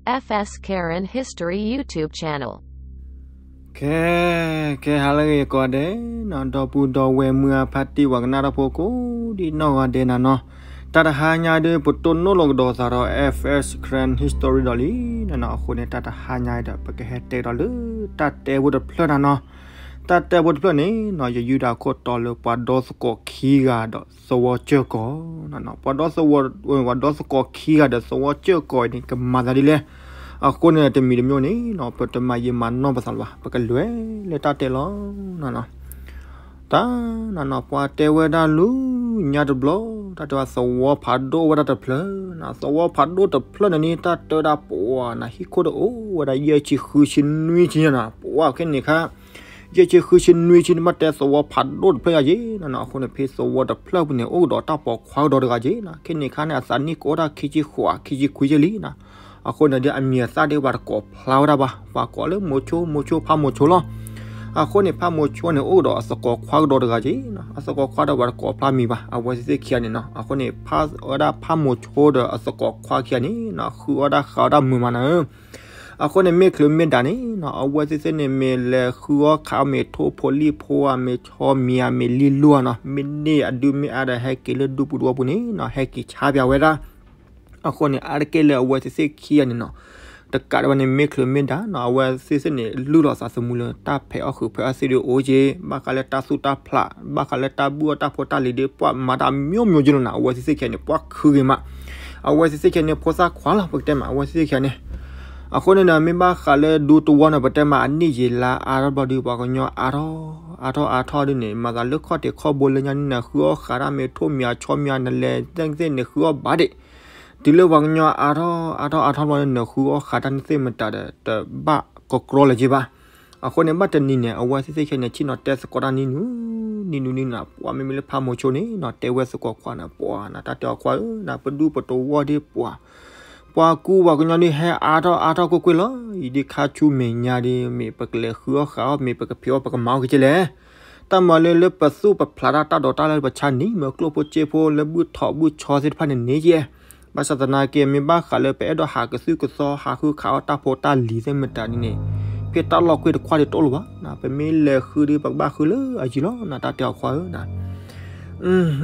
F S Karen History YouTube channel. ခဲ ခဲဟါလၢအဂ့ၤကိးဂၤဒဲးနီၤ, ဒီပုၢ်ဒီဝဲၢ်မုၢ်အဖါတံၢ်ပှၤကနၣ်တၢ်ဖိကိးဒံးနီၢ်ဂၤဒဲးနၤနီၤ, တၢ်တဟါညါဒီး ပတိၢ်နီၣ်လိာ်ကဒီးသးဒီး F S Karen History ဒီးလံနၤနီၤ. အဃိန့ၣ် တၢ်တဟါညါဒီး ပကဟဲတဲကဒီးလၢတၢ်တဲဖိတဖျၢၣ်နၤနီၤ. တၢ်တဲဖိတဖျၢၣ်န့ၣ်နီၤ ယယုၢ်ဒၣ်ခိၣ်တီလၢပှၤဒီသကိးခံဂၤဒီးသဝီကၢၢ်ကီၤနၤနီၤ. ပှၤဒီသဝီ ပှၤဒီသကိးခံဂၤဒီးသဝီကၢၢ်ကီၤအံၤန့ၣ် ကမၤသးဒ်လဲၣ်. အဃိန့ၣ် တမံၤတမံၤန့ၣ်နီၤ ပတမၤယံာ်မၤနီၢ်ပသးလၢၤဘၣ်, ပကလဲၤလၢတၢ်တဲလီၤနၤနီၤ. တၢ်နၤနီၤ ပှၤတဲဝဲဒၣ်လၢညါတဘျီ တၢ်တဲဝဲသဝီဖးဒိၣ်ဝဲဒၣ်တဖျၢၣ်နၤ, သဝီဖးဒိၣ်တဖျၢၣ်န့ၣ်န့ၣ် တၢ်တဲဝဲဒၣ်ပှၤနၤ ဟံၣ်ခိၣ်တအိၣ်ဝဲဒၣ် ယဲၢ်ဆံဃုဆံနွံဆံနၤနီၤ. ပှၤခဲန့ၣ်ခါ ယဲၢ်ဆံဃုဆံနွံဆံန့ၣ် ဘၣ်တဲသဝီဖးဒိၣ်တဖျၢၣ်ယၤက့ၤနၤနီၤ. အဃိန့ၣ် ဖဲသဝီတဖျၢၣ်ပူၤန့ၣ် အိၣ်ကဒီးတၢ်ပိာ်ခွါကဒီးတဂၤက့ၤနၤ. ခဲန့ၣ်ခါန့ၣ် အသးနံၣ်ကအိၣ်ဒၣ်ခံဆံဃိး ခံဆံခွံက့ၤလံနၤ. အဃိန့ၣ်ဒီး အမံၤအသၣ်ဒ်ပှၤတကိးဖျါဝဲဒၣ်ဘၣ်, ပှၤကိးလၢမိၤဆိ မိၤဆိ ဖးမိၤဆိလီၤ. အဃိန့ၣ် ဖးမိၤဆိန့ၣ် အိၣ်ကဒီးအသကိးခွါကဒီးတဂၤက့ၤနၤ. အသကိးခွါဒီးပှၤတကိးဖျါမံၤဘၣ်. အဝဲသ့ၣ်သ့ၣ်ခံဂၤန့ၣ်နီၤ, အဃိန့ၣ် ဖးဝဲဒၣ်ဖးမိၤဆိဒီးအသကိးခွါခံဂၤန့ၣ်နီၤ ဃုအီၣ်ဒၣ်ဃးအီၣ်ဒၣ်မုာ်မးနၤဧၢ. အဃိန့ၣ် မ့ၢ်ချုးမ့ၢ်ဒၣ်န့ၣ်နီၤ အဝဲသ့ၣ်သ့ၣ်န့ၣ် မ့ၢ်လဲၤဃုအီၣ်ခးအီၣ် မ့ၢ်ထိၣ်ဖိလံၣ်ဖိဧါ, မ့ၢ်ဆီမံၤဧါ, မ့ၢ်လံလိဧါနီၤ, မ့ၢ်န့ၢ်အဒုမ့ၢ်အါဒီး ဟဲက့ၤလၢဒူပူၤတဝီပူၤန့ၣ်နီၤ ဟဲက့ၤဆါပၠးဝဲဒၣ်. အဃိန့ၣ် အါတက့ၢ်လၢအဝဲသ့ၣ်သ့ၣ်ခံဂၤန့ၣ်နီၤ တကးဒံးဘၣ်န့ၣ် မ့ၢ်ချုးမ့ၢ်ဒၣ်နီၤ အဝဲသ့ၣ်သ့ၣ်န့ၣ် လုၢ်လီၤသးသမူလၢတၢ်ဖဲးအီၣ်ဃုာ်ဖဲးအီၣ်သ့ၣ်ဒုးအိၣ်က့ၤ, ဘၣ်ဃးလၢတၢ်သူၣ်တၢ်ဖျး, ဘၣ်ဃးလၢတၢ်ဘူၣ်အီၣ်တၢ်ဖိတၢ်လံၤဒီး ပှၤမၤတၢ်အမျိုးမျိုးက့ၤလီၤနၤ. အဝဲသ့ၣ်သ့ၣ်ခံဂၤန့ၣ် ပှၤခုဂ့ၤမး, အဝဲသ့ၣ်သ့ၣ်ခံဂၤန့ၣ် ဖိသၣ်ခွါလီၤ ပကတဲမး အဝဲသ့ၣ်သ့ၣ်ခံဂၤန့ၣ်. အဃိန့ၣ်ဒီး မ့ၢ်ဘၣ်ဃးလၢဒူတဝီန့ၣ် ပတဲမးအနံၣ်ယံာ်လါအါထီၣ်ဘျီဒီး ပှၤကညီအါထီၣ် အါထီၣ်အါထီၣ်ဒ်န့ၣ် မၤသးလၢခီၣ်ထံးခီၣ်ဘိလၢညါန့ၣ် နဃုအီၣ်ဃးတၢ် မ့ၢ်ထိၣ်မံၤဧါ ဆီမံၤဧါ နလဲၤသ့ၣ်သ့ၣ်န့ၣ် ဃုအီၣ်ဘၣ်ဒံး. တုၤလၢပှၤကညီအါထီၣ်အါထီၣ်အါထီၣ်ဘျီန့ၣ် နဃုအီၣ်ဃးတၢ်န့ၣ်သ့ၣ်မတၤဒီး တဘၣ်ကကြီလၢၤက့ၤဘၣ်. အဃိန့ၣ် ဘၣ်တနံၤန့ၣ် အဝဲသ့ၣ်သ့ၣ်ခံဂၤန့ၣ် ဆ့ၣ်နီၤတဲသကိးတၢ်နံၤနုၤ နံၤနုၤနံၤနုၤ ပှၤမ့မ့ၢ်လၢဖးမိၤဆိန့ၣ်နီၤ တဲဝဲသကိးခွါန့ၣ် ပှၤနၤ တၢ်တဲအီၤခွါဧၢ နၤ ပဒူပတဝီၢ်ဒ်ပှၤ ပှၤကူပှၤကညီဒ်ဟဲအါထီၣ်အါထီၣ်ကွ့ၢ်ကွ့ၢ်လီၤ. အံၤဒ်ခါဆူမဲာ်ညါဒ် မ့ၢ်ပကလဲၤဃုအီၣ်ဃးအီၣ် မ့ၢ်ပကဖံးအီၣ်ပကမၤအီၣ်က့ၤလီၤ. တၢ်မၤလၢလၢပသူၣ်ပဖျးတၢ် တၢ်ဒိးတၢ်လၢပဆါန့ၣ် မ့ၢ်ကျိၣ်ဖိစ့ဖိလၢဘုၣ်ထီၣ်ဘုၣ်ဆီသ့ၣ်တဖၣ်န့ၣ်န့ၣ်ကဲ ဘၣ်ဆၣ်သနာ်က့ မ့ၢ်ဘၣ်ဃးလၢပအဲၣ်ဒိးဟးကသုၣ်ကသီ ဟးဃုခးအီၣ်တၢ်ဖိတၢ်လံၤသ့ၣ်မတၤဒ်န့ၣ် ဖဲတၢ်လီၢ်ကွ့ၢ်တခွးဒ်တအိၣ်လၢၤဘၣ်. ပမ့ၢ်လဲၤဃုဒ် ပကဘၣ်ဃုလၢအယံၤလီၤ နၤ တၢ်တဲအီၤခွါဧၢ နၤ.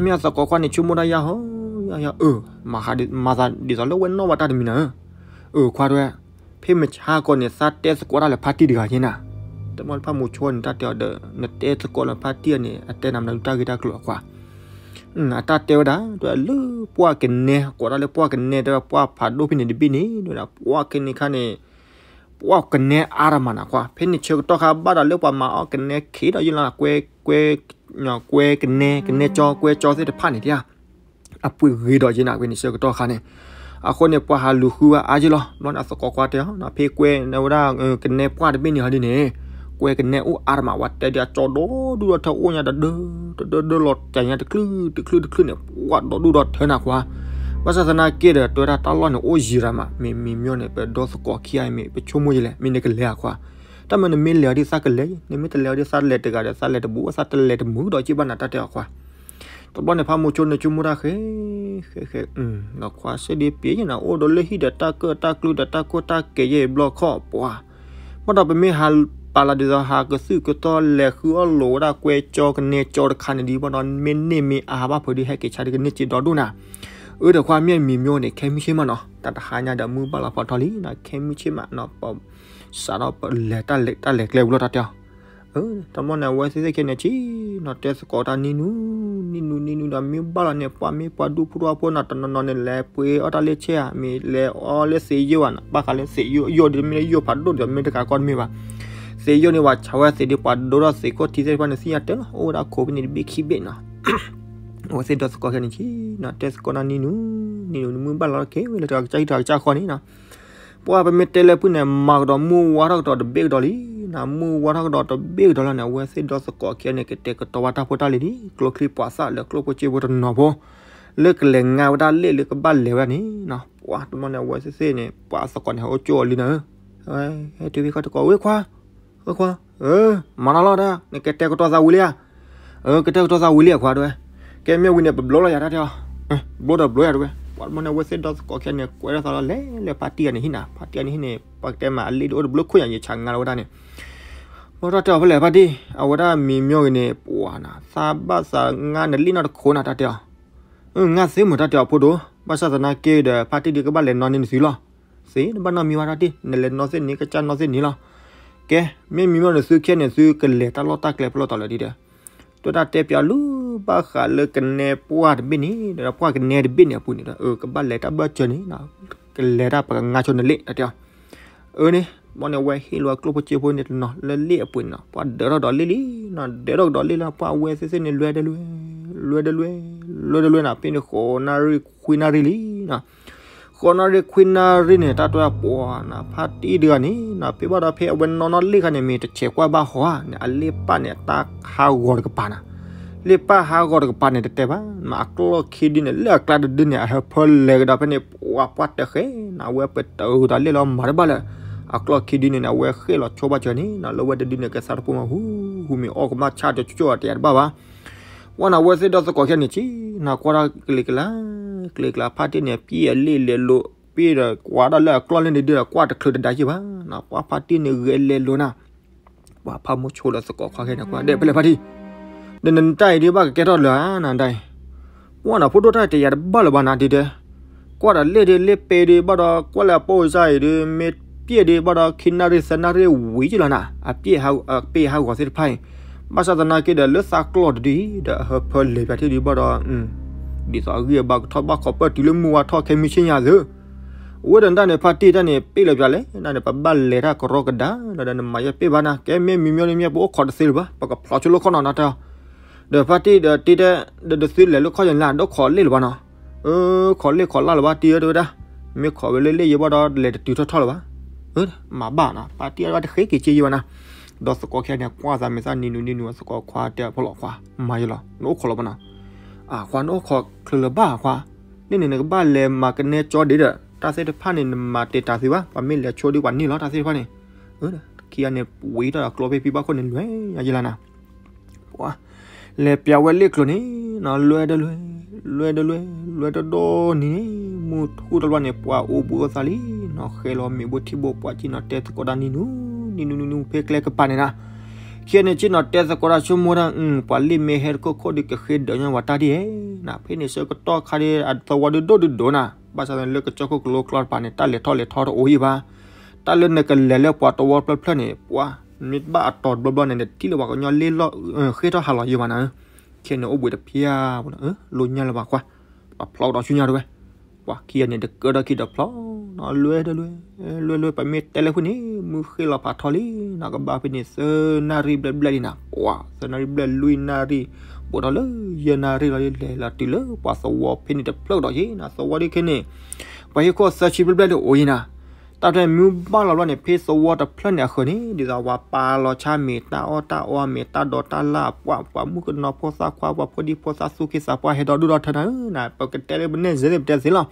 မ့ၢ်အသကိးခွါန့ၣ် ဆိကမိၣ်တၢ်ယၢ်ဟီ ယၢ်ဟီ အၢ မၤသးဒ်သိးလၢဝဲနီၣ်ဘၣ်တၢ်တမံၤနၤဧၢ. အၢ ခွါတဲဝဲ ဖဲမဆါကီးန့ၣ် သးတဲသကိးတၢ်လၢဖါတံၢ်တဂၤက့ၤနၤ. တမ့ၢ်လၢဖးမိၤဆိန့ၣ် တၢ်တဲအီၤဒီး နတဲသကိးလၢဖါတံၢ်န့ၣ် အတဲနၤမနုၤတၢ်ဂ့ၢ်တၢ်ကျိၤအခွါ. အတၢ်တဲဝဲဒၣ် တဲလၢပှၢ်ကနဲ ကိးတၢ်လၢပှၢ်ကနဲ တဲဝဲပှၢ်ဖးဒိၣ်ဖဲန့ၣ်တဘ့ၣ်န့ၣ် တဲဝဲဒၣ် ပှၢ်ကနဲခါန့ၣ် ပှၢ်ကနဲအါတမးနၤခွါ ဖဲန့ၣ်ဆၢကတီၢ်ခါဘၣ်ဒီးလၢပှၤမၤအီၣ်ကနဲခံဒီးယလီၤ ကွဲ ကွဲ ကွဲကနဲ ကနဲကၠီ ကွဲကၠီသ့ၣ်တဖၣ်န့ၣ် အပှ့ၤဂ့ၤဒီးက့ၤနၤ ကွဲန့ၣ်ဆၢကတီၢ်ခါန့ၣ်. အဃိန့ၣ် ပှၤဟးလူၤဃုဝဲအါက့ၤလီၤ. ဘျီန့ၣ် အသကိးခွါတဲအီၤ ဖဲကွဲန့ၣ်ဝဲဒၣ် ကနဲပှၢ်တဘ့ၣ်န့ၣ်ဟီဒ်န့ၣ် ကွဲကနဲအိၣ်အါတမး ပှၤတဲဒ်အကၠီဒီဒူၣ်ဒီထၢအိၣ်ညါတဒၢ တဒၢဒၢလီၤတၢ်ညါတချုးတချုးတချုးန့ၣ် ပှၢ်ဒီဒူၣ်ဒီထၢနၤခွါ. ဘၣ်ဆၣ်သနာ်က့ဒီး တဲဝဲဒၣ်တၢ်လီၢ်န့ၣ် အိၣ်ယံၤရၤမး မ့မ့ၢ်မ့ၢ်န့ၣ် ပဒီသကိးခံဂၤမ့ၢ် ပဆိကမိၣ်ယလဲၣ် မ့ၢ်နကလဲၤအခွါ. တၢ်မၤနမ့ၢ်လဲၤအီၤဒ်သးကလဲၤ နမ့ၢ်တလဲၤအီၤဒ်သးလဲၤတဂၤဒီး သးလဲၤတဘူး သးတလဲၤတမုာ်ဒီးက့ၤဘၣ်နၤ တၢ်တဲအီၤခွါ. တဘျီန့ၣ် ဖးမိၤဆိန့ၣ် ဆိကမိၣ်တၢ်ဃဲ ဃဲ ဃဲ ဒီးခွါစ့ၢ်ဒ်ပ့ၤနၤ အိၣ်ဒီးလၢဟံၣ်ဒီးတၢ်ကၢၣ်တၢ်ကျူဒီးတၢ်ခိၣ်တၢ်ကဲယဲၢ်ဘျီခီၣ်ပှၤ ဘၣ်ဒီးပမ့ၢ်ဟးပာ်လီၤဒ်သိး ဟးကသုၣ်ကသီလဲၤဃုအီၣ်လိာ်ဝဲဒၣ်ကွဲကၠီကနဲကၠီတခါန့ၣ်ဒ်ဘၣ်ဒီး မ့ၢ်န့ၢ်မ့ၢ်အါဘၣ်ဖုးဒ်ဟဲက့ၤဆါဒ်ကန့ၢ်စ့ဒီဒူၣ်နၤ. အၢ ဒီးခွါမ့ၢ်မံၤမ့ၢ်န့ၣ် ခဲမုၢ်ဆ့ၣ်မးနီၤ တၢ်တဟါညါဒီးမုၢ်ဘၣ်လီၤဖးထီလံနၤ ခဲမုၢ်ဆ့ၣ်မးနီၤ ပစးထီၣ်ပလဲၤတၢ်လဲၤကျဲဝံၤလီၤတၢ်တဲအီၤ. တဘျီန့ၣ် အဝဲသ့ၣ်သ့ၣ်ခဲန့ၣ် ဆ့ၣ်နီၤတဲသကိးတၢ်နံၤနုၤ နံၤနုၤ နံၤနုၤဒီး မ့ၢ်ဘၣ်လီၤန့ၣ် ပှၤမ့ၢ်ပှၤဒူဖိတဝီဖိနီၤ တနီၤနီၤန့ၣ် လဲၤပှ့ၤအီၣ်တၢ်လၢဆဲဧါ မ့ၢ်လဲၤအီၣ်လၢသ့ၣ်ယိၣ်ဧါနီၤ ဘၣ်ဃးလၢသ့ၣ်ယိၣ် ယိၣ်ဒ်မ့ၢ်လၢယိၣ်ဖးဒိၣ်ဒီး မ့ၢ်တကးကီတမ့ၢ်ဘၣ်. သ့ၣ်ယိၣ်န့ၣ် ပှၤဒိၣ်ထီၣ်သ့ၣ်ကိၣ်ထံသ့ၣ်တဖၣ်န့ၣ် သ့ၣ်ညါတဲလီၤ အိၣ်ဝဲဒၣ်ခိးဖဲန့ၣ်တဘ့ၣ်ခံဘ့ၣ်နီၤ. အဝဲသ့ၣ်ဒီသကိးခဲန့ၣ် ဆ့ၣ်နီၤတဲသကိးတၢ်နံၤနုၤ နံၤနုၤ မုၢ်ဘၣ်လီၤက့ၤဝဲလၢတဂၤကစၢ်ဟံၣ်တဂၤကစၢ်ဃီန့ၣ်နီၤ ပှၤပမ့ၢ်တဲလၢဖုၣ်န့ၣ် မၤကဒီးမုၢ်ဝါထီၣ်ကဒီးတဘ့ၣ်ကဒီးလံနၤ မုၢ်ဝါထီၣ်ကဒီးတဘ့ၣ်ကဒီးလီၤန့ၣ် အဝဲသ့ၣ်ဒီသကိးခံဂၤန့ၣ် ကတဲာ်ကတီၤဝဲတၢ်ဖိတၢ်လံၤလံ ကျိချံပှၤသၣ်လၢကျိၣ်ဖိစ့ဖိတနီၤဖိ လၢကလဲၤငါဝဲဒၣ်လ့ၣ်လၢကဘၣ်လဲၤဝဲဒၣ်န့ၣ်နီၤ ပှၤတမီၢ်န့ၣ် အဝဲသ့ၣ်သ့ၣ်န့ၣ် ပှၤသကိးန့ၣ် ဟဲအိၣ်ကၠိအီၤလံနၤဧၢ ဟဲတုၤဖဲခီၣ်တကိး ဝဲခွါ ဝဲခွါ မၤနီၢ်လီၤဒၣ် နကတဲာ်ကတီၤသးဝံၤလံဧါ ကတဲာ်ကတီၤသးဝံၤလံဧါခွါတဲဝဲ ကဲမ့ၢ်ဝံၤန့ၣ် ပဘျိလီၤယၤတၢ်တဲအီၤ ဘျိဒီးဘျိယၤတဲဝဲ ဘၣ်န့ၣ် အဝဲသ့ၣ်ဒီသကိးခံဂၤန့ၣ် ကွဲးထီၣ်သးလီၤ လဲၤလၢဖါတံၢ်ဂၤန့ၣ်ဟံၣ်နၤ, ဖါတံၢ်ဂၤန့ၣ်ဟံၣ်န့ၣ် ပှၤကတဲမးအလ့ၣ်ဒုးအိၣ်တဘျုးခိၣ်ညါ ယဆးငါလီၤဝဲဒၣ်န့ၣ်, ဘၣ်တၢ်တဲအီၤဖဲလဲၣ်ဖါတံၢ် အဝဲဒၣ်မံၤမၠိဂ့ၤန့ၣ် ပှၤနၤ သးဘၣ်သးငါနလ့ၣ်နီတခိၣ်နၤ တၢ်တဲအီၤ, ငါသ့မုာ် တၢ်တဲအီၤဖိဒိၣ်, ဘၣ်ဆၣ်သနာ်က့ဒီး ဖါတံၢ်ဒုးကဘၣ်လဲၤနီၣ်န့ၢ်နသုလီၤ, သ့တဘၣ်နီတမံၤဘၣ် တၢ်တံၢ် နလဲၤနီၣ်သ့ၣ်န့ၣ် ကစၢ်နီၣ်သ့ၣ်န့ၣ်လီၤ, ကဲ မ့ၢ်မံၤမၠိန့ၣ် သုခံဂၤန့ၣ် သုကလဲၤတၢ်လီၢ်တၢ်ကျဲဖဲလဲၣ်တၢ်လၢာ်ဒ်ဒီး တၢ်တဲပၠးလူၤဘၣ်ဃးလၢကနဲပှၢ်တဘ့ၣ်န့ၣ် ဒီးပှၢ်ကနဲတဘ့ၣ်န့ၣ်အပူၤန့ၣ်ဒီး ကဘၣ်လဲၤတၢ်ဘၢၣ်စၢၤန့ၣ် ကလဲၤတၢ်ပကငါဆိနလ့ၣ် တၢ်တဲအီၤ, အၢန့ၣ် ဘၣ်န့ၣ် အဝဲဟ့ၣ်လီၤဝဲကျိၣ်ဖိစ့ဖိန့ၣ်တနီၤလၢလ့ၣ်အပူၤန့ၣ်နီၤ, ပှၢ်ဒၢးထီၣ်ဒီးလ့ၣ်လံနီၤ, ဒၢးထီၣ်ကဒီးလ့ၣ်လၢပှၢ်ဝဲသ့ၣ်သ့ၣ်န့ၣ် လွဲတလွဲ လွဲတလွဲ လွဲတလွဲနၤ, ဖဲန့ၣ်ဃိးနၣ်ရံၣ်ခွံနၣ်ရံၣ်လံနီၤ, ဃိးနၣ်ရံၣ်ခွံနၣ်ရံၣ်န့ၣ် တၢ်တဲပှၤနၤ ဖါတံၢ်တဂၤန့ၣ်နီၤ ဖဲဘၣ်ဒီးဖဲအဝဲနီၣ်နီၣ်လ့ၣ်ခါန့ၣ် မ့ၢ်တဆဲးကွၢ်ဘၣ်ဟီဧါန့ၣ် အလ့ၣ်ပၢ်န့ၣ် အတၢ်ဟးဂီၤတကပၤနၤ, လ့ၣ်ပၢ်ဟးဂီၤတကပၤန့ၣ် တတဲဘၣ် မ့ၢ်အကျီၢ်ခံဒုန့ၣ် လၢအကျါတဒုန့ၣ် အဟၢဖၢလဲၤကဒီးဖဲန့ၣ် ပှၤပှၢ်တဃဲနၤ အဝဲပတၢၢ်ဒီးလ့ၣ်လီၤမၤတဘၣ်လၢ အကျီၢ်ခံဒုန့ၣ် အဝဲဃ့ၣ်လီၤဆိဘၣ်စၢၤန့ၣ်နီၤ လၢဝဲတဒုန့ၣ် ကသးတဖိမး ဟူဟူမ့ၢ်အီၣ်ကမၣ်ဆၣ် တကၠိၣ်အီၤတယၤတဘၣ်ဘၣ် ပှၢ်နၤ အဝဲသ့ၣ်ဒီသကိးခံဂၤန့ၣ် ဆ့နၤ ကွၢ်တၢ်ကလံၤကလါ ကလံၤကလါ ဖါတံၢ်န့ၣ် ပျဲအလ့ၣ်လဲၤလိၤ ပျဲဒီးကွၢ်ဒၣ်လၢအကျီၢ်လ့ၣ်န့ၣ်ဒုဒီး ကွၢ်တချုးတဒါယံာ်ဘၣ်, ပှၢ်ဖါတံၢ်န့ၣ်ဂဲၤလဲၤလိၤနၤ, ပှၢ်ဖးမိၤဆိဒီးသကိးခွါခဲန့ၣ် ကွၢ်ဒဲးဖဲလဲၣ်ဖါတံၢ်, ဒီးနတၢ်အံၤဒုးဘၣ်ကကဲထီၣ်လၢၤဧါနၤဒၣ်အံၤ, ပှၢ်နၤ ဖိဒိၣ်တၢ်တယၤတဘၣ်လၢၤဘၣ်နၤ ဒ်တဲ ကွၢ်ဒီးလ့ၣ်ဒုး လ့ၣ်ပဲဒုး ဘၣ်ဒီးကွၢ်လၢအပိၢ်အစၢ်အံၤဒုး မ့ၢ်ပျဲဒုး ဘၣ်ဒီးခံနၣ်ရံၣ်သၢနၣ်ရံၣ်ဝံၤကလီၤနၤ အပျဲ အပျဲဟးဂီၤသ့ၣ်တဖၣ်အံၤ, ဘၣ်ဆၣ်သနာ်က့ဒီး လၢသးကျီၢ်တဒုအံၤဒီး အဟၢဖၢလဲၤပၠးထံၣ်ဒုး ဘၣ်ဒီး ဒ်သိးအဂံၢ်အဘါကထီၣ်ဘၣ် ခီပၢၢ်တုၤလၢမုၢ်ဝါထီၣ်ခဲမုၢ်ဆ့ၣ်ညါသု, အဝဲဒီးတၢ်န့ၣ် ဖါတံၢ်တၢ်န့ၣ် ပ့ၢ်လီၤပၠးလဲၣ် တၢ်န့ၣ် ပဘၣ်လဲၤတၢ်ကရီကဒါ ဒီးနမၤယဲၢ်ပ့ၢ်ဘၣ်နၤ ကဲမ့ၢ်မံၤမၠိန့ၣ်မ့ၢ် ပအိၣ်ခိးတသ့လၢၤဘၣ် ပကဖျိးဆိလၢခီၣ်နီၤ တၢ်တဲအီၤ, ဒီးဖါတံၢ်ဒီးတံၢ်တဲ ဒီးတသုလဲၤလၢခီၣ်ယၤန့ၣ်လၢ ဒိၣ်ခိးလ့ၣ်လၢၤဘၣ်နီၤ, အၢ ခိးလ့ၣ်ခိးလၢ်လၢၤဘၣ် တံၢ်ဧၢ တဲဝဲဒၣ်, မ့ၢ်ခိးဝဲလၢလ့ၣ်ယဲၢ်ဘၣ်ဒီး လဲၤတတုၤထီၣ်ထီၣ်လၢၤဘၣ်, မၤဘၣ်နီၤ ဖါတံၢ်အဝဲတဃ့က့ၤက့ယဲၢ်ဘၣ်နၤ, ဒီးသကိးခံဂၤန့ၣ် ကွၢ်သးမ့ၢ်သၣ်နံၤနူၤနံၤနူၤ သကိးခွါတဲအီၤ ဖီလီၤခွါ မၤယဲၢ်လီၤ နအိၣ်ခိးလီၤဘၣ်နီၤ, အခွါ နအိၣ်ခိးချုးလၢၤဘၣ်ခွါ, လ့ၣ်န့ၣ် နကဘၣ်လဲၤမၤကနဲကၠီဒ့ဒီး တၢ်သ့ၣ်တဖၣ်န့ၣ် နမၤတ့ၢ်တၢ်သ့ဘၣ် ပှၤမ့ၢ်လဲၤဆိဒ်ပှၤန့ၢ်လီၤ တၢ်သ့ၣ်တဖၣ်န့ၣ်, ခံဂၤန့ၣ် ဝံၤထီၣ်ဒီးကျိဖဲဖံဘၣ်ခိၣ်န့ၣ် လွဲၢ်ယဲၢ်လီၤနၤ ပှၤ လဲၤပၠးဝဲလ့ၣ်ကျိၤန့ၣ်နီၤ လွဲတလွဲ လွဲတလွဲ လွဲတဒိၣ်နံၤန့ၣ် မုၢ်ထူၣ်တဘျီန့ၣ် ပှၤအိၣ်ဘှံးအိၣ်သါလံနီၤ ဃဲလီၤမ့ၣ်ဘိထံဘိ ပှၤက့ၤနီၤတဲသကိးတၢ်နံၤနူၤ နံၤနူၤနံၤနူၤ ဖဲကျဲကပၤန့ၣ်နၤ, ခံဂၤန့ၣ် က့ၤနီၤတဲသကိးတၢ်ဆိကမိၣ်တၢ် ပှၤလ့ၣ်မ့ၢ်ဟဲတခိၣ်ခိၣ်ဒီး ကဃ့ဒၢးညီပှၤတၢ်ဒ်လဲၣ်နၤ, ဖဲန့ၣ်ဆၢကတီၢ်ခါဒီး အသဝီဒုးဒိၣ်ဒုးဒိၣ်နၤ, ဘၣ်ဆၣ်သနာ်က့လၢကစၢၢ်ခိၣ်ကလိကျီတပၤန့ၣ် တၢ်လဲၤထီၣ်လဲၤထီတအိၣ်ယံၤဘၣ်, တၢ်လၢနကလဲၤလၢပှၤသဝီဖျၢၣ်ဖျၢၣ်န့ၣ် ပှၤ မ့ၢ်တဘၣ်အတီၤတဘျီဘျီန့ၣ် နထံၣ်လၢပှၤကညီလ့ၣ်လီၤ ဃ့ထီၣ်ဟးလီၤယံၤဘၣ်နၤ, ခဲန့ၣ်အိၣ်ဘှံးတဖျၢၣ် လိၣ်ညၣ်လၢၤဘၣ်ကွၢ်, ပှၤဖျီကဒီးဆူညါတဝဲ, ပှၤခံဂၤန့ၣ် တကၢထီၣ်ခံဒီးဖျီနီၤ လွဲတလွဲ လွဲလွဲ ပမ့ၢ်တဲလၢဃုာ်န့ၣ် မုၢ်ဃ့ၢ်လီၤဖးထီလံနီၤ ကဘၣ်ဖဲန့ၣ် သၢနၣ်ရံၣ်ဘျဲၣ်ဘျဲၣ်လံနၤ ပှၤ သၢနၣ်ရံၣ်ဘျဲၣ် လွံၢ်နၣ်ရံၣ် ဘူးထီၣ်လၢယဲၢ်နၣ်ရံၣ်လီၤ လဲၤလီၤတုၤလၢပှၤသဝီဖဲန့ၣ်တဖျၢၣ်ကဒီးယံၤနၤ သဝီဒ်ခဲန့ၣ် ပှၤဟ့ၣ်ခိၣ်သၢဆံဘျဲၣ်ဘျဲၣ်ဒ်အိၣ်ယံၤနၤ, တၢ်ဖဲမုၢ်ဘၣ်လီၤဘျီန့ၣ် ဖဲသဝီတဖျၢၣ်န့ၣ်အဃၢၤန့ၣ် ဒ်သိးပှၤပာ်လီၤဆါမ့ၢ်တၢ်အီၣ်တၢ်အီမ့ၢ်တၢ်ဒိးတၢ်လၢ် ပှၤ ပှၤမုၣ်ကနီၤဖိသၣ်ခွါ ပှၤဖိဒံဖိသၣ်သူၣ်က့သးပှၢ်ဟဲဒီဒူၣ်ဒီထၢနၤဧၢနၤ ပကတဲလၢပနဲၣ်စဲန့ၣ် ပတဲသ့လီၤ,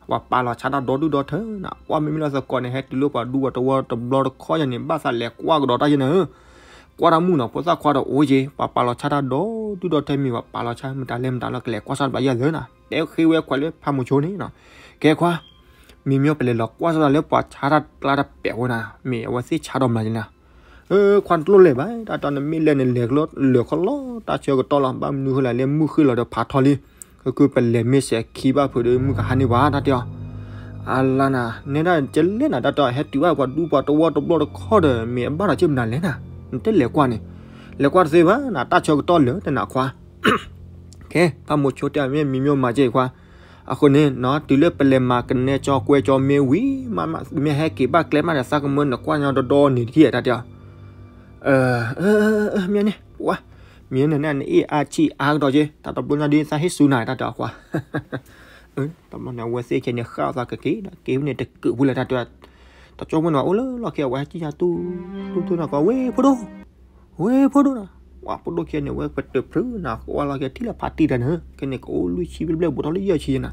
ပှၤပာ်လီၤဆါတၢ်ဒီဒူၣ်ဒီထၢနၤ ပှၤမ့မ့ၢ်လၢသကိးန့ၣ် ဟဲတုၤလၢပှၤဒူပှၤတဝီတဘျီတခီယၤန့ၣ် ဘၣ်သးလဲၤကွၢ်ကဒီးတၢ်ယဲၢ်နၤဧၢ, ကွၢ်တၢ်မုၣ်နီၤ ဖိသၣ်ခွါဒီးအိၣ်ယ့ၤ ပှၤပာ်လီၤဆါတၢ်ဒီဒူၣ်ဒီထၢမ့ၢ် ပှၤပာ်လီၤဆါမတၤလဲၣ်မတၤလီၤ ကလဲၤကွၢ်စၢ်တဘၣ်ယဲၢ်သၢနၤ တဲဃ့ဝဲခွဲးလၢဖးမိၤဆိန့ၣ်နီၤ, ကဲခွါ မ့မ့ၢ်ပလဲၤလီၤကွၢ်စၢ်တၢ်လၢပှၤဆါတၢ်ကျါတပဲာ်ဝဲနၤ မ့ၢ်အဝဲသ့ၣ်ဆါဒီးမနုၤလဲၣ်နၤ, ခွါတလိၣ်လဲၤဘၣ် တၢ်တီနမ့ၢ်လဲၤန့ၣ် လဲၤလၢာ်ခီလီၤ တၢ်ဆၢကတီၢ်လီၤ ဘၣ်မနုၤဃိလဲၣ် လၢမုၢ်ဃ့ၢ်လီၤဒီးဖးထီလံ, ကကပလဲၤမ့ၢ်စဲးခံဘၣ်ဖုးဒီးမုၢ်ကဟါန့ၢ်ဘၣ် တၢ်တဲအီၤ, အလါနၤ နဲဒၣ်ကလဲၣ်နၤ တၢ်တီဟဲတုၤဘၣ်ပှၤဒူပှၤတဝီတဘျီတခီဒီး မ့ၢ်အဘၣ်ဒီးက့မနုၤလဲၣ်နၤ, နတလဲၤကွၢ်န့ၣ်, လဲၤကွၢ်တသ့ဘၣ်နၤ တၢ်ဆၢကတီၢ်လၢာ်တနၤခွါ ခဲ ဖးမိၤဆိတဲမ့ၢ်မံၤမျိၢ်မၤကဲခွါ, အဃိန့ၣ်နီၤ တုၤလၢပလဲၤမၤကနဲကၠီကွဲကၠီမ့ၢ်ဝံၤ မ့ၢ်ဟဲက့ၤဘၣ်ကျဲမးဒီး သးကမၢနကွၢ်ညီဒီဒီန့ၣ်တက့ၢ် တၢ်တဲအီၤ, မ့ၢ်န့ၣ် ပှၤ မ့ၢ်န့ၣ် နအ့ၣ်အါဆံၣ်အါကဒီးက့ တၢ်တဘျီညါဒ်သးဟ့ၣ်စူၤနၤ တၢ်တဲအီၤခွါ, တဘျီန့ၣ် အဝဲသ့ၣ်ခဲန့ၣ် ဃၣ်အသးကက့ၤ က့ၤဖဲန့ၣ်တကုးဖုလဲၣ် တၢ်တဲအီၤ, တကၠီမ့ၢ်န့ၣ် အိၣ်လၢလီၢ်ခံ အဝဲဟဲကံၣ်ညါတူၢ်တူၢ်တူၢ်နၤ ကွၢ်ဝဲဖိဒိၣ် ဝဲဖိဒိၣ်နၤ, ပှၤဖိဒိၣ်ခံဂၤန့ၣ် ဝဲပတဖျုးနၤ ကွၢ်လီၤက့ၤထံၣ်လၢဖးတံၢ်တၢ်န့ၣ် ခဲန့ၣ် ကအိၣ်လွံၢ်ဆံဘျဲၣ်ဘျဲၣ် ဘူးထီၣ်လၢယဲၢ်ဆံနၤ,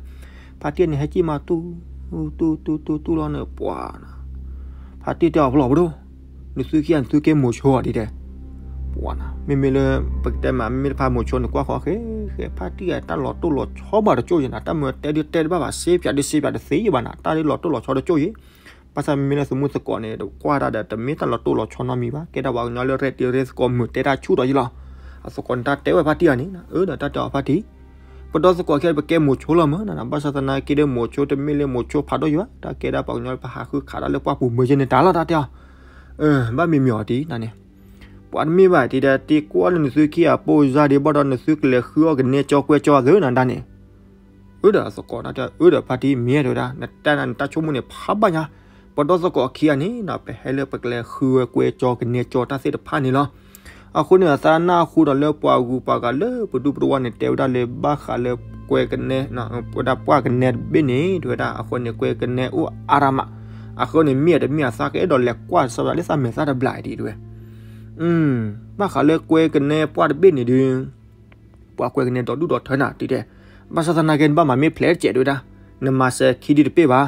ဖးတံၢ်န့ၣ် ဟဲကံၣ်မးတူၢ် တူၢ်တူၢ်တူၢ်တူၢ်လီၤန့ၣ် ပှၤနၤ, ဖးတံၢ်တဲအီၤဖီလီၤ ဖိဒိၣ်, နသုခံဂၤန့ၣ် သုကဲမိၤဆိဒ်တဲ, မ့မ့ၢ်လၢ ပကတဲမး မ့မ့ၢ်တဖၣ်မိၤဆိန့ၣ် ကွၢ်ဃီဃဲ ဃဲဖါတံၢ်အတၢ်လီၤတိၢ်လီၤဆီဘၣ်တကၠိၣ်ယဲၢ်နၤ, တၢ်မၤတဲဒုးတဲတဘၣ်ဘၣ်, စ့ပၠးဒုးစ့ပၠးတသ့ယဲၢ်ဘၣ်နၤ, တၢ်ဒုးလီၤတိၢ်လီၤဆီတကၠိၣ်ယဲၢ်. ဘၣ်ဆၣ်မ့မ့ၢ်လၢသမူသကိးန့ၣ် ကွၢ်တၢ်ဒီး တမ့ၢ်တၢ်လီၤတိၢ်လီၤဆီနီတမံၤဘၣ်, ကဲဒၣ်ပှၤကညီလၢရဲၣ်တံၤရဲၣ်သကိး မုာ်တဲတၢ်ဆူၣ်ထီၣ်ယဲၢ်လီၤ. အသကိးန့ၣ် တၢ်တဲဝဲဖါတံၢ်အီၤန့ၣ်, အၢ ဒီးတၢ်တဲအီၤဖါတံၢ်, ပဒီသကိးခံဂၤ ပကဲမိၤဆိလီၤမၢ်နၤ, ဘၣ်ဆၣ်သနာ်က့ဒီး မိၤဆိတမ့ၢ်လၢမိၤဆိဖးဒိၣ်ယဲၢ်ဘၣ်, တၢ်ကဲဒၣ်ပှၤကညီလၢပဟးဃုခးတၢ်လၢပှၢ်ပူၤမုာ်ယဲၢ်န့ၣ်တၢ်လီၤ တၢ်တဲအီၤ. ဘၣ်မံၤမံၤအီၤတံၢ်နၤန့ၣ်, ပှၤတမ့ၢ်ဘၣ်တံၢ်ဒီး တံၢ်ကွၢ်လၢနသုခံဂၤအပိာ်စါဒံးဘၣ်ဒီး နသုကလဲၤဃုအီၣ်ကနဲကၠီကွဲကၠီအသးနၤဒၣ်န့ၣ်. အၢ ဒီးအသကိးတၢ်တဲ အၢ ဒီးဖါတံၢ်မ့ၢ်တဲဝဲဒၣ် နတၢ်နတၢ်ဆိကမိၣ်န့ၣ် ဖးဘၣ်ညါ, ပဒီသကိးခံဂၤန့ၣ် ပဟဲလၢပကလဲၤဃုဝဲကွဲကၠီကနဲကၠီတၢ်သ့ၣ်တဖၣ်န့ၣ်လီၤ. အဃိန့ၣ် အသးနၢ်ဟူဒီးလၢပှၤဂုၤပှၤဂၤလၢပဒူပတဝီန့ၣ် တဲဝဲဒၣ်လၢဘၣ်ဃးလၢကွဲကနဲ, ဝဲဒၣ်ပှၢ်ကနဲတဘ့ၣ်န့ၣ် တဲဝဲဒၣ် အဃိန့ၣ် ကွဲကနဲအိၣ်အါရမး, အဃိန့ၣ် မ့ၢ်အတမ့ၢ်အသးကအဲၣ်ဒိးလဲၤကွၢ်စၢၤလၢသးမဲာ်သၣ်တဘျီဒံးတဲဝဲ ဘၣ်ဃးလၢကွဲကနဲပှၢ်တဘ့ၣ်န့ၣ်ဒီး ပှၤကွဲကနဲဒီဒူၣ်ဒီထၢနၤတံၢ်တဲ, ဘၣ်ဆၣ်သနာ်က့ နဘၣ်မၤမ့ၢ်ဖျဲးတစဲးတဲဝဲဒၣ်, နမၤစဲၤခံဒုတပ့ၢ်ဘၣ်,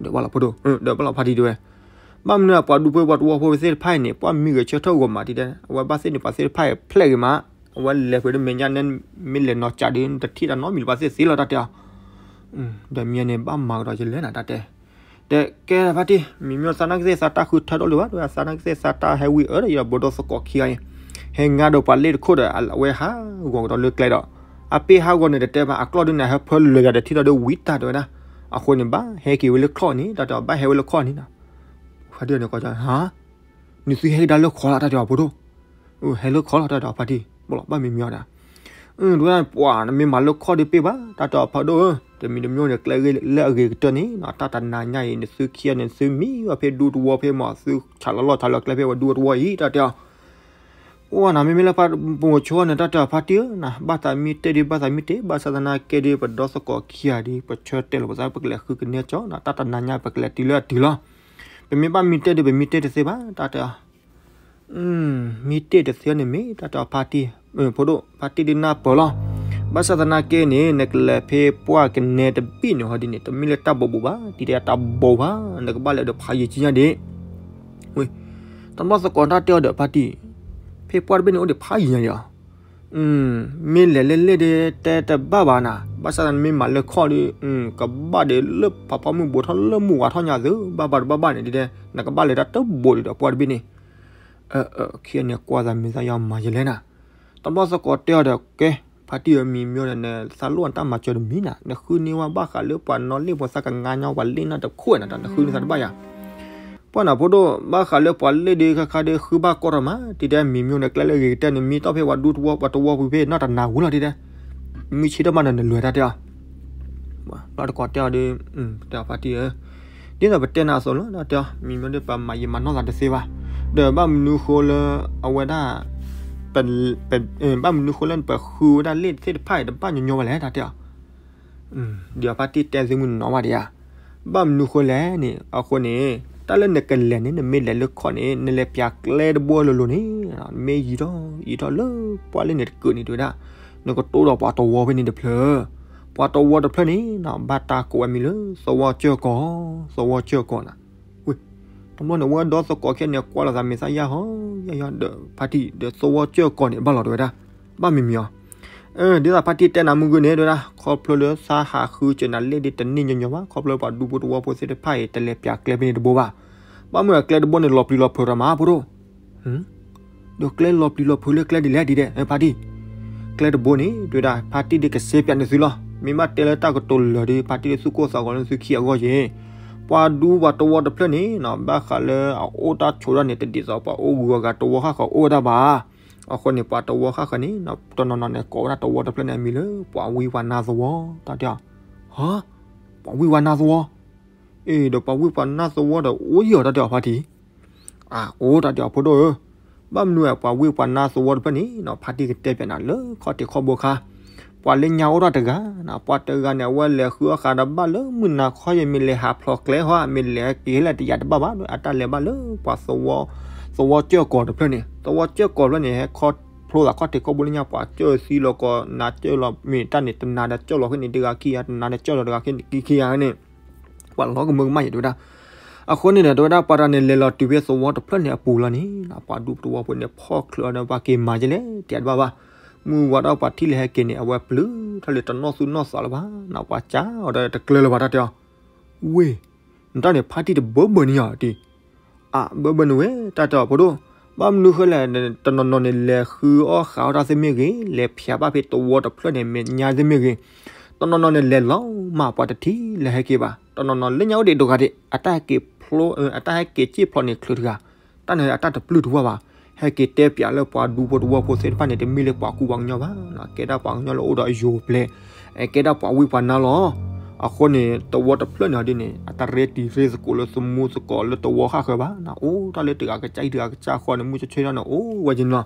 ဒီးဘၣ်လီၤဖိဒိၣ်, ဒီးဘၣ်လီၤဖါတံၢ်တဲဝဲ, ဘၣ်မနုၤပှၤဒူဖိပှၤတဝီဖိသ့ၣ်တဖၣ်အံၤန့ၣ် ပှၢ်မံဂဲၤဆၢထၢၣ်ဂီၤမးတံၢ်တဲ, အဝဲဘၣ်သ့ၣ်န့ၣ် ပှၤသ့ၣ်တဖၣ်အံၤဖျဲးဂ့ၤမး, အဝဲလဲၤဖဲဒီးမဲာ်ညါနဲ မ့ၢ်လဲၤနီၤကးဒီး နတထံၣ်တၢ်နီတမံၤလၢၤဘၣ်သ့ၣ်သ့လီၤတၢ်တဲအီၤ. ဒီးမ့ၢ်န့ၣ် ဘၣ်မၤကဒီးယလဲၣ်နၤတၢ်တဲ တဲကဲဖါတံၢ်, မံၤမ့ၢ်သးနာ်က့သ့ၣ်သးတၢ်ဃုထၢထီၣ်လၢၤဘၣ်, သးနာ်က့သ့ၣ်သးတၢ်ဟဲဝံၤအၢဒီးယဒီးဘိဒီသကိးခံဂၤအံၤ, ဟဲငါဒီးပှၤလ့ၣ်တခိၣ်ဒီး အဝဲဟးဂီၤကဒီးလၢကျဲဒီး, အပ့ၢ်ဟးဂီၤန့ၣ်တတဲဘၣ်, အကျီၢ်ဒုးန့ၣ် ဟဲဖၢလၢာ်ယၤဒီးထံၣ်ထီၣ်ဒီးဝံတၢ်တဲဝဲဒၣ်, အဃိန့ၣ် ဘၣ်ဟဲက့ၤဝဲလၢခီၣ်န့ၣ် တၢ်တဲအီၤ ဘၣ်ဟဲဝဲလၢခီၣ်န့ၣ်နၤ, ဖါတံၢ်န့ၣ်ကီး နသုဟဲက့ၤဒၣ်လၢခီၣ်လီၤ တၢ်တဲအီၤဖိဒိၣ်, ဟဲလၢခီၣ်လီၤ တၢ်တဲအီၤဖါတံၢ်, ဘၣ်မံၤမံၤအီၤဒၣ် ဒ်ဝဲဒၣ်ပှၤနမ့ၢ်မၤလၢခီၣ်ဒီးပ့ၢ်ဘၣ် တၢ်တဲအီၤဖးဒိၣ်ဧၢ, တမံၤတမံၤန့ၣ် ကျဲဂ့ၤလၢအဂ့ၤကတၢၢ်န့ၣ် တၢ်တနၤညါအံၤ နသုခံဂၤန့ၣ် နသုမံဝဲဖဲဒူသဝီဖဲမး သုဆးလီၤလီၢ်ဆးလီၤကျဲဖဲဝဲဒူသဝီအံၤ တၢ်တဲအီၤ, အိၣ်နၤ မ့မ့ၢ်လၢပမိၤဆိန့ၣ် တၢ်တဲအီၤဖါတံၢ်ဧၢနၤ ဘၣ်သးမံတဲဒုး ဘၣ်သးမံတဲ ဘၣ်ဆၣ်သနာ်က့ဒီး ပဒီသကိးခံဂၤဒီး ပဆၢတဲာ်လီၤပသး ပကလဲၤဃုကနဲကၠီနၤ တၢ်တနၤညါ ပကလဲၤတုၤလၢအတုၤလီၤ, ပမ့ၢ်ဘၣ်မံတဲဒုး ပမံတဲတသ့ဘၣ် တၢ်တဲအီၤ မံတ့ၢ်တသ့န့ၣ်မ့ၢ် တၢ်တဲအီၤဖါတံၢ်, ဖိဒိၣ် ဖါတံၢ်ဒုးနၢ်ပၢၢ်လီၤ, ဘၣ်ဆၣ်သနာ်က့န့ၣ် နကလဲၤဖဲပှၢ်ကနဲတဘ့ၣ်န့ၣ်ဟီဒ်န့ၣ် တမ့ၢ်လၢတၢ်ဘိးဘိးဘၣ် ဒ်တဲတၢ်ဘိးဘၣ် နကဘၣ်လဲၤဒီးဖးယံာ်ကညါဒံး, ဝဲ တဘျီသကိးတၢ်တဲအီၤဒီးဖါတံၢ်, ဖဲပှၢ်တဘ့ၣ်န့ၣ်အိၣ်ဒံးဖးယံာ်ညါဒံးလီၤ မ့ၢ်လဲၤလၢလဲၣ်ဒီးတဲတဘၣ်ဘၣ်နၤ, ဘၣ်ဆၣ်သနာ်က့မ့ၢ်မၤလၢခီၣ်ဒီး ကဘၣ်ဒီးလၢဖးဖီမုၢ်ဘူးထီၣ်လၢမုၢ်ဝါထီၣ်ညါသု ဘၣ်ဘၣ်တဘၣ်ဘၣ်န့ၣ်ဒ်တဲ နကဘၣ်လဲၤတၢ်တဘိးဒံးဒီးပှၢ်တဘ့ၣ်န့ၣ်, ခံဂၤန့ၣ်ကွၢ်သးမ့ၢ်သးယီၤမၤယလဲၣ်နၤ, တဘျီသကိးတဲအီၤဒီးကဲ, ဖါတံၢ်ဧၢ မံမ့ၢ်ဒီး နသးလိၣ်နတၢ်မၤစၢၤတမံၤနၤ, နဃုန့ၢ်ဝဲဘၣ်ဃးလၢပှၤနီၣ်လ့ၣ်ဖိသၣ်ကငါညီပှၤလ့ၣ်နီၢ်တခိၣ်နၤ နဃုန့ၢ်သးတဘၣ်ယၤ ပှၢ်နၤဖိဒိၣ် ဘၣ်ဃးလၢပှၤလ့ၣ်ဒုးခါခါဒုးဃုဘၣ်ကီထီၣ်မး ဒ်တဲမံမ့ၢ်န့ၣ် ကျဲလၢအဂ့ၤကတၢၢ်န့ၣ် မံတီၢ်ဖဲပှၤဒူသဝီပှၤသဝီပူၤဖဲနီၢ်တနၤဝံၤလီၤဒ်တဲ, မုၢ်ဆ့ၣ်ထီၣ်မးဒီးနလဲၤတၢ်တဲအီၤ, ဘျီတကိးတဲအီၤဒီး, တဲအီၤဖါတံၢ်ဧၢ, ဒ်သိးပတဲနၤအသိးလီၤ တၢ်တဲအီၤ မံမ့ၢ်ဒီးပမၤယံာ်မၤနီၢ်သးတသ့ဘၣ်, ဒီးဘၣ်မနုၤဃိလၢအဝဲဒၣ် ဘၣ်မနုၤဃိလၢပဃုဝဲဒၣ်လ့ၣ်သ့ၣ်တဖၣ်အံၤတဘၣ်ညီညီဘၣ်လဲၣ် တၢ်တဲအီၤ ဒီးဖါတံၢ်တဲသ့မုၢ်နီၢ်ဘၣ်ဒံးဧါ, ဘၣ်မနုၤဃိလဲၣ်န့ၣ် အဃိန့ၣ် တၢ်လၢနကလဲၤန့ၣ် နမ့ၢ်လဲၤလၢခီၣ်န့ၣ် နလဲၤပၠးကျဲတဘိလိၤလိၤန့ၣ် မ့ၢ်ယံာ်ထီၣ်ယံာ်ထီၣ်လၢပှၢ်လၢန့ၣ်တကၢၢ်န့ၣ် တဲဝဲဒၣ် နကတိၢ်ဒီးပှၤသဝီဖဲန့ၣ်တဖျၢၣ်, ပှၤသဝီတဖျၢၣ်န့ၣ် ဘၣ်တၢ်ကိးဝဲမံၤလၢ သဝီကၢၢ်ကီၢ်, သဝီကၢၢ်ကီၢ်နၤ, ဝဲ တဘျီန့ၣ် ဝဲဒီသကိးခဲန့ၣ် ကွၢ်လီၤသးမ့ၢ်သးယါဟီ ယါယါဒီးဖါတံၢ်ဒီးသဝီကၢၢ်ကီၢ်န့ၣ် ဘၣ်လီၤတဲဝဲဒၣ်, ဘၣ်မံၤမံၤအီၤ ဒ်သိးဖါတံၢ်တဲနၤမုၢ်ဂ့ၤန့ၣ် တဲဝဲဒၣ် ခီဖျိလၢသးဟးဃုစၢၤနၤလ့ၣ်ဒ်တန့ၢ်ညီညီဘၣ် ခီဖျိလၢပှၤဒူဖိသဝီဖိသ့ၣ်တဖၣ်အံၤ တလဲၤပၠးကျဲဖဲန့ၣ်တဘိဘၣ်, ဘၣ်မနုၤအကျဲတဘိန့ၣ် လီၤပျံၤလီၤဖုးထီၣ်မးဖိဒိၣ်, ဒီးကျဲလီၤပျံၤလီၤဖုးလၢကျဲဒ်လဲၣ်ဒ်လဲၣ် ဖါတံၢ်, ကျဲတဘိန့ၣ် တဲဝဲဒၣ် ဖါတံၢ်ဒ်ကစ့ပၠးန့ၢ်သုလီၤ မ့ၢ်ဘၣ်တဲလၢတၢ်ကတိၤလၢာ်ဒီး ဖါတံၢ်ဒ်သူၣ်ကိၢ်သးဂီၤလၢသုခံအဂီၢ်ယ့ၣ် ပှၤဒူပှၤသဝီတဖျၢၣ်န့ၣ် ဘၣ်ဃးလၢအအိၣ်တၢ်ဆိးဒၣ်န့ၣ် တဒ်သိးပှၤအိၣ်ဂုၤအဂၤသဝီဃၣ်ဃၢၤအိၣ်ဝဲဒၣ်ဘၣ်. အဃိန့ၣ် ပှၤသဝီဃၣ်ဃၢၤန့ၣ် တနီၤနီၤန့ၣ် ကိးဝဲဒၣ်သဝီတဖျၢၣ်န့ၣ်အမံၤလၢ ပှၤဝံပှၤနါသဝီ တၢ်တဲအီၤ. ဟါ, ပှၤဝံပှၤနါသဝီ, အ့ ဒီးပှၤဝံပှၤနါသဝီဒီးအိၣ်ယံာ်အီၤ တၢ်တဲအီၤဖါတံၢ်. အအိၣ် တၢ်တဲအီၤဖိဒိၣ်ဧၢ, ဘၣ်မနုၤအပှၤဝံပှၤနါသဝီတဖျၢၣ်န့ၣ် ဖါတံၢ်ကတဲပၠးနၤလၢခီၣ်ထံးခီၣ်ဘိအခါ ပှၤလၢညါအိၣ်ထီၣ်တဂၤ, ပှၤတဂၤန့ၣ် အဝဲလဲၤဃုအီၣ်ဃာ်ဒီးဘၣ်လၢမုၢ်နၤခီယဲၢ် မ့ၢ်လဲၤဟးဖျိးကျဲဟီ မ့ၢ်လဲၤက့ၤလဲၣ်တယာ်တဘၣ်ဘၣ်, အတၢ်လဲၤဘၣ်လၢပှၤသဝီကၢၢ်ကီၢ်တဖျၢၣ်န့ၣ်, သဝီကၢၢ်ကီၢ်တဖျၢၣ်န့ၣ် ဟဲခီဖျိသးခီၣ်ထံးခီၣ်ဘိလၢညါ ပှၤကၢၢ်သံလီၤကီး နၤကၢၢ်လီၤ မ့ၢ်တၢ်န့ၣ် တနၤဒီးကၢၢ်လီၤဃ့န့ၣ် တဂၤခံဂၤ တနၤဒီးကၢၢ်လီၤတဂၤခံဂၤန့ၣ် ပှၤလီၤကမၢကမၣ်ယဲၢ်တဲဝဲဒၣ်. အဃိန့ၣ်ဒီး တဲဝဲဒၣ်ပှၤတဂၤန့ၣ် လဲၤလီၤတုၤဖဲသဝီတဖျၢၣ်န့ၣ်အပူၤလီၤန့ၣ် ပှၤဒူသဝီဖိန့ၣ် ဖီၣ်ချုးအီၤဒီး ပှၤက့ၤမၤကလဲၣ် တဲတဘၣ်ဘၣ်. မုၢ်ဝါဒီးပှၤထံၣ်လၢဟဲက့ၤန့ၣ် အဝဲပျုၤထီၣ်လၢ တနီၣ်သူၣ်နီၣ်သးလၢၤဘၣ်နီၤ, ပှၤကးအီၤဒီးတကျၢၤလၢၤဘၣ် တၢ်တဲအီၤ. ဝ့ၢ်, နတၢ်န့ၣ် ဖါတံၢ်တဘၢဘၢန့ၣ်ဧါတံၢ်. အၢ ဘၢဘၢန့ၣ်ဝဲ တၢ်တဲအီၤဖိဒိၣ်, ဘၣ်မနုၤဃိလဲၣ်, တနီၤနီၤန့ၣ် လဲၤဃုအီၣ်ဃုအီတၢ်သ့ၣ်မ့ၢ်ဂ့ၤ, လဲၤဖျးဘၣ်ဖဲသဝီတဖျၢၣ်န့ၣ် မဲာ်ညါသ့ၣ်မ့ၢ်ဂ့ၤ, တနီၤနီၤန့ၣ် လဲၤလီၤမး ပှၤတထံၣ်လၢဟဲက့ၤဘၣ်, တနီၤနီၤလၢညါအိၣ်ဒံးတဂၤဒံး အတၢ်ဟဲက့ၤဖျိ အတၢ်ဟဲက့ၤစ့ၣ်ဖျိးန့ၣ်ချုးတဂၤ, တၢ်န့ၣ်အတၢ်တပျုၢ်တဝၢ်ဘၣ်, ဟဲက့ၤတဲပၠးလၢပှၤဒူဖိသဝီဖိသ့ၣ်တဖၣ်န့ၣ် တမ့ၢ်လၢပှၤကူပှၤကညီဘၣ်, ကဲဒၣ်ပှၤကညီလၢအိၣ်ဒီးအယိၤပျဲၤ, ကဲဒၣ်ပှၤဝံပှၤနါလီၤ. အဃိန့ၣ် သဝီတဖျၢၣ်န့ၣ်ဒ်န့ၣ် အတရ့တံၤရ့သကိးလၢသမူသကိးလၢသဝီဃၣ်ဃၢၤဘၣ်, အိၣ်တၢ်လၢတဂၤကစၢ်အံၤတဂၤကစၢ်ဃီန့ၣ် မုၢ်ဆ့ၣ်ဆ့ၣ်ထီၣ်န့ၣ် အိၣ်ဝဲက့ၤနီၤ,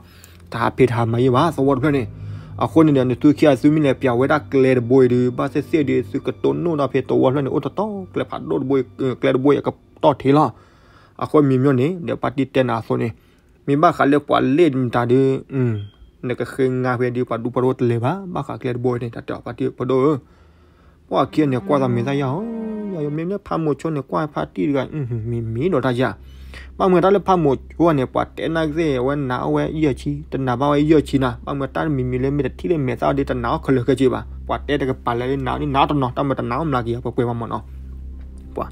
တဟးဖံးတဟးမၤယံၤဘၣ် သဝီတဖျၢၣ်န့ၣ်. အဃိန့ၣ်ဒီး နသုခံဂၤသုမ့ၢ်လဲၤပၠးဝဲဒၣ်ကျဲတဘိအံၤဒီး ဘၣ်သ့ၣ်သ့ၣ်ဒီး သုကတိၢ်နီၣ်ဒီးဖဲသဝီတဖျၢၣ်န့ၣ် အိၣ်တတီၤကျဲဖးဒိၣ်တဘိအံၤ, ကျဲတဘိအံၤအကတီၢ်ထံးလီၤ. အဃိမ့မ့ၢ်န့ၣ် ဒီးဖါတံၢ်တဲနၤအသိးန့ၣ်, မ့ၢ်ဘၣ်ဃးလၢပှၤလ့ၣ်မတၤဒီး နကဃ့ငါဖဲဒီးပှၤဒူဖိတဝီတလဲၤဘၣ်, ဘၣ်ဃးကျဲတဘိအံၤန့ၣ် တၢ်တဲအီၤဖါတံၢ်ဖိဒိၣ်ဧၢ. ပှၤခံဂၤန့ၣ် ကွၢ်သးမဲာ်သၣ်ယၢ်ဟီ, ယၢ်ယၢ် မ့မ့ၢ်ဖးမိၤဆိန့ၣ် ကွၢ်ဖါတံၢ်တဂၤ မံၤမံၤဒီးတၢ်ယၤ, ဘၣ်မနုၤတၢ်လၢဖးမိၤဆိန့ၣ် ပှၤတဲနၢ်ကသ့ၣ် အဝဲနာ်အီၣ်ဝဲယဲၢ်ဆံ, တနာ်ဘၣ်ဝဲယဲၢ်ဆံနၤ, ဘၣ်မနုၤတၢ်တမံၤမံၤလၢမ့ၢ်တထံၣ်လၢမဲာ်သၣ်ဒီး တနာ်အီၣ်ခဲလၢာ်ခဲဆ့ဘၣ်, ပှၤတဲတကပၤလၢနာ်အီၣ်န့ၣ် နာ်အီၣ်တနီၤ, တၢ်မ့ၢ်တနာ်အီၣ်မျးကယၤ ပှဲၤပှဲၤမးမးနီၤ. ပှၤ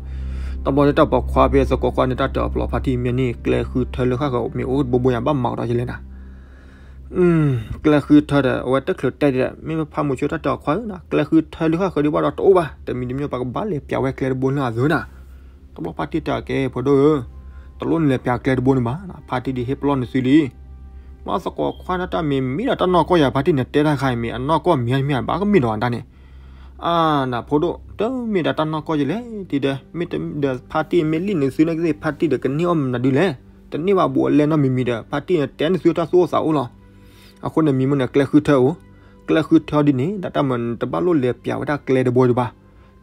တဘျီဒီးတၢ်ပိာ်ခွါဖဲသကိးခွါန့ၣ် တၢ်တဲအီၤဖါတံၢ် မ့ၢ်န့ၣ် ကျဲဃုထၢလၢဃၣ်ဃၢၤ မ့ၢ်အိၣ်တဘိဘိယၤ ဘၣ်မၤကဒီးယလဲၣ်နၤ. ကျဲဃုထၢဒီး အဝဲတချုးတဲဒ်ဒီး မ့ၢ်ဖးမိၤဆိတၢ်တဲအီၤခွါဧၢ, ကျဲဃုထၢလၢဃၣ်ဃၢၤဒံးဘၣ်ဒီးတအိၣ်ဘၣ်, တမံၤတမံၤပှၤကဘၣ်လဲၤပၠးဝဲကျဲတဘိလၢအသိးနၤ. တဘျီဖါတံၢ်တဲအီၤကဲ ဖိဒိၣ်ဧၢ, တလိၣ်နလဲၤပၠးကျဲတဘိန့ၣ်ဘၣ်, ဖါတံၢ်ဒ်ဟ့ၣ်ပလီၢ်နသုလံ. မ့ၢ်သကိးခွါန့ၣ် တၢ်မ့ၢ်မ့ၢ်ဒီးတၢ်နီၢ်ကီၢ်ယၤ ဖါတံၢ်န့ၣ်တဲတၢ်ခါအံၤ မ့ၢ်အနီၢ်ကီၢ်မ့ၢ်မ့ၢ်ဘၣ်ကမ့ၢ်ဒီးအတၢ်န့ၣ် အါ နဖိဒိၣ် တမ့ၢ်ဒီးတၢ်နီၢ်ကီၢ်ယလဲၣ်, ဒ်ဒီး မ့ၢ်ဒီးဖါတံၢ်မ့ၢ်လံၣ်နသုနာ်က့သ့ၣ် ဖါတံၢ်ဒီးကန့ၢ်အီၣ်မနုၤဒ်လဲၣ်, တန့ၢ်ဘၣ်ဘူးအလဲနီတမံၤမံၤဒီး ဖါတံၢ်န့ၣ်တဲနသုတၢ်သူၣ်အိၣ်သးအိၣ်လီၤ. အဃိန့ၣ်မံၤမ့ၢ်န့ၣ် ကျဲဃုထၢအိၣ်, ကျဲဃုထၢဒ်န့ၣ် တၢ်တမ့ၢ်နတဘၣ်လိၣ်လဲၤပၠးဝဲဒၣ်ကျဲတဘိဒံးဘၣ်,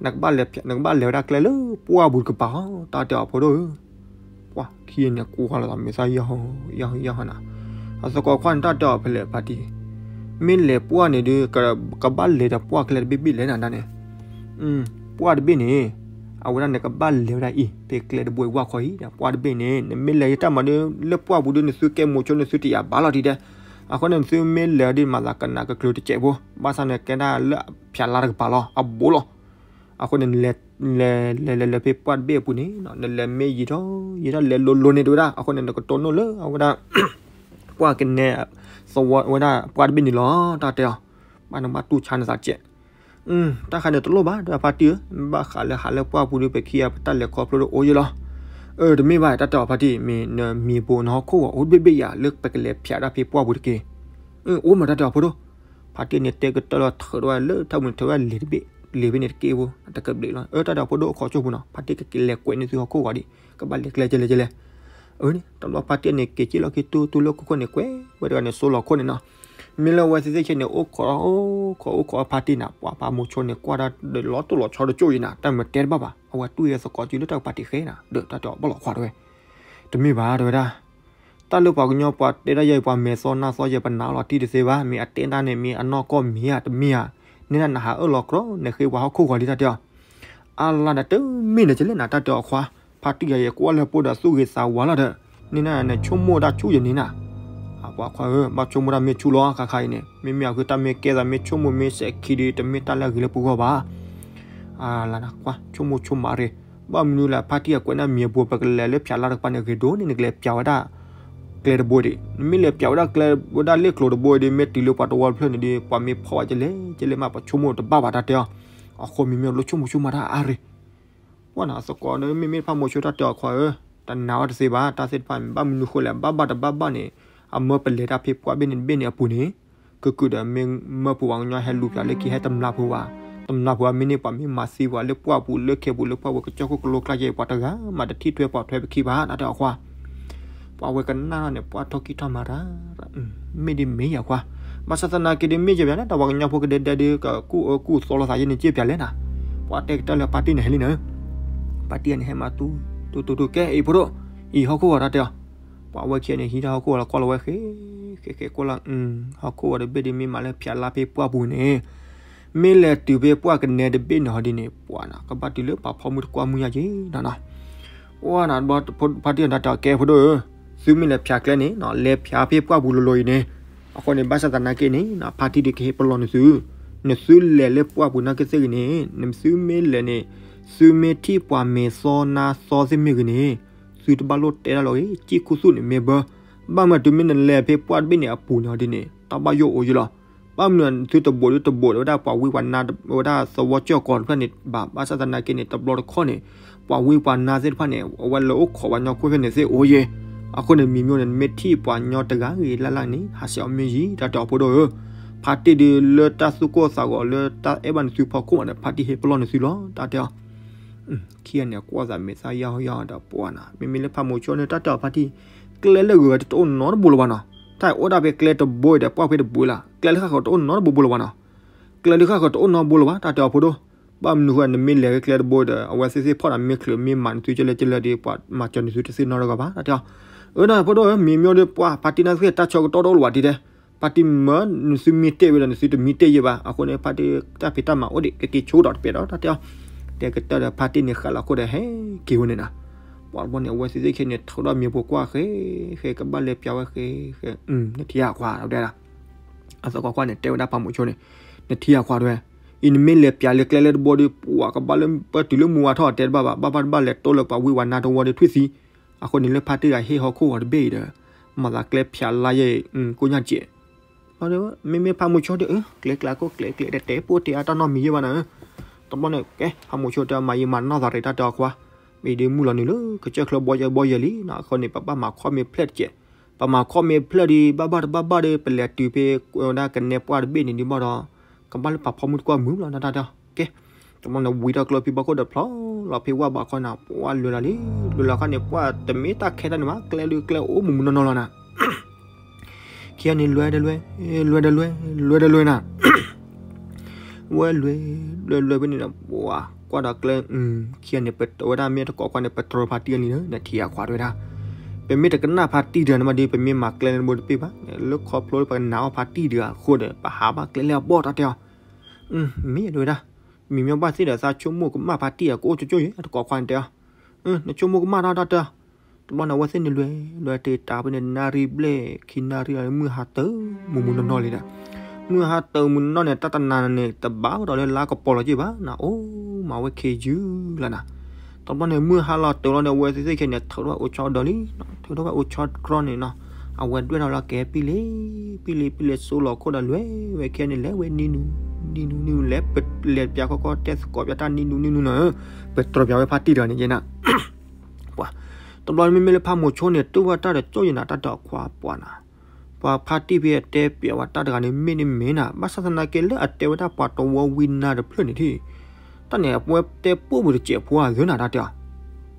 နကဘၣ်လဲၤပၠး နကဘၣ်လဲၤဝဲဒၣ်ကျဲလၢပှၢ်ပူၤတကပၤလီၤ, တၢ်တဲအီၤဖိဒိၣ်ဧၢ. ပှၤခံဂၤန့ၣ် ကွၢ်လီၤသးမဲာ်သၣ်ယၢ်ဟီ ယၢ်ဟီ ယၢ်ဟီနၤ, အသကိးခွါန့ၣ် တၢ်တဲအီၤဖဲလဲၣ် ဖါတံၢ်, မ့ၢ်လဲၤပှၢ်န့ၣ်ဒီး ကဘၣ်လဲၤဒီးပှၢ်ကျဲတဘ့ၣ်ဘ့ၣ်လဲၣ်နၤဒၣ်န့ၣ်, ပှၢ်တဘ့ၣ်န့ၣ် အဝဲဒၣ်န့ၣ်ကဘၣ်လဲၤဝဲဒၣ်အံၤ ဖဲကျဲတဘိအံၤဝၢ်ခီအံၤဒီး ပှၢ်တဘ့ၣ်န့ၣ် နမ့ၢ်လဲၤယတၢ်မၤဒီး လၢပှၢ်ပူၤဒီး နသုကဲမိၤဆိ နသုတယာ်ဘၣ်လီၤတံၢ်ဒဲး, အဃိန့ၣ် နသုမ့ၢ်လဲၤဒ်မၤသးကနၣ်ကကျၢၤတစဲးဖိ, ဘၣ်ဆၣ်န့ၣ်ကဲဒၣ်လၢဖၠးလါတကပၤလီၤ အဘူးလီၤ. အဃိန့ၣ် နလဲၤ လဲၤလဲၤလဲၤလၢဖဲပှၢ်တဘ့ၣ်အပူၤန့ၣ် နလဲၤမ့ၢ်ယံာ်ထီၣ်ယံာ်ထီၣ် လဲၤလိၤလိၤန့ၣ်တဝဲဒၣ် အဃိန့ၣ် နကတိၢ်နီၣ်လၢအဝဲဒၣ် ပှၢ်ကနဲ သဝီဝဲဒၣ်ပှၢ်တဘ့ၣ်န့ၣ်လီၤ တၢ်တဲအီၤ, ဘၣ်နဘၣ်တူၢ်ဆါနသးစဲး, တၢ်ခါန့ၣ်တလိၣ်ဘၣ် တဝဲဖါတံၢ်ဧၢ, ဘၣ်ဃးလၢဟးလၢပှၢ်ပူၤဒီး ပခံဂၤပတၢ်လဲၤခီဖျိတအိၣ်ယဲလီၤ. အၢ တမ့ၢ်ဘၣ် တၢ်တဲအီၤဖါတံၢ် မ့ၢ်နမံၤဘိနဟီၣ်ခိၣ်ဂီၤအိၣ်တဘ့ၣ်ဘ့ၣ်ယၤ လၢပကလဲၤဖၠးတၢ်ဖဲပှၢ်ပူၤတက့ၢ်. အိၣ်မး တၢ်တဲအီၤဖိဒိၣ်, ဖါတံၢ်န့ၣ်တဲကတၢၢ်လီၤ ထုးထီၣ်ဝဲလၢထၢၣ်မုၢ်ထုးဝဲလံာ်တဘ့ၣ်, လံာ်ဖဲန့ၣ်တက့ၢ်ဖိ တကဘျံးလီၤ. အၢ တၢ်တဲအီၤဖိဒိၣ် အခီၣ်ဆိၣ်ပူၤနီၤ ဖါတံၢ်ကက့ၤလဲၤကွဲးန့ၢ်သုဟီၣ်ခိၣ်ဂီၤဒံး ကဘၣ်လဲၤကျဲကဲလဲၣ်ကဲလဲၣ်. အၢ တဘျီဖါတံၢ်န့ၣ် က့ၤက့ၣ်လီၤခံတူၢ်တူၢ်လၢခိၣ်ခိၣ်န့ၣ် ကွဲးဝဲတဂၤန့ၣ် စိလီၤခိၣ်န့ၣ်နီၤ. မ့ၢ်လၢအဝဲသ့ၣ်သ့ၣ်ဆဲန့ၣ် အိၣ်ခိးအိၣ်ခိးအိၣ်ခိးဖါတံၢ်နၤ ပှၤဖးမိၤဆိန့ၣ် ကွၢ်တၢ်ဒီးလီၤတိၢ်လီၤဆီတကၠိၢ်အံၤနၤ တၢ်မၤတဲတဘၣ်ဘၣ် အဝဲတူၢ်ယဲသကိးစုလၢတၢ်ကပၤတံၢ်ဃဲနၤ ဒီးတၢ်တဲအီၤဘၣ်လီၤခွါတဝဲ တမ့ၢ်ဘၣ်တဝဲဒၣ် တၢ်လၢပှၤကညီပှၤတဲဒၣ်ယဲအံၤ ပှၤမဲာ်သီနၢ်သီယဲ ပနာ်အီၤလီၤတံၢ်တသ့ဘၣ် မ့ၢ်အတဲဒၣ်န့ၣ် မ့ၢ်အနီၢ်ကီၢ်မ့ၢ်ဧါ တမ့ၢ်ဧါ, န့ၣ်ဒၣ်နဟးအၢၣ်လီၤကြီ နဃ့ပှၤဟီၣ်ခိၣ်ဂီၤလံ တၢ်တဲအီၤ. အါလါဒီးတမ့ၢ်န့ၣ် ကလဲၣ်နၤ တၢ်တဲအီၤခွါ, ဖါတံၢ်ဂၤယဲ ကွၢ်လၢပှဲၤဒီးသူၣ်ဂ့ၤသးဝါလီၤဒီး န့ၣ်နၤနဆိကမိၣ်တၢ်ဆူၣ်ယဲန့ၣ်နၤ. ပှၤခွါဧၢ ဘၣ်ဆိကမိၣ်တၢ်မ့ၢ်ဆူၣ်လီၤ ခါခါအံၤန့ၣ် မ့မ့ၢ်အဃိတၢ်မ့ၢ်ကဲသးမ့ၢ်ဆိကမိၣ်မ့ၢ်စဲးခံဒီး တမ့ၢ်တၢ်လၢအဂ့ၤလၢပဂီၢ်ဘၣ်. အါလါနၤ ကွၢ်ဆိကမိၣ်ဆိကမးရ့ၣ်, ဘၣ်မနုၤလၢဖါတံၢ်အကွဲး နမံၤအပူၤ ပကလဲၤလၢဖၠးလါတကပၤန့ၣ် ဂ့ၤဒိၣ်န့ၣ် နကလဲၤပၠးဝဲဒၣ် ကျဲတဘိဒံး, နမ့ၢ်လဲၤပၠးဝဲဒၣ်ကျဲဝဲဒၣ်လ့ၣ်ကျိၤတဘိဒံး မ့ၢ်တုၤလၢပှၤတဝီတဖျၢၣ်န့ၣ်ဒီး ပှၤမ့ၢ်ဖီၣ်ဝဲကလဲၣ် ကလဲၣ်မး ပှၤဆိကမိၣ်တဘၣ်ဘၣ် တၢ်တဲအီၤ. အဃိမ့မ့ၢ်လၢဆိကမိၣ်ဆိကမးတၢ်အါရ့ၣ် ပှၤနၤအသကိးဒီး မ့မ့ၢ်ဖးမိၤဆိတၢ်တဲအီၤခွါဧၢ, တနာ်အီၤတသ့ဘၣ် တၢ်သ့ၣ်တဖၣ် ဘၣ်မနုၤဃိလဲၣ် ဘၣ်ဘၣ်တဘၣ်ဘၣ်န့ၣ် အမၢပလဲၤတၢ်ဖဲပှၢ်ဘ့ၣ်န့ၣ်တဘ့ၣ်န့ၣ်အပူၤန့ၣ် ကုၢ်ကုၢ်ဒီးမ့ၢ်မၢပူၤပှၤကညီဟဲလူၤပၠးလၢခံ ဟဲတမျာ်ပူၤဘၣ်, တမျာ်ပူၤဧါ မ့ၢ်န့ၢ်ပှၤမ့ၢ်မၤသံပှၤလၢပှၢ်ပူၤလၢခဲပူၤလၢပှၢ်ပူၤ ကစၢၢ်ခိၣ်ကလိကျါယဲ ပှၤတဂၤမးတထံၣ်ထွဲပိာ်ထွဲပခံဘၣ် တၢ်တဲအီၤခွါ ပှၤဝဲကနၣ်န့ၣ် ပှၤထီၣ်ကံၣ်ထီၣ်မၤတၢ် မ့ၢ်ဒ်မ့ၢ်ယၤခွါ, ဘၣ်ဆၣ်သနာ်က့ဒ်မ့ၢ်ယၤဘၣ်န့ၣ် တၢ်ပှၤကညီဖိကဒဲဒဲဒ် ကကူၣ်အၢကူၣ်သီလိာ်သးယဲန့ၣ် က့ပၠးလဲၣ်နၤ, ပှၤတဲကတၢၢ်လၢဖါတံၢ်န့ၣ်ဟဲလံနၤ, ဖါတံၢ်န့ၣ်ဟဲမၤတူၢ် တူၢ်တူၢ်တူၢ် ကဲအံၤဖိဒိၣ်, အံၤဟီၣ်ခိၣ်ဂီၤ တၢ်တဲအီၤ, ပှၤဝဲခံဂၤန့ၣ် ဟံးတၢ်ဟီၣ်ခိၣ်ဂီၤလီၤ ကွၢ်လီၤဝဲဃဲ ဃဲဃဲကွၢ်လီၤ ဟီၣ်ခိၣ်ဂီၤတဘ့ၣ်ဒ်မ့ၢ်မးလၢဖၠးလါဖဲပှၢ်ပူၤန့ၣ် မ့ၢ်လဲၤတုၤဖဲပှၢ်ကနဲတဘ့ၣ်န့ၣ်ဟီဒ်န့ၣ် ပှၤနၤ ကဘၣ်တုၤလၢပှၤဖီမုၢ်တကွၢ်မုၢ်ညါက့ၤနၤနီၤ, ပှၤနၤ ဖါတံၢ်တၢ်တဲအီၤ ကဲဖိဒိၣ်ဧၢ, သုမ့ၢ်လဲၤဖၠးကျဲန့ၣ် လဲၤဖၠးဖဲပှၢ်ပူၤလိၤလိၤအံၤန့ၣ်, အဃိန့ၣ် ဘၣ်ဆၣ်သနာ်က့န့ၣ် ဖါတံၢ်ဒုးကဟ့ၣ်ပလီၢ်နသု, နသုလဲၤလၢပှၢ်ပူၤနာ်က့သ့ၣ်ဂ့ၤန့ၣ် နသုမ့ၢ်လဲၤန့ၣ် သုမ့ၢ်ထံၣ်ပှၤမဲာ်သီနါသီသ့ၣ်မ့ၢ်ဂ့ၤန့ၣ် သုတဘၣ်လိၣ်တဲတၢ်လီၤဂ့ၤ, ကံၢ်ခူသူၣ်န့ၣ်မ့ၢ်ဘၢ, ဘၣ်မနုၤသုမ့ၢ်နလဲၤဖဲပှၢ်တဘ့ၣ်န့ၣ်အပူၤန့ၣ်ဒ်န့ၣ် တၢ်ဘၣ်ယိၣ်အိၣ်ယံလီၤ. ဘၣ်မနုၤသုတဘိးဒ်တဘိးဝဲဒၣ်ပှၤဝံပှၤနါ ဝဲဒၣ်သဝီကၠီၣ်ကီးတဖျၢၣ်န့ၣ်ဘၣ်, ဘၣ်ဆၣ်သနာ်က့န့ၣ် တဘျီတခီၣ်န့ၣ် ပှၤဝံပှၤနါသ့ၣ်တဖၣ်န့ၣ် အဝဲလၢအိၣ်ခိးပှၤညီခိၣ်ဖဲန့ၣ်သ့ၣ်အိၣ်ယံ, အဃိန့ၣ် မံၤမ့ၢ်န့ၣ် နမ့ၢ်ထံၣ်ပှၤညီတဂၤဂ့ၤလၢ်လၢ်န့ၣ် ဟးဆှဲးအီၤမ့ၢ်ယံ တၢ်တဲအီၤဖိဒိၣ်ဧၢ, ဖါတံၢ်ဒုးလၢတၢ်သူၣ်ကိၢ်သးဂီၤ လၢတၢ်အဲၣ်ဘၣ်နသုဖီခိၣ်မးဒီး ဖါတံၢ်ဟ့ၣ်ပလီၢ်နသုလီၤ တၢ်တဲအီၤ ခံဂၤန့ၣ် ကွၢ်သးမဲာ်သၣ်ယၢ်ယၢ်ဒီးပှၤနၤ, မ့မ့ၢ်လၢဖးမိၤဆိန့ၣ် တၢ်တဲအီၤဖါတံၢ်, ကျဲလၢဂၤတအိၣ်နီတဘိလၢၤဘၣ်နီၤ, တၢ်အိၣ်ဒၣ်ဖဲကျဲတဘိဒီး ပှၢ်ဖဲတဘိလီၤ, ကျဲလၢဃၣ်ဃၢၤတအိၣ်နီတဘိဘိလၢၤဘၣ်နီၤ, ကျဲလၢဃၣ်ဃၢၤတအိၣ်နီတဘိလၢၤဘၣ် တၢ်တဲအီၤဖိဒိၣ်, ဘၣ်မနုၤဃိ နမ့ၢ်လဲၤကျဲတဘိဒီး အဝဲသ့ၣ်သ့ၣ်ဖီၣ်ဒီးမ့ၢ်ချုးမ့ၢ်မးနသုကလဲၤကလဲၤဒီး ပှၤမၤစၢၤနသုတသ့နီတဂၤဘၣ် တၢ်တဲအီၤ, အၢ တၢ်ဖိဒိၣ်ဧၢ မံၤမ့ၢ်ဒီးပှၤဖါတံၢ်နၢ်သ့ၣ်တၢ်ဆၢကတီၢ်တအိၣ်လၢၤဘၣ်တံၢ်တဲ ဖါတံၢ်မၢ နသုမ့ၢ်တဲဝဲဒီး နသုတမ့ၢ်တဲယဲၢ်ဘၣ်, အဃိန့ၣ် ဖါတံၢ်တၢ်ဖံးတၢ်မၤအိၣ်ဒံး ကက့ၤဆိဒီးတပဲာ်ဒီး တၢ်တဲအီၤ, တဲကတၢၢ်ဒီး ဖါတံၢ်န့ၣ်ဃးလီၤခိၣ်ဒီး ဟဲက့ၤဝဲန့ၣ်နၤ, ပှၤတဘျီန့ၣ် အဝဲသ့ၣ်သ့ၣ်ခဲန့ၣ် ထုးဒီးမံၤပူၤကွၢ်ဃဲ ဃဲကဘၣ်လဲၤပၠးဝဲဃဲ ဃဲ နထံၣ်အခွါတဲဒၣ်, အသကိးခွါန့ၣ် တဲဝဲဒၣ်ဖးမိၤဆိန့ၣ်, နထံၣ်အခွါတဲဝဲ, အံၤနမ့ၢ်လဲၤပၠးလၢကျဲလၢတဘိဒီး ပှၤကဘၣ်လၢပတုၤလၢမူဝါထီၣ်တဲတဘၣ်ဘၣ်, ဘၣ်ဘၣ်တဘၣ်လဲၤတိၢ်လၢပှၤဝံပှၤနါတဝီဒီးထွံၣ်သံ အဃိန့ၣ်လၢဖါတံၢ်ဂၤဟ့ၣ်ဟီၣ်ခိၣ်ဂီၤတဘ့ၣ်အံၤဒီး မၤသးကျဲဖၠးလါယဲၢ် ကိၣ်ညၣ်စဲး, မ့မ့ၢ်ဖးမိၤဆိဒီး ကျဲကျဲကိၣ်ကျဲကျဲတဲတဲပိၢ်တဲအါတၢ်နီတမံၤယဲၢ်ဘၣ်နၤ, တဘျီန့ၣ် ကဲ ဖးမိၤဆိတဲမၤယံာ်မၤနီၢ်သးရ့ၣ်တၢ်တဲအီၤခွါ, မ့ၢ်ဒ်မုၢ်လီၤနုာ်လၢ ကစၢၢ်ချၢဘီယဲၢ်ဘီယဲၢ်လံနီၤ, အဃိန့ၣ် ပဘၣ်မၤခီၣ်မ့ၢ်ဖျၢၣ်တကဲး, ပမၤခီၣ်မ့ၢ်ဖျၢၣ်ဒီး ဘၣ်ဘၣ်တဘၣ်ဘၣ်ဒီး ပလဲၤတုၤဖဲဝဲဒၣ်ကနဲပှၢ်တဘ့ၣ်န့ၣ်ဒ်ဘၣ်ဒီး ကဘၣ်လၢပာ်ဖီမုၢ်တကွၢ်မုာ်လီၤ တၢ်တဲအီၤ, ကဲ တဘျီန့ၣ် ဝံၤထီၣ်ကျိဖံဘီခိၣ်ဒီးဖျီလီၤဖဲဝၣ်ဘးခီနၤ ပှၢ်လွဲလီၤလံ, လွဲလီၤခါန့ၣ် ပှၢ်တမ့ၢ်တၢ်ခဲတၢ်န့ၣ်ဘၣ်, ကျဲဒုးကျဲအိၣ်မုာ်မုာ်နီၢ်နီၢ်လီၤနၤ ခံဂၤန့ၣ် လွဲဒီးလွဲ, လွဲဒီးလွဲ, လွဲဒီးလွဲနၤ, ဝဲလွဲ, လွဲလွဲဖဲန့ၣ်ဒီး ပှၤကွၢ်ဒီးကျဲ, ခံဂၤန့ၣ် ပဝဲဒၣ်မ့ၢ်တကိးခွါန့ၣ် ပတြီဖါတံၢ်လံလၢ နထံၣ်အခွါတဝဲဒၣ်, ပမ့ၢ်တကနၣ်ဖါတံၢ်ဒီးနမ့ၢ်ဒီး ပမ့ၢ်မၤကျဲလၢတဘိတဘ့ၣ်ဘၣ်, လၢခီဖျိလၢပကနၣ်အီၣ်ဖါတံၢ်ဒီးအဃိဒီး ပဟးဘၣ်ကျဲလၢအဘီၣ်တၢ်တဲအီၤ, မ့ၢ်တဝဲဒၣ်, မံၤမ့ၢ်ဘၣ်သ့ၣ်ဒီးသးဆိကမိၣ်ကမၣ်ဖါတံၢ်အကအိၣ်ကၠိကၠိယဲၢ် တကိးခွါန့ၣ်တဲအီၤ, နဆိကမိၣ်ကမၣ်တၢ်တၢ်တဲအီၤ, တဘျီန့ၣ် အဝဲသ့ၣ်န့ၣ်လွဲ, လွဲတ့ၢ်တၢ်ဖဲန့ၣ် နၣ်ရံၣ်ဘျဲၣ် ခံနၣ်ရံၣ်လီၤ မုၢ်ဟါတၢၢ်မုၢ်မုၢ်နီၢ်နီၢ်လံဒီး, မုၢ်ဟါတၢၢ်မုၢ်နီၢ်န့ၣ် တၢ်တနၤန့ၣ် တဘၣ်ဝဲဒီးလၢလါကပီၤလီၤက့ၢ်ဘၣ်နၤ, အိၣ်မးဝဲခ့ယုၢ်လီၤနၤ, တဘျီန့ၣ် မုၢ်ဟါလီၤတၢၢ်လီၤဒီး အဝဲသ့ၣ်သ့ၣ်ခဲန့ၣ် ထုးထီၣ်ဝဲအိၣ်ဆီဒီးလံ, ထုးထီၣ်ဝဲအိၣ်ဆီတြီန့ၣ်နီၤ, အဝဲဒွဲၣ်ထီၣ်လၢကဲပံလ့, ပံလ့ပံလ့စိလီၤခိၣ်ဒီးလွဲဝဲခဲန့ၣ် လဲၤဝဲနံၤနူၤ, နံၤနူၤနံၤနူၤ လဲၤပလဲၤပၠးခီခီတဲသကိးပၠးတၢ်နံၤနူၤနံၤနူၤနီၤ, ပတြီပၠးဝဲဖါတံၢ်တဂၤန့ၣ်ယဲနၤ ပှၤ, တဘျီမ့မ့ၢ်လၢဖးမိၤဆိန့ၣ် တူၢ်ဘၣ်တၢ်ဒီးကၠိယနၤ တၢ်ဒီးအခွါပှၤနၤ, ပှၤဖါတံၢ်ဖဲအတဲပၠးဝဲတၢ်တဂၤန့ၣ် မ့ၢ်န့ၣ်မ့ၢ်နၤ, ဘၣ်ဆၣ်သနာ်က့လၢအတဲဝဲဒၣ်ပှၤတဝီဝံနါတဖျၢၣ်န့ၣ်ထံၣ်, တၢ်န့ၣ် အဝဲတဲပိာ်ဘၣ်တစဲးဖိအသၢနၤ တၢ်တဲအီၤ,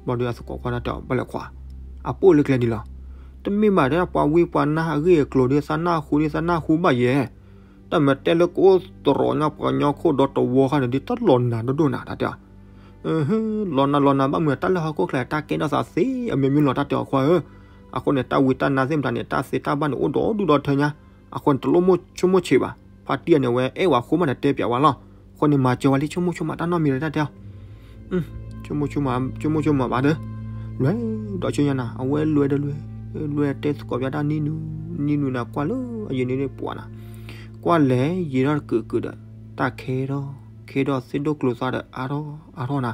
ဘျီဒီးအသကိးခွါတၢ်တဲအီၤ ဘၣ်လဲၣ်ခွါ, အပိာ်လၢကျဲဒ်လီၤ, တမ့ၢ်ဘၣ်တဲပှၤဝံပှၤနါအဂ့ၢ်အကျိၤဒီး သးနၢ်ဟူဒီး သးနၢ်ဟူဘၣ်ယဲၢ် တၢ်မၤတဲလၢကအိၣ်တရီးညီပှၤကညီခိၣ်ဒီတဝီခါန့ၣ် ဒ်တၢ်လီၤနၤဒိၣ်ဒိၣ်နၤ တၢ်တဲအီၤ, လီၤနၤလီၤနၤ ဘၣ်မနုၤ တၢ်လၢဟီၣ်ခိၣ်ချၢတၢ်ကဲထီၣ်သးသ့အမျိုးမျိုးလီၤ တၢ်တဲအီၤခွါဧၢ, အဃိန့ၣ် တၢ်ဝံတၢ်နါသ့ၣ်မတၤန့ၣ် တၢ်သ့တၢ်ဘၣ်န့ၣ် အိၣ်ဒီဒူၣ်ဒီထၢညါ, အဃိန့ၣ် တလိၣ်မိၣ်ဆိကမိၣ်ဆံးဘၣ်, ဖါတံၢ်အန့ၣ် အဝဲအဲၣ်ဝဲအဃိမးန့ၣ် တဲပၠးဝဲလီၤ, အဃိန့ၣ် မၤစၢၤဝဲလံ ဆိကမိၣ်ဆိကမးတၢ်နီတမံၤလၢ တၢ်တဲအီၤ ဆိကမိၣ်ဆိကမိၣ်ဘၣ်ဒီး, လွဲဒီးဆူညါနၤ အဝဲလွဲဒီးလွဲ, လွဲတဲသကိးပၠးတၢ်နံၤနူၤ, နံၤနူၤနၤ ကွၢ်လၢအယံၤန့ၣ်ပှၤနၤ, ကွၢ်လဲၤယံၤထီၣ်တကုာ်ကုာ်ဒီး, တၢ်ခဲထီၣ်, ခဲထီၣ်သ့ၣ်ဒိၣ်ကျိၤသၣ်ဒီးအါထီၣ်အါထီၣ်နၤ,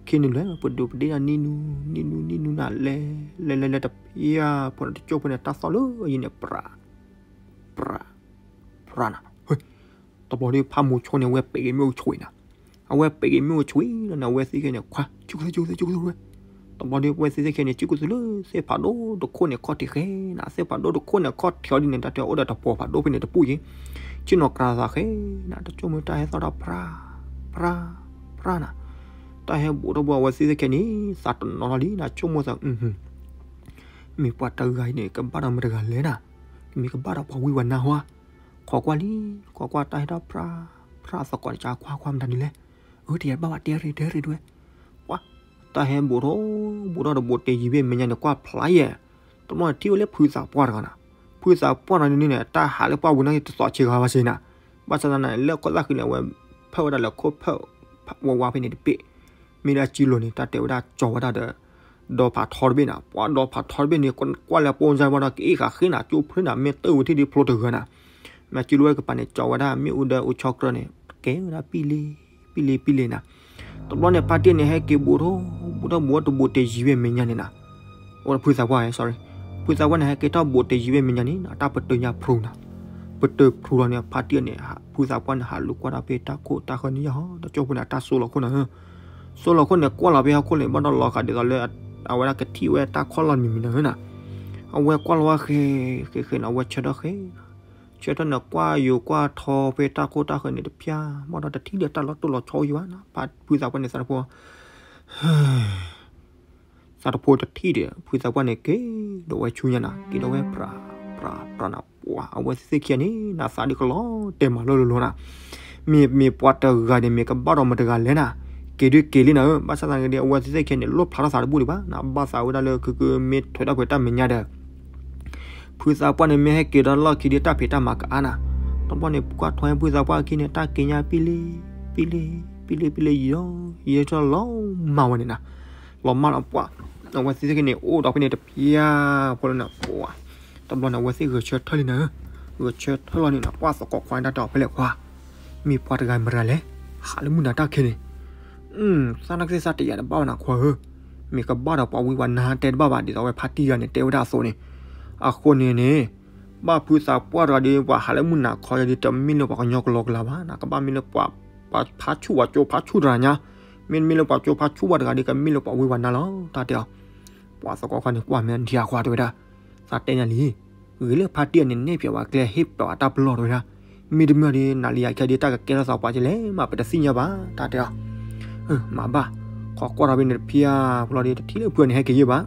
ခဲန့ၣ်လွဲ ပဒိးပဒ့ၣ်တၢ်နံၤနူၤ, နံၤနူၤနံၤနူၤနၤ လဲၤ, လဲၤလဲၤလဲၤတဖျၢၣ်ဖိန့ၣ် တကၠိၢ်ဖိန့ၣ် တၢ်သီၣ်လၢအယံၤန့ၣ် ပြး, ပြး, ပြးနၤ တဘျီဒီးဖးမိၤဆိန့ၣ် အဝဲပဲာ်က့ၤမ့ၣ်အူဆွံးနၤ, အဝဲပဲာ်က့ၤမ့ၣ်အူဆွံးလီၤန့ၣ် အဝဲသ့ၣ်ခဲန့ၣ် ခွါ ကၠူကသူ ကၠူကသူ ကၠူကသူဝဲ, တဘျီဒီးအဝဲသ့ၣ်သ့ၣ်ခဲန့ၣ် ကၠူကသူလၢသ့ၣ်ဖးဒိၣ်တခိၣ်န့ၣ် ခီၣ်ထံးဃဲနၤ, သ့ၣ်ဖးဒိၣ်တခိၣ်န့ၣ် ခီၣ်ထံးအီၤဒ်န့ၣ် တၢ်တဲအိၣ်ဒီးတပှီၤဖးဒိၣ်ဖဲန့ၣ်တပူၤယ့ၣ်, ဆ့ၣ်နီၤကြၤသးဃဲနၤ, တကၠိၢ်မ့ၢ်တၢ်ဟဲသီၣ်ထီၣ် ပြး, ပြး, ပြးနၤ, တၢ်ဟဲဘူးထီၣ်ဘူး အဝဲသ့ၣ်သ့ၣ်ခဲန့ၣ် သးတနီၤလီၤလံနၤ, ဆိကမိၣ်သး မ့ၢ်ပှၤတဂၤအံၤန့ၣ် ကဘၣ်ဒီးမတၤတဂၤလဲၣ်နၤ, မ့ၢ်ကဘၣ်ဒီးပှၤဝံပှၤနါဟီဧါ, ခိးကွၢ်လံ, ခိးကွၢ်တၢ်ဟဲထီၣ်ပြး, ပြးအသကိးန့ၣ် ကကွၢ်ကွၢ်မတၤဒ်လဲၣ်, အၢ တယဲၢ်ဘၣ်ဘၣ် တဲရ့ၣ်တဲရ့ၣ်ဒွဲၣ်, ပှၤ, တၢ်ဟဲဘူးထီၣ်, ဘူးထီၣ်တဘူးတယံၤဖဲမဲာ်ညါန့ၣ် ကွၢ်ဖျါယဲၢ်, တဘျီန့ၣ်ထံၣ်ဝဲလၢဖုသးပှၢ်တဂၤနၤ, ဖုသးပှၢ်တဂၤန့ၣ်န့ၣ် တၢ်ဟးလၢပှၢ်ပူၤန့ၣ် တသီၣ်ဆံးဂၤဘၣ်စ့နၤ, ဘၣ်ဆၣ်သနာ်န့ၣ် လၢခိၣ်သၣ်ဃံန့ၣ် အဝဲဖၢၣ်ဝဲဒၣ်လၢခိၣ်ဖၢၣ်ဝါဝါဖဲန့ၣ်တဘ့ၣ်, မ့ၢ်ဒၣ်စုလိၤန့ၣ် တၢ်တဲဝဲဒၣ်ကၠီၤဝဲဒၣ်ဒီး ဒီဖးထီတဘ့ၣ်နၤ, ပှၤဒီဖးထီတဘ့ၣ်န့ၣ် ကွၢ်လၢအပိၢ်စၢ်ဘၣ်ဒီး ကအ့ၣ်ဃာ်ဃ့နၤ ကၠိဖျ့နၤ မ့ၢ်တၢ်ဝဲထံၣ်ဒ်ဖျိတဂၤနၤ, မ့ၢ်ကၠိလၢဝဲကပၤန့ၣ် ကၠီဝဲဒၣ် မ့ၣ်အူဒၢအိၣ်ဆီကြၢးန့ၣ် ကဲဝဲဒၣ်ပံလ့ ပံလ့ ပံလ့နၤ. တဘျီန့ၣ် ဖါတံၢ်န့ၣ် ဟဲက့ၤဘူးထီၣ် ဘူးထီၣ်ဘူးဝဲတဘူးတယံၤဝဲမဲာ်ညါန့ၣ်နၤ, အိၣ်ဖုသးပှၢ် sorry, ဖုသးပှၢ်န့ၣ် ဟဲက့ၤထီၣ်ဘူးတယံၤဝဲမဲာ်ညါန့ၣ် တၢ်ပတုာ်ညါဖျိနၤ, ပတုာ်ဖျိလီၤန့ၣ် ဖါတံၢ်န့ၣ် ဖုသးပှၢ်န့ၣ် ဟးလူၤကွၢ်တၢ်ဖဲတၢ်ခိၣ်တၢ်ဃၢၤန့ၣ်ယါဟီ တကၠိဖိန့ၣ် အတၢ်စိလီၤခိၣ်နၤဧၢ, စိလီၤခိၣ်န့ၣ် ကွၢ်လီၤဖဲဟီၣ်ခိၣ်န့ၣ် ဘၣ်ဒီးလီၤဃာ်ဒ်သိးလၢ အဝဲဒၣ်ကထံၣ်ဝဲတၢ်ခီၣ်လီၢ်မံၤမံၤနၤဧၢနၤ, အဝဲကွၢ်လီၤဝဲဃဲ ဃဲဃဲန့ၣ် အဝဲဆၢထၢၣ်ဃဲ ဆၢထၢၣ်န့ၣ် ကွၢ်ယိၤကွၢ်ထီဖဲတၢ်ခိၣ်တၢ်ဃၢၤန့ၣ်တဖၠၣ် ဘၣ်ဒီးတထံၣ်ဒီးတၢ်လီၤတိၢ်လီၤဆီယံၤဘၣ်နၤ, ဖုသးပှၢ်န့ၣ် သးတဖိ သးတဖိတထံၣ်ဒီး ဖုသးပှၢ်န့ၣ် က့ၤဒီးဝဲဆူညါနၤ, က့ၤဒီးဝဲ ပြး ပြး ပြးနၤ, ပှၤအဝဲသ့ၣ်ခံဂၤန့ၣ် နသးဒုးကလီၤတဲာ်မးလၢလီၤလီၤနၤ, မ့ၢ်မ့ၢ်ပှၤတဂၤန့ၣ် မ့ၢ်ကဘၣ်ဒီးမတဂၤလဲၣ်နၤ, က့ၤဒုးက့ၤလံနၤဧၢ, ဘၣ်ဆၣ်သနာ်က့ဒီး အဝဲသ့ၣ်ခံဂၤန့ၣ် လိၣ်ဖျါထီၣ်သးတဘူၣ်ဒံးဘၣ်နၤ, ဘၣ်သးဝဲဒၣ်လၢ ခုခုမ့ၢ်ထွဲတၢ်ပှဲၤတၢ်မဲာ်ညါဒီး ဖုသးပှၢ်န့ၣ် မ့ၢ်ဟဲက့ၤဒီးလီၢ်ခံဒီး တၢ်ဖံးတၢ်မၤကအါနၤ, တဘျီန့ၣ် ကွၢ်ထွဲဖုသးပှၢ်အခံန့ၣ် တၢ်က့ၤညါပံလ့ ပံလ့ ပံလ့ ပံလ့ ယံာ်ဒီး ယံာ်ထီၣ်လီၤမၢ်ဝဲန့ၣ်နၤ, လီၤမၢ်လီၤပှၢ်, အဝဲသ့ၣ်ခံဂၤန့ၣ် အိၣ်ဒီးဖဲန့ၣ်တဖၠၣ်ဖိလၢနၤ, ပှၤ တဘျီန့ၣ် အဝဲသ့ၣ်ဂဲၤဆၢထၢၣ်လံနၤဧၢ, ဂဲၤဆၢထၢၣ်လီၤန့ၣ်နၤ, ပှၤသကိးခွါန့ၣ် တၢ်တဲအီၤဖဲလဲၣ်ခွါ, မ့ၢ်ပှၤတဂၤမတဂၤလဲၣ်, ဟးလၢမုၢ်နၤတၢ်ခဲန့ၣ် သးနကသ့ၣ်သးတယာ်တဘၣ်ဝဲနၤခွါဧၢ, မ့ၢ်ကဘၣ်ဒီးပှၤဝံပှၤနါတဲတဘၣ်ဘၣ် ဒ်သိးဝဲဖါတံၢ်ဂၤန့ၣ် တဲဝဲဒၣ်အသိးန့ၣ်, အဃိန့ၣ်န့ၣ် ဘၣ်ဖုသးပှၢ်တဂၤဒီး ပှၤဟးလၢမုၢ်နၤခီယၤဒီး တမ့ၢ်လၢပှၤကညီကလီကလီဘၣ်နၤ, ကဘၣ်မ့ၢ်လၢပှၤ ပှၤဖးဆူၣ်ပှၤကၠိဖးဆူၣ်တဂၤညါ, မ့တမ့ၢ်လၢပှၤကၠိဖးဆူၣ်ဘၣ်တဂၤဒီး ကမ့ၢ်လၢပှၤဝံပှၤနါလီၤ တၢ်တဲအီၤ, ပှၤသကိးခွါန့ၣ် ကွၢ်မ့ၢ်ဒံးအခွါတဲဝဲဒၣ်, သးတဲညါလံ ဂ့ၤလၢဖါတံၢ်န့ၣ် နဲၣ်ဖျါဝဲကျဲဟ့ၣ်ပျီအတၢ်ပလီၢ်တဲဝဲဒၣ်, မ့တမ့ၢ်ဒီး နၤလံယၤခဲဒီး တၢ်ကကဲထီၣ်သးပှၤကလဲၣ် မ့ၢ်ပတသ့ၣ်ညါဘၣ် တၢ်တဲအီၤ, မၤဘၣ်, ခီကွၢ်ထီၣ်ဖဲန့ၣ်တဖၠၣ်ဖိလီၤဒီး တထံၣ်လၢဖုန့ၣ် ဟဲက့ၤယဲၢ်ဘၣ်,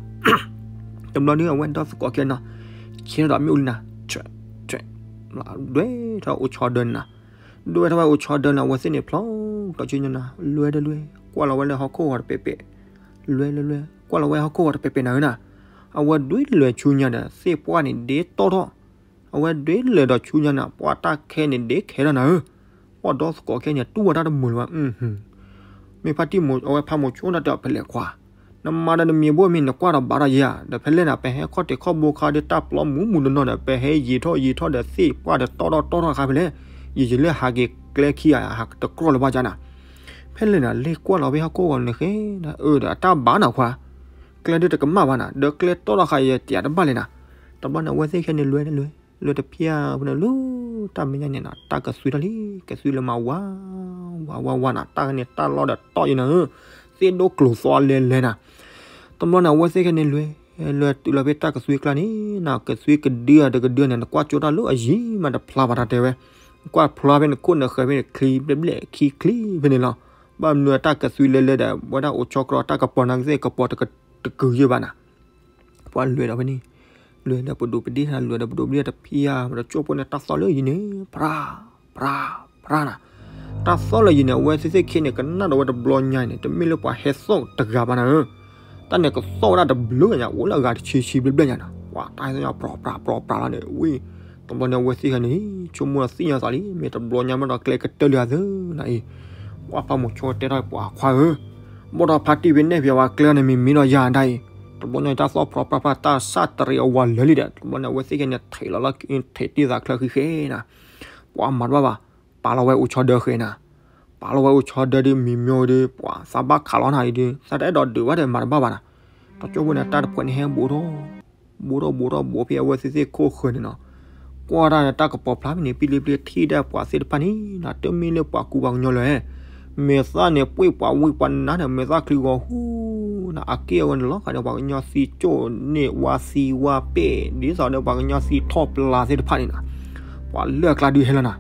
တဘျီဒီး အဝဲဒီသကိးခံဂၤနီၤ, ဆဲထီၣ်ဒီးမ့ၣ်အူလံနၤ, ဒွဲထီၣ်အိၣ်ဆီဒၢန့ၣ်နၤ, ဒွဲထီၣ်ဝဲအိၣ်ဆီဒၢန့ၣ် အဝဲသ့ၣ်န့ၣ် ဖျီ တီဆူညါနၤ, လွဲဒီးလွဲ, ကွၢ်လီၤဝဲလၢဟီၣ်ခိၣ်ဂီၤတပဲာ်ပဲာ်, လွဲလွဲလွဲ, ကွၢ်လီၤဝဲဟီၣ်ခိၣ်ဂီၤတပဲာ်ပဲာ်နၤဧၢနၤ, အဝဲဒွဲလွဲဆူညါဒီး သ့ၣ်ပှၢ်န့ၣ်ဒ့တီၣ်ထီၣ်, အဝဲဒွဲလွဲဒီးဆူညါနၤ ပှၤတၢ်ခဲန့ၣ်ဒ့ခဲထီၣ်နၤဧၢ, ပှၤဒီသကိးခဲန့ၣ် တူၢ်ဝဲတၢ်တမုာ်လၢၤဘၣ်, မ့ၢ်ဖါတံၢ်မိၤ အဝဲဖးမိၤဆိတၢ်တဲအီၤဖဲလဲၣ်ခွါ, နမၤဒီးနမံၤဘိမ့ၢ်နကွၢ်ဒီးဘၣ်ဒီးယၤ, ဒီးဖဲလဲၣ်နၤ ပဟဲခီၣ်ထံးခီၣ်ဘိခါဒီး တၢ်ပျီမူးမူးနီၢ်နီၢ်ဒီး ပဟဲယံာ်ထီၣ်ယံာ်ထီၣ်ဒီး သ့ၣ်ပှၢ်ဒီးတီၣ်ထီၣ်တီၣ်ထီၣ်အခါဖဲလဲၣ်, ယံာ်ယံာ်လၢဟးက့ၤကျဲခံဂၤ ဟးတကြၢၢ်လၢၤဘၣ်ယၤနၤ, ဖဲလဲၣ်နၤ လ့ၣ်ကွၢ်လီၤဖဲဟီၣ်ခိၣ်ဂီၤန့ၣ်ဃဲ, အၢ ဒီးအတၢ်ဘၣ်နၤခွါ, ကျဲဒုးတကမၣ်ဘၣ်နၤ ဒီးကျဲတီၣ်ထီၣ်အခါယတယၤတဘၣ်လဲၣ်နၤ, တဘျီန့ၣ် အဝဲသ့ၣ်ခဲန့ၣ်လွဲလွဲ, လွဲတဖၠၣ်ဖိန့ၣ်လၢ တၢ်မဲာ်ညါန့ၣ်နၤ တၢ်ကသွံထီၣ်လံ, ကသွံလၢမၤဝါ ဝါ ဝါ ဝါနၤ, တၢ်ဂၤန့ၣ် တၢ်လီၢ်ဒီးတီၣ်ယံၤနၤဧၢ, သ့ၣ်ဒိၣ်ကျိၤသီလဲလဲနၤ, တဘျီန့ၣ် အဝဲသ့ၣ်ခဲန့ၣ်လွဲ, လွဲတုၤလီၤဖဲတၢ်ကသွံကျါန့ၣ်နၤ, ကသွံကဒုအတကဒုန့ၣ် နကွၢ်ကၠိတၢ်လၢအယံၤမးတဖျါဘၣ်တၢ်တဲဝဲ, ကွၢ်ဖျါဖဲနခိၣ်နဃၢၤဖဲန့ၣ် ချံဘျဲၣ်ဘျဲၣ်ခံချံဖဲန့ၣ်လီၤ, ဘၣ်မနုၤတၢ်ကသွံလဲလဲဒီး ဝဲဒၣ်အိၣ်ဆီကြၢးတၢ်ကပီၤနၤကသ့ၣ်ကပီၤတကဂုာ်ယဲၢ်ဘၣ်နၤ ပှၤလွဲဒီးဖဲန့ၣ်, လွဲဒီးပဒိးပဒ့ၣ် လွဲဒီးပဒိးပဒ့ၣ်တဖၠၣ် ပတကၠိၣ်ဖိန့ၣ် တၢ်သီၣ်လၢယံၤန့ၣ် ဖြး ဖြး ဖြးနၤ, တၢ်သီၣ်လၢယံၤန့ၣ် အဝဲသ့ၣ်သ့ၣ်ခံန့ၣ် ကနၣ်ဒီးဝဲတဘျီညါန့ၣ် တမ့ၢ်လၢပှၤဟဲသီၣ်တဂၤဘၣ်နၤဧၢ, တၢ်န့ၣ်ကသီၣ်ဝဲဒၣ်တဘျုးညါ အိၣ်လၢအဂၤတဆံဆံဘျဲၣ်ဘျဲၣ်ညါနၤ, ပှၤတၢ်ဟဲသီၣ်ညါ ဖြး ဖြး ဖြး ဖြးလီၤန့ၣ် ဝံၤ တဘျီန့ၣ် အဝဲသ့ၣ်ခံန့ၣ် ဆိကမိၣ်ဒီးသ့ၣ်ညါသးလံ မ့ၢ်တဘျီညါမ့ၢ်ဒီးကျဲကတၢၢ်လံအသၢနၤအံၤ, ပှၤဖးမိၤဆိတဲထီၣ်ပှၤခွါဧၢ ဘၣ်ဒီးဖါတံၢ်ဖဲနဲၣ်ဖျါဝဲကျဲန့ၣ် မ့ၢ်မ့ၢ်ဒီးယၤဒၣ်အံၤ, တဘျီန့ၣ် တၢ်သီၣ်ဖြးဖြးဖြး တၢ်ဆၣ်တရံးအဝၤလၢာ်လံဒီး တဘျီန့ၣ် အဝဲသ့ၣ်ခံန့ၣ် ထံးလီၤလၢ ထံးတံၢ်သးချၢဃံဃဲနၤ, ပှၤမၤတဘၣ်ဘၣ်, ပာ်လီၤဝဲအိၣ်ဆီဒၢဃဲနၤ, ပာ်လီၤဝဲအိၣ်ဆီဒၢဒီး မံၤမၠိဒီး ပှၤသးဘၣ်ခးလီၤနၤအံၤဒီး သးတအဲၣ်ဒိးဒုးဘၣ်ဒီးမၤတဘၣ်ဘၣ်နၤ, တကၠိၣ်ဖိန့ၣ် တၢ်တဖှဲးန့ၣ်ဟဲဘူးထီၣ် ဘူးထီၣ်ဘူးထီၣ်ဘူးဖဲအဝဲသ့ၣ်သ့ၣ်ခိၣ်ဃၢၤန့ၣ်နီၤ, ကွၢ်တၢ်န့ၣ် တၢ်ကပီၤဖျါဖဲန့ၣ် ပံလ့ပံလ့ထံၣ်ဒၣ်ပှၤသ့ၣ်တဖၣ်န့ၣ်နီၤ, တမ့ၢ်လၢပှၤကူပှၤကညီလၢၤ, မဲာ်သၣ်န့ၣ် ပှ့ၢ်ပှၤဝံပှၤနါန့ၣ် မဲာ်သၣ်ချံဂီၤဟူနီၤ, အက့ၢ်အဂီၤန့ၣ်လီၤ, ဃးဒီးပှၤကညီသံကၠိၣ်န့ၣ် ဝါသံဝါပဲၣ် ဒ်သိးဒီးပှၤကညီသံထီၣ်ပျါသ့ၣ်တဖၣ်န့ၣ်နီၤ, ပှၤလၢအကျါဒုးဟဲလီၤနၤ,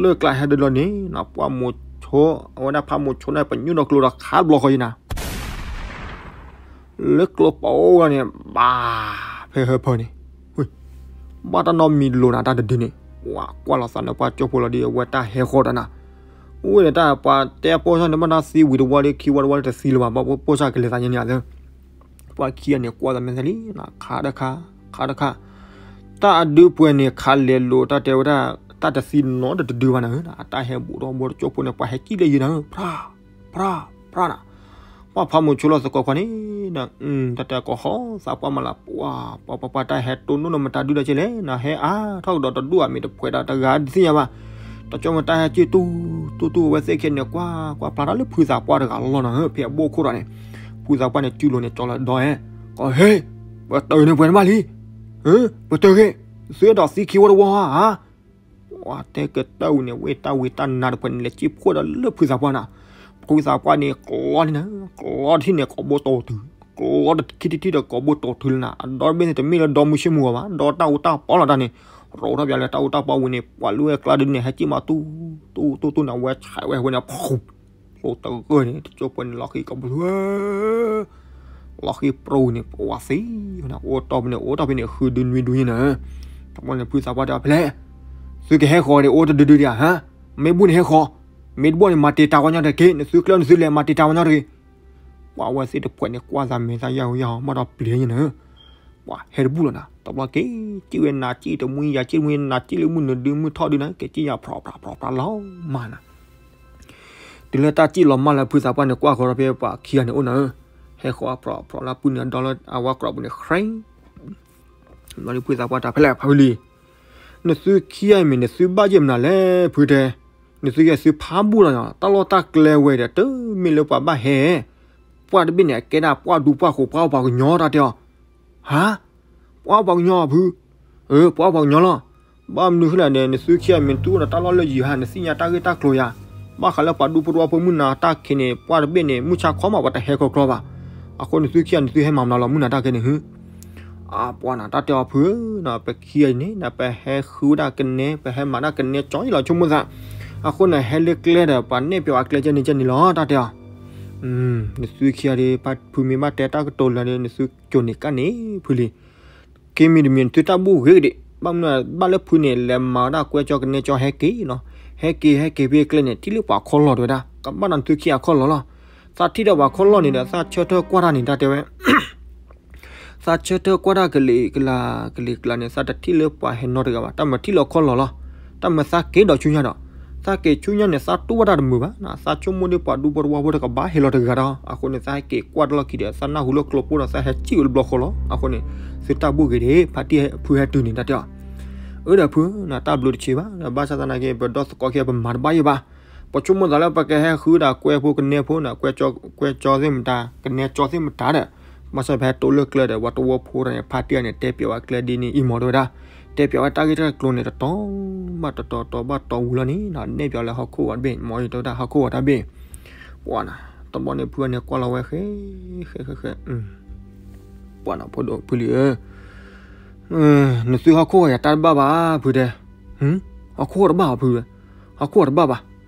လၢကျါဟဲဒုးလီၤန့ၣ်နီၤ, ပှၤမိၤဆိ အဝဲဒၣ်ဖးမိၤဆိန့ၣ် ပညိၣ်ဒီးကျိဒီးခးဘျီဃီယံၤနၤ လၢကျိပိၤန့ၣ် ဘၣ် ဖဲဟၢဖၢန့ၣ်, ဘၣ်တၢ်နီတမံၤလိာ်နၤတၢ်တဒုန့ၣ်, ပှၤကွၢ်လီၤသးန့ၣ် ပှၤကၠိဖိလီၤဒီး အဝဲတၢ်ဟဲဃီတၢ်နၤ, ဝဲန့ၣ်တၢ်ပှၤတဲပိၢ်စၢ်န့ၣ် ဘၣ်တၢ်သံဝံၤတဝီဒီး ခံဝီတဝီဒီးတသံလၢၤဘၣ်, ဘၣ်ပိၢ်စၢ်ကလဲၤသးညါန့ၣ်အသၢ, ပှၤခံဂၤန့ၣ် ကွၢ်သးမဲာ်သၣ်လံ, ခးတခါ, ခးတခါ, တၢ်အဒုပှဲၤန့ၣ် ခးလဲၤလိာ်တၢ်တဲဝဲဒၣ်, တၢ်တသံနီတတဒုဘၣ်နၤဧၢ, အတၢ်ဟဲဘူးထီၣ်ဘူးထီၣ်ကၠိဖိန့ၣ် ပှၤဟဲကံၣ်လၢယံၤနၤဧၢ, ဖြး ဖြး ဖြးနၤ, ပှၤဖးမိၤဆိလီၤသကိးခွါန့ၣ်, တၢ်တဲကီးဟီသးပှၢ်မးလၢ ပှၤပှၤပှၤပှၤတၢ်ဟဲတိၢ်နီၣ်နီၢ်မတၤဒုဒီးကဲလဲၣ်နီၤ, ဟဲအါထီၣ်ကဒီးတဒူၣ်အမံၤတဖှဲးဒီးတဂၤဒုးသ့ၣ်ညါဘၣ်, တကၠိမတၢ်ဟဲက့ၤတူၢ်တူၢ်တူၢ်ဝဲသ့ၣ်ခဲန့ၣ် ကွၢ်ကွၢ်ဖျါထီၣ်လၢဖုသးပှၢ်တဂၤလီၤနီၤ, ဖဲအဘိၣ်ခိၣ်ဒီးန့ၣ်, ဖုသးပှၢ်န့ၣ် စုလိၤန့ၣ် ကၠီလီၤဒီးဟဲ, ကီးဟ့, ပှၤတၢ်အၢန့ၣ်ပှဲၤန့ၣ်ဘၣ်လံ, ပှၤတၢ်ဂ့ၢ်, သုအဲၣ်ဒိးသံခံဝဲတဝီဧါ ပှၤတဲကတၢၢ်ဝံၤန့ၣ် ဝဲတၢ်ဝံတၢ်နါတဖၣ်န့ၣ် လဲၤက့ၤဖှိၣ်ဒီးလၢဖုသးပှၢ်နၤ, ဖုသးပှၢ်န့ၣ်ကျီထံၣ်န့ၣ်, ကျီတထံၣ်န့ၣ် ကိးဘိတီၤတုၤ, ကျီတခံထံၣ်ထံၣ်ဒီးကိးဘိတီၤတုၤလၢနၤ, အဒီတဘ့ၣ်န့ၣ် တမ့ၢ်လၢဒီမုၢ်ဆ့ၣ်မုၢ်ဂီၤဘၣ်, ဒီတၢ်အူတၢ်ပီလီၤတၢ်န့ၣ်, ရိးထီၣ်ပၠးလၢတၢ်အူတၢ်ပီဝံၤန့ၣ် ပှၤလၢဝဲကျါဒုန့ၣ် ဟဲက့ၤမၤတူၢ်, တူၢ်တူၢ်တူၢ်န့ၣ် ဝဲဆဲးဝဲဝဲန့ၣ် ဖူး ကျိတဂၢၢ်န့ၣ် တကၠိပှဲၤန့ၣ် လီၤဃံကီးဘျုး လီၤဃံပြူန့ၣ် ပဝဲသံ, အိၣ်တ့ၢ်ဖဲန့ၣ် အိၣ်တ့ၢ်ဖဲန့ၣ် ဃုဒုနွံဒုန့ၣ်နီၤ, တဘျီန့ၣ် ဖုသးပှၢ်တဲအီၤ ဖဲလဲၣ်, သုကဟဲဃီၤန့ၣ် အိၣ်တဒုဒုဒံးဧါ, မ့ၢ်ဘူၣ်န့ၣ်ဟဲဃီၤ, မ့ၢ်တဘူၣ်န့ၣ် မၤတ့ၢ်တၢ်ဝဲညီတဂ့ၤ, နသုကျဲနသုလဲၤမၤတ့ၢ်တၢ်ဝဲညီတဂ့ၤ, ပှၤဝဲသ့ၣ်တဖှဲးန့ၣ် ကွၢ်သးမဲာ်သၣ်ယၢ်ဟူယၢ်ဟီ ဘၣ်ဒီးပျံၤညါန့ၣ် ပှၤဟဲတဘူၣ်လီၤနၤ, တဘျီက့ၤ စံၣ်ဝဲနၤစံၣ်တမှံယၤစံၣ်တမှံ နၤစံၣ်လၢမုၢ်နဒုမုၢ်ထီၣ်ဒုနၤ က့ၤစံၣ်ယၤဖြီဖြီဖြီဖြီလီၤမးနၤ, တုၤလၢတၢ်စံၣ်လီၤမၢ်လၢဖုသးပှၢ်န့ၣ် ကွၢ်ဃီၤဒီးဖဲပှၤခံဂၤန့ၣ်အိၣ်နၤဧၢ, ဟဲဃီၤဖြီဖြီလၢပုၢ်န့ၣ် အဒီလၢအဝါကြီပူၤန့ၣ် ဘျီဒုးဖုသးပှၢ်တၢ်ဖဲလဲၣ်ဖးဖုလံ, နသုခံဂၤအံၤမ့ၢ်နသုဘၣ်ယဲၢ်မနုၤလဲၣ်ဖုတဲ, နသုခံဂၤသုဖးဘူၣ်လီၤနီၤ, တၢ်လီၢ်တၢ်ကျဲဝဲဒီး တမ့ၢ်လၢပှၤဘၣ်ဟဲ, ပှၢ်တဘ့ၣ်န့ၣ် အကဲဒၣ်ပှၢ်ဒူပှၢ်ဃိးပှၢ်အိၣ်ပှၤကညီတၢ်တဲအီၤ, ဟါ, ပှၢ်အိၣ်ပှၤကညီအီၤဖု, အၢ ပှၢ်အိၣ်ပှၤကညီလီၤ, ဘၣ်မနုၤဃိလဲၣ်န့ၣ် နသုခံဂၤမ့ၢ်နတူၢ်ဒီးတၢ်လီၢ်လၢယံၤဟါ နသ့ၣ်ညါတၢ်ဂ့ၢ်တၢ်ကျိၤယၤ, ဘၣ်ဃးလၢပှၤဒူဖိတဝီဖိမုၢ်နၤတၢ်ခံးန့ၣ် ပှၢ်တဘ့ၣ်န့ၣ် မုၢ်ဆါခီမး ပှၤတဟဲခီကျီဘၣ်, အဃိနသုခံဂၤနသုဟဲမၤမနုၤလီၤ မုၢ်နၤတၢ်ခံးန့ၣ်ဟု အပှၤနၤတၢ်တဲအီၤဖုဧၢ, ပခံဂၤအံၤန့ၣ် ပဟဲဃုဒၣ်ကနဲ ပဟဲမၤဒၣ်ကနဲကၠီအံၤလီၤ ဆိကမိၣ်သး, အဃိန့ၣ် ဟဲလၢကျဲဒီး ပှၤနဲၣ်ပျီအကျဲကဲန့ၣ်ကဲန့ၣ်လီၤ တၢ်တဲအီၤ, နသုခံဂၤဒီး ဖုမ့ၢ်ဘၣ်တဲတၢ်ကတိၤလၢာ်ဒီး နသုကိးန့ၢ်ကၣ်န့ၣ်ဖုလံ က့ၤမံၤတမံၤ နသုတၢ်ဘူၣ်ဂ့ၤကဒံး ဘၣ်မနုၤဘၣ်လၢဖုန့ၣ် လဲၤမၤဝဲဒၣ်ကွဲကၠီကနဲကၠီဟဲက့ၤလီၤ, ဟဲက့ၤဟဲက့ၤဖဲကျဲန့ၣ် ထံၣ်လၢပှၤခီၣ်လီၢ်တဲဝဲဒၣ်, ကဘၣ်ဒီးနသုခံဂၤခီၣ်လီၢ်လီၤ, သးထံၣ်ဒီးပှၤခီၣ်လီၢ်န့ၣ်ဒီး သးဆၢထၢၣ်ကွၢ်တၢ်န့ၣ် တၢ်တဲဝဲ သးဆၢထၢၣ်ကွၢ်တၢ်ကလံၤကလၤ ကလံၤကလၤန့ၣ် သးတထံၣ်လၢပှၤဟဲနီတဂၤဘၣ်, တၢ်မၤထံၣ်လၢခီၣ်လီၢ်လီၤ, တၢ်မၤသးက့ၤဒီးဆူညါဒီး, သးက့ၤဆူညါန့ၣ် သးတူၢ်ဘၣ်တၢ်တမုာ်ဘၣ်, သးဆိကမိၣ်ဒီးပှၤဒူဖိတဝီဖိတကဘၣ်ဟဲလီၤတဂၤဒီး, အဃိန့ၣ် သးဟဲက့ၤကွၢ်တလီၢ်ခံဒီး သးနၢ်ဟူလၢကျိဖိဒီး သးဟဲစံၣ်ဝဲတဘျီဃီလီၤ, အဃိန့ၣ် သုတၢ်ဘူၣ်ဂ့ၤဒံး ဖါတံၢ်ဖုဟဲတုၤန့ၣ် တၢ်တဲအီၤ, အၢဒီးဖု နတၢ်ဘျုးတဆံးဘၣ်, ဘၣ်ဆၣ်သနာ်က့ ပဒီသကိးခံ ပမၤတဘၣ်ယဲၢ်ဘၣ်, ပဆိကမိၣ်သးလၢပကဟဲဃုဒၣ်ကွဲဖိကနဲဖိန့ၣ် ကွဲကၠီသ့ၣ်မတၤ ကနဲကၠီသ့ၣ်မတၤဒီး, ဘၣ်ဆၣ်ပဟဲတိၢ်လၢကျဲဒီး ပှၤတဝီဖိတဂၤန့ၣ် ဖါတံၢ်န့ၣ် တဲပျးဝဲကျဲဒ်န့ၣ်အံၤမးတဲဝဲဒၣ်, တဲပျးဝဲတၢ်ဂ့ၢ်တၢ်ကျိၤန့ၣ် တတီၤဘၣ်တတီၤ တီၤဘၣ်တီၤဝံၤလီၤန့ၣ် နဲၣ်ပျးလၢဟီၣ်ခိၣ်ဂီၤတဘ့ၣ် မ့ၢ်တဲဝဲဒၣ်ဟီၣ်ခိၣ်ဂီၤတဘ့ၣ်, ပှၤနၤ တဘျီန့ၣ်ဖုန့ၣ်ကွၢ်လီၤဝဲဃဲ ဃဲ ဃဲ ဃဲ ပှၤနၤ ဖိဒိၣ်ဖုလံဧၢ နသုဟီၣ်ခိၣ်ဂီၤယၤတၢ်တဘၣ်ဘၣ်ဖုတဲ, ဟီၣ်ခိၣ်ဂီၤတဘၣ်ဘၣ်ဖု, ဟီၣ်ခိၣ်ဂီၤတဘၣ်ဘၣ်,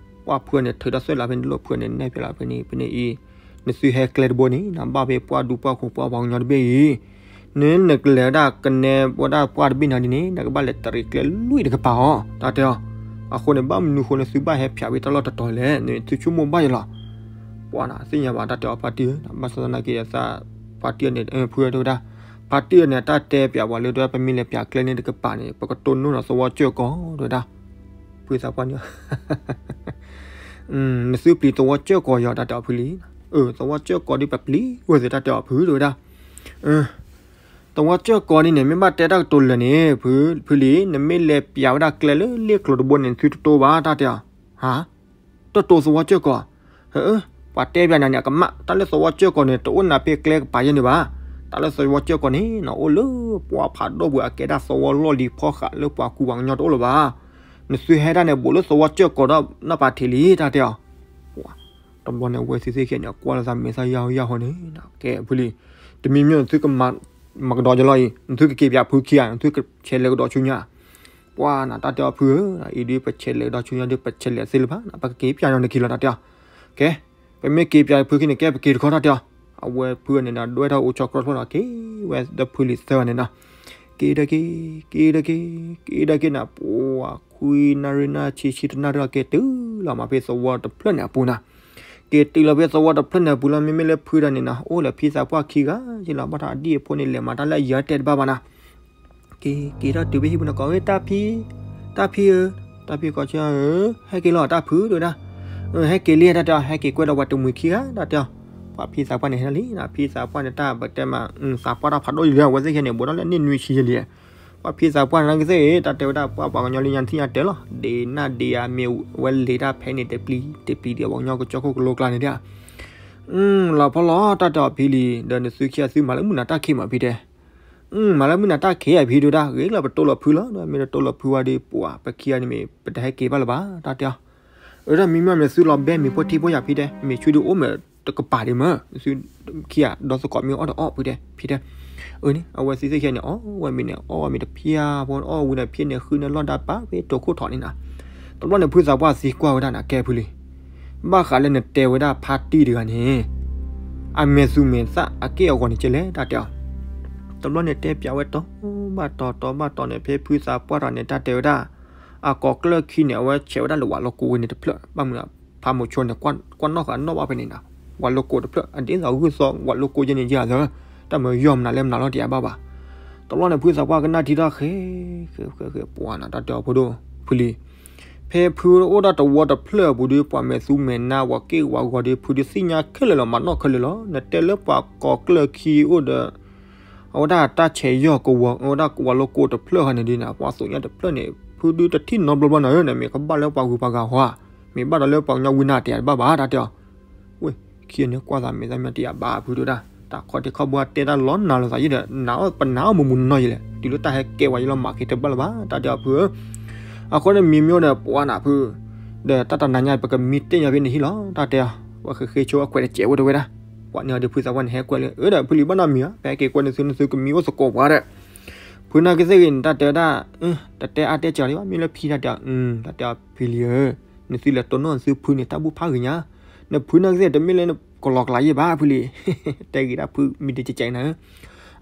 ပှၤဖုန့ၣ်ထုးဒီးသွဲၣ်လၢဖဲန့ၣ် လိၣ်ဖုန့ၣ်နဲၣ်ပျးလၢဖဲန့ၣ် ဖဲန့ၣ်အံၤ, နသုဟဲကျဲတဘိန့ၣ် နဘၣ်ဖဲပှၢ်ဒူပှၢ်ဃိးပှၢ်ပှၤကညီတဘ့ၣ်အံၤ, နနကလဲၤဝဲဒၣ်ကနဲဝဲဒၣ်ပှၢ်တဘ့ၣ်နၤဒ်န့ၣ် နကဘၣ်လဲၤတရံးကျဲလွံၢ်တကပၤအီၤ တၢ်တဲအီၤ, အဃိန့ၣ် ဘၣ်မနုၤဃိနသုဘၣ်ဟဲဖျးဝဲတၢ်လီၢ်တတီၤလဲၣ် နသုဆိကမိၣ်ဘၣ်ယလီၤ ပှၤနၤသ့ၣ်ညါဘၣ် တၢ်တဲအီၤဖါတံၢ်ဧၢ, ဘၣ်ဆၣ်သနာ်က့ သးဖါတံၢ်န့ၣ် ဖုတဲဝဲဒၣ်, ဖါတံၢ်န့ၣ် တၢ်တဲပျးပှၤလၢ တဲဝဲ ပမ့ၢ်လဲၤပျးကျဲန့ၣ်တကပၤန့ၣ် ပကတိၢ်နီၣ်ဒီးသဝီကၠၢၢ်ကီးတဲဝဲဒၣ်, ဖုသးပှၢ်န့ၣ် နသုပျံၤသဝီကၠၢၢ်ကီးယီၤ တၢ်တဲအီၤဖုလံ, သဝီကၠၢၢ်ကီးဒ်ပပျံၤဝဲသ့ၣ် တၢ်တဲအီၤဖုတဲဝဲဒၣ်, သဝီကၠၢၢ်ကီးဒ်န့ၣ် မ့ၢ်ဘၣ်တဲတၢ်ကတိၤလၢာ်န့ၣ် ဖုလံ နမ့ၢ်လဲၤပျးဝဲဒၣ်ကျဲလၢလ့ၣ်ကျိၤတဘိန့ၣ် နသုတတိၢ်ဘၣ် တၢ်တဲအီၤ, ဟါ တတိၢ်သဝီကၠၢၢ်ကီး, ပှၤတဲပျးနၤန့ၣ် အကမၣ် တၢ်လၢသဝီကၠၢၢ်ကီးန့ၣ် တအိၣ်နၤဖဲကျဲကပၤယဲန့ၣ်ဘၣ်, တၢ်လၢသဝီကၠၢၢ်ကီးန့ၣ် နအိၣ်လၢပှၢ်ဖးဒိၣ်ပူၤ အကဲဒၣ်သဝီလီၢ်လံၤဖီဃးလၢပှၤကူပှၤကညီတအိၣ်လၢၤဘၣ်, နသုဟဲဒၣ်န့ၣ် ဘူးလၢသဝီကၠၢၢ်ကီးဒီးနီၢ်ပၤထံးလံ တၢ်တဲအီၤ, တဘျီန့ၣ် အဝဲသ့ၣ်သ့ၣ်ခဲန့ၣ် ကွၢ်လီၤသးမဲာ်သၣ်ယၢ်ဟီယၢ်ဟီန့ၣ် ကဲဖုလံ, တမံၤမံၤနသုကမၤကဒီးယလီၤအံၤ နသုကက့ၤပျးဖုခံဂၤ နသုကဆဲးလဲၤကဒီးဆူညါ ပှၤနၤ တၢ်တဲအီၤဖုဧၢ, အံၤဒ်ပဆဲးလဲၤကဒီးဆူညါဒ် ပဆဲးလဲၤသ့လၢၤဘၣ် ပကက့ၤပျးညီနခံလီၤ တၢ်တဲအီၤ, ကဲ ပမ့ၢ်က့ၤပျးဖုခံန့ၣ် ကဲပက့ၤတခီ တၢ်တဲအီၤ, အဝဲဖုန့ၣ်ဒီး ဒွဲၣ်ထီၣ်အိၣ်ဆီခရီၣ်ထီၣ်ဒီး က့ၤဝဲဒီးဖုလံၤသၢဂၤန့ၣ်နီၤ, က့ၤဒီးက့ၤ က့ၤဒီးက့ၤ က့ၤဒီးက့ၤနၤ ပှၤခွံနၣ်ရံၣ်နၣ်ဆံ ဆံတနၣ်ရံၣ်လီၤ က့ၤတုၤလီၤမးဖဲသဝီတဖျၢၣ်န့ၣ်အပူၤနၤ က့ၤတုၤလီၤဖဲသဝီတဖျၢၣ်န့ၣ်အပူၤလီၤ မ့မ့ၢ်လၢဖုဒၣ်န့ၣ်နီၤ အိၣ်လၢဖံသးပှၢ်ခံဂၤက့လီၤ ဘၣ်ဒီးအဒံၣ်အဖိန့ၣ် လဲၤမၤတၢ်လၢအယၤတဲတဘၣ်ဘၣ်နၤ က့ၤ က့ၤထီၣ်တုၤဖဲဟံၣ်ပူၤန့ၣ် ကိးဝဲ တၢ်ဖံ, တၢ်ဖံဧၢ, တၢ်ဖံကီးဆၢဧၢ, ဟဲက့ၤလီၤတၢ်ဖု တဲဝဲဒၣ်, ဟဲက့ၤလံ တၢ်တဲအီၤ ဟဲက့ၤကွဲဒီးပှၤတမှံၤခံဂၤ တၢ်တဲအီၤ, ပှၤဖံသးပှၢ်န့ၣ်ဟဲလံနီၤ, ဖံသးပှၢ်န့ၣ်တၢ်ပတဲမး သးပှၢ်တၢ်ဖးဒိၣ်ယံၤလံ, အဝဲသ့ၣ်ခဲန့ၣ် ဘူးထီၣ်လၢန့ၣ်နွံဆံယံၤလံ. ပှၤဖံသးပှၢ်န့ၣ်ကသ့ၣ် တၢ်တဲဝဲဒၣ် ပှၤပှၤကညီလၢညါနသ့ၣ်ညါတဲလီၤ, ဒ့နၢ်ဒ့ဧါ မ့ၢ်ဝဲလံာ်တၢ်ဖဲန့ၣ်တပျံၤတပျံၤဒံး ပှၤကညီကစၢၢ်ခိၣ်ကလိကျါန့ၣ်ဒၣ်. လီၤဖီလီၤ တၢ်တဲအီၤဖံလံၤ, ဒီးနသုခံဂၤသုမၤလၢမုၢ်နၤတၢ်ခံးမးဖံတဲ မၤလၢမုၢ်နၤတၢ်ခံးဧါဖံဒုဒၣ်, ဂ့ၤလၢပတိၢ်လီၤဖုလီၤ, ဒီးမ့ၢ်တတိၢ်လီၤဖုဝဲဒီး ပှၤပခံဂၤန့ၣ်မ့ၢ် ပတဟဲက့ၤဘၣ်လၢၤဘၣ် တၢ်တဲအီၤ. အၢ ဒီးမံမီၢ်မ့ၢ်သုလီၤဘဲမ့ၢ်ဖိထံဖိယာ်ဖံတဲ, မ့ၢ်ဆူဒုအိၣ်မ့ၢ်တကပၤဒံးမး, သုခံဂၤဒီသကိးမ့ၢ်အီၣ်ဒီးအီၣ်ဖုတဲ ဖံတဲ. အၢ န့ၣ် အဝဲသ့ၣ်သ့ၣ်ခံဂၤန့ၣ် အီၣ်ဝဲမ့ၢ်န့ၣ် အီၣ်ဝဲမ့ၢ်တဖျၢၣ်ဖိ အီၣ်ဝံၤဒီးဖျၢၣ်န့ၣ် ဃုန့ၢ်လီၢ်ဒၣ်ပာ်ဖဲတိၤခိၣ်ထီၣ်န့ၣ်နီၤ. တဘျီန့ၣ်ဖုသးပှၢ်သံကွၢ်ဝဲဒၣ်န့ၣ် ကဲဖုလံၤ, ဘၣ်ဃးလၢနတဲဝဲဒၣ်ဖါတံၢ်တဂၤန့ၣ် အမဲာ်သူမဲာ်သၣ်အက့ၢ်အဂီၤန့ၣ်ကဲလဲၣ် တၢ်တဲအီၤ. တဘျီန့ၣ်တဲပၠးဝဲတီၤဘၣ်တီၤတီၤဘၣ်တီၤန့ၣ် ဖဲဖုသးပှၢ်တဂၤန့ၣ် တၢ်တဲဝဲဒၣ် အကိးကျၢၢ်ခံန့ၣ် အဝဲဆဲးဝဲဒၣ်လၢဝၤလိကိဝဲန့ၣ်တဖျၢၣ်, ဘၣ်မနုၤ ဖးမိၤဆိန့ၣ် ကွၢ်နီၣ်ဃာ်နီၣ်ဘၣ်ဖဲန့ၣ်နီၤ, ဝၤလိကိတဖျၢၣ် အဒ်သိးဂုၢ်သီဝၤလိကိယဲန့ၣ်ယဲလီၤ, တၢ်မၤယီၢ်မနုၤလဲၣ်မနုၤလီၤတယၤဘၣ်ဘၣ်. တဘျီန့ၣ်ဖုသးပှၢ်ကနၣ်ထံတၢ်ဃဲ ဃဲ ဃဲ ဃဲ ပှၤနီၤ တၢ်တဲအီၤဖိဒိၣ် ဖုလံၤ ဖဲဖုအိၣ်ဒၣ်တဝီတဖျၢၣ်အပူၤဒီး ပှၤမဲာ်သူမဲာ်နါ ပှၤက့ၢ်ပှၤဂီၤဒီး ဖုဒုးသ့ၣ်ညါခဲလၢာ်လီၤ, မၤနီၣ်ခဲလၢာ်လီၤ. နတဲလၢပှၤကိးကျၢၢ်ခံအိၣ်ဒီး အဝဲဒၣ်တၢ်ဆဲးယီၢ်ကဝီၤ အဝဲဒၣ်ဝၤလိကိတဖျၢၣ်ဃီန့ၣ်ဒ်န့ၣ် ပှၤသိးညါတဖျၢၣ်န့ၣ် ဖုဒုးတထံၣ်နီတဘျီဘျီနီၤဧၢ, နမ့ၢ်ကဘၣ်လၢပှၤဂုၤပှၤဂၤဟီဧါ, မ့ၢ်ဘၣ်ဒီးလၢပှၤကညီဝံနၤတယၤတဘၣ်ဘၣ် တၢ်တဲအီၤ. ဝဲ ခံဂၤန့ၣ်ကွၢ်သးမဲာ်သၣ်မ့ၢ်တယၤဘၣ်ဖုဒုဒၣ်, တၢ်ခီၣ်ထံးခီၣ်ဘိတဲတၢ်လီၤနၤလီၤသးယံၤဒီး ပနၤအီၣ်မုာ်မုာ်နီၢ်နီၢ်ယံၤလဲၣ်, တုၤလၢတၢ်ဟဲကဲဝဲယံၤလီၤ မၤက့ၤတဘၣ်လၢၤဘၣ် တၢ်တဲအီၤဖုဧၢ. အဃိန့ၣ်မံမ့ၢ်အိၣ်ဒီး ပှၤနၤဖု ဒီးတၢ်တနၤညါ ပကမံတ့ၢ်ညီဖဲနဟံၣ်လီၤ တၢ်တဲအီၤ. ပှၤဃ့ဃ့ဆိအခွဲးတစဲးဝဲတဲဝဲဒၣ်, ပှၤန့ၣ်အီၤဒီးဖုသးပှၢ်န့ၣ် ဟဲကွဲးလၢ အၢ ဒီးဖုလံၤဘၣ်နီတမံၤဧါ, ပဟဲက့ၤကွဲးန့ၢ်သုန့ၣ် သုကမံအိၣ်သကိးပှၤဒီး ဖုနာ်က့သ့ၣ်ဂ့ၤန့ၣ် တၢ်တဲဝဲဒၣ်, တတဲအါတဲစှၤလံဘၣ်, မ့ၢ်လၢဖံတၢ်တဲအီၤ, တၢ်တဲအီၤဖံလံၤဧၢ, နသုလဲၤတိၢ်နီၣ်နသုဖုန့ၣ် တၢ်ဘူၣ်ဖးဂ့ၤညါ, နဖုနာ်က့သ့ၣ် တမ့ၢ်လၢကလီၤကလးယဲၢ်ဘၣ်ဖုလံၤ, တဲဂ့ၤဒၣ်ဖုမံတကဲးကဲးနၤဧၢ.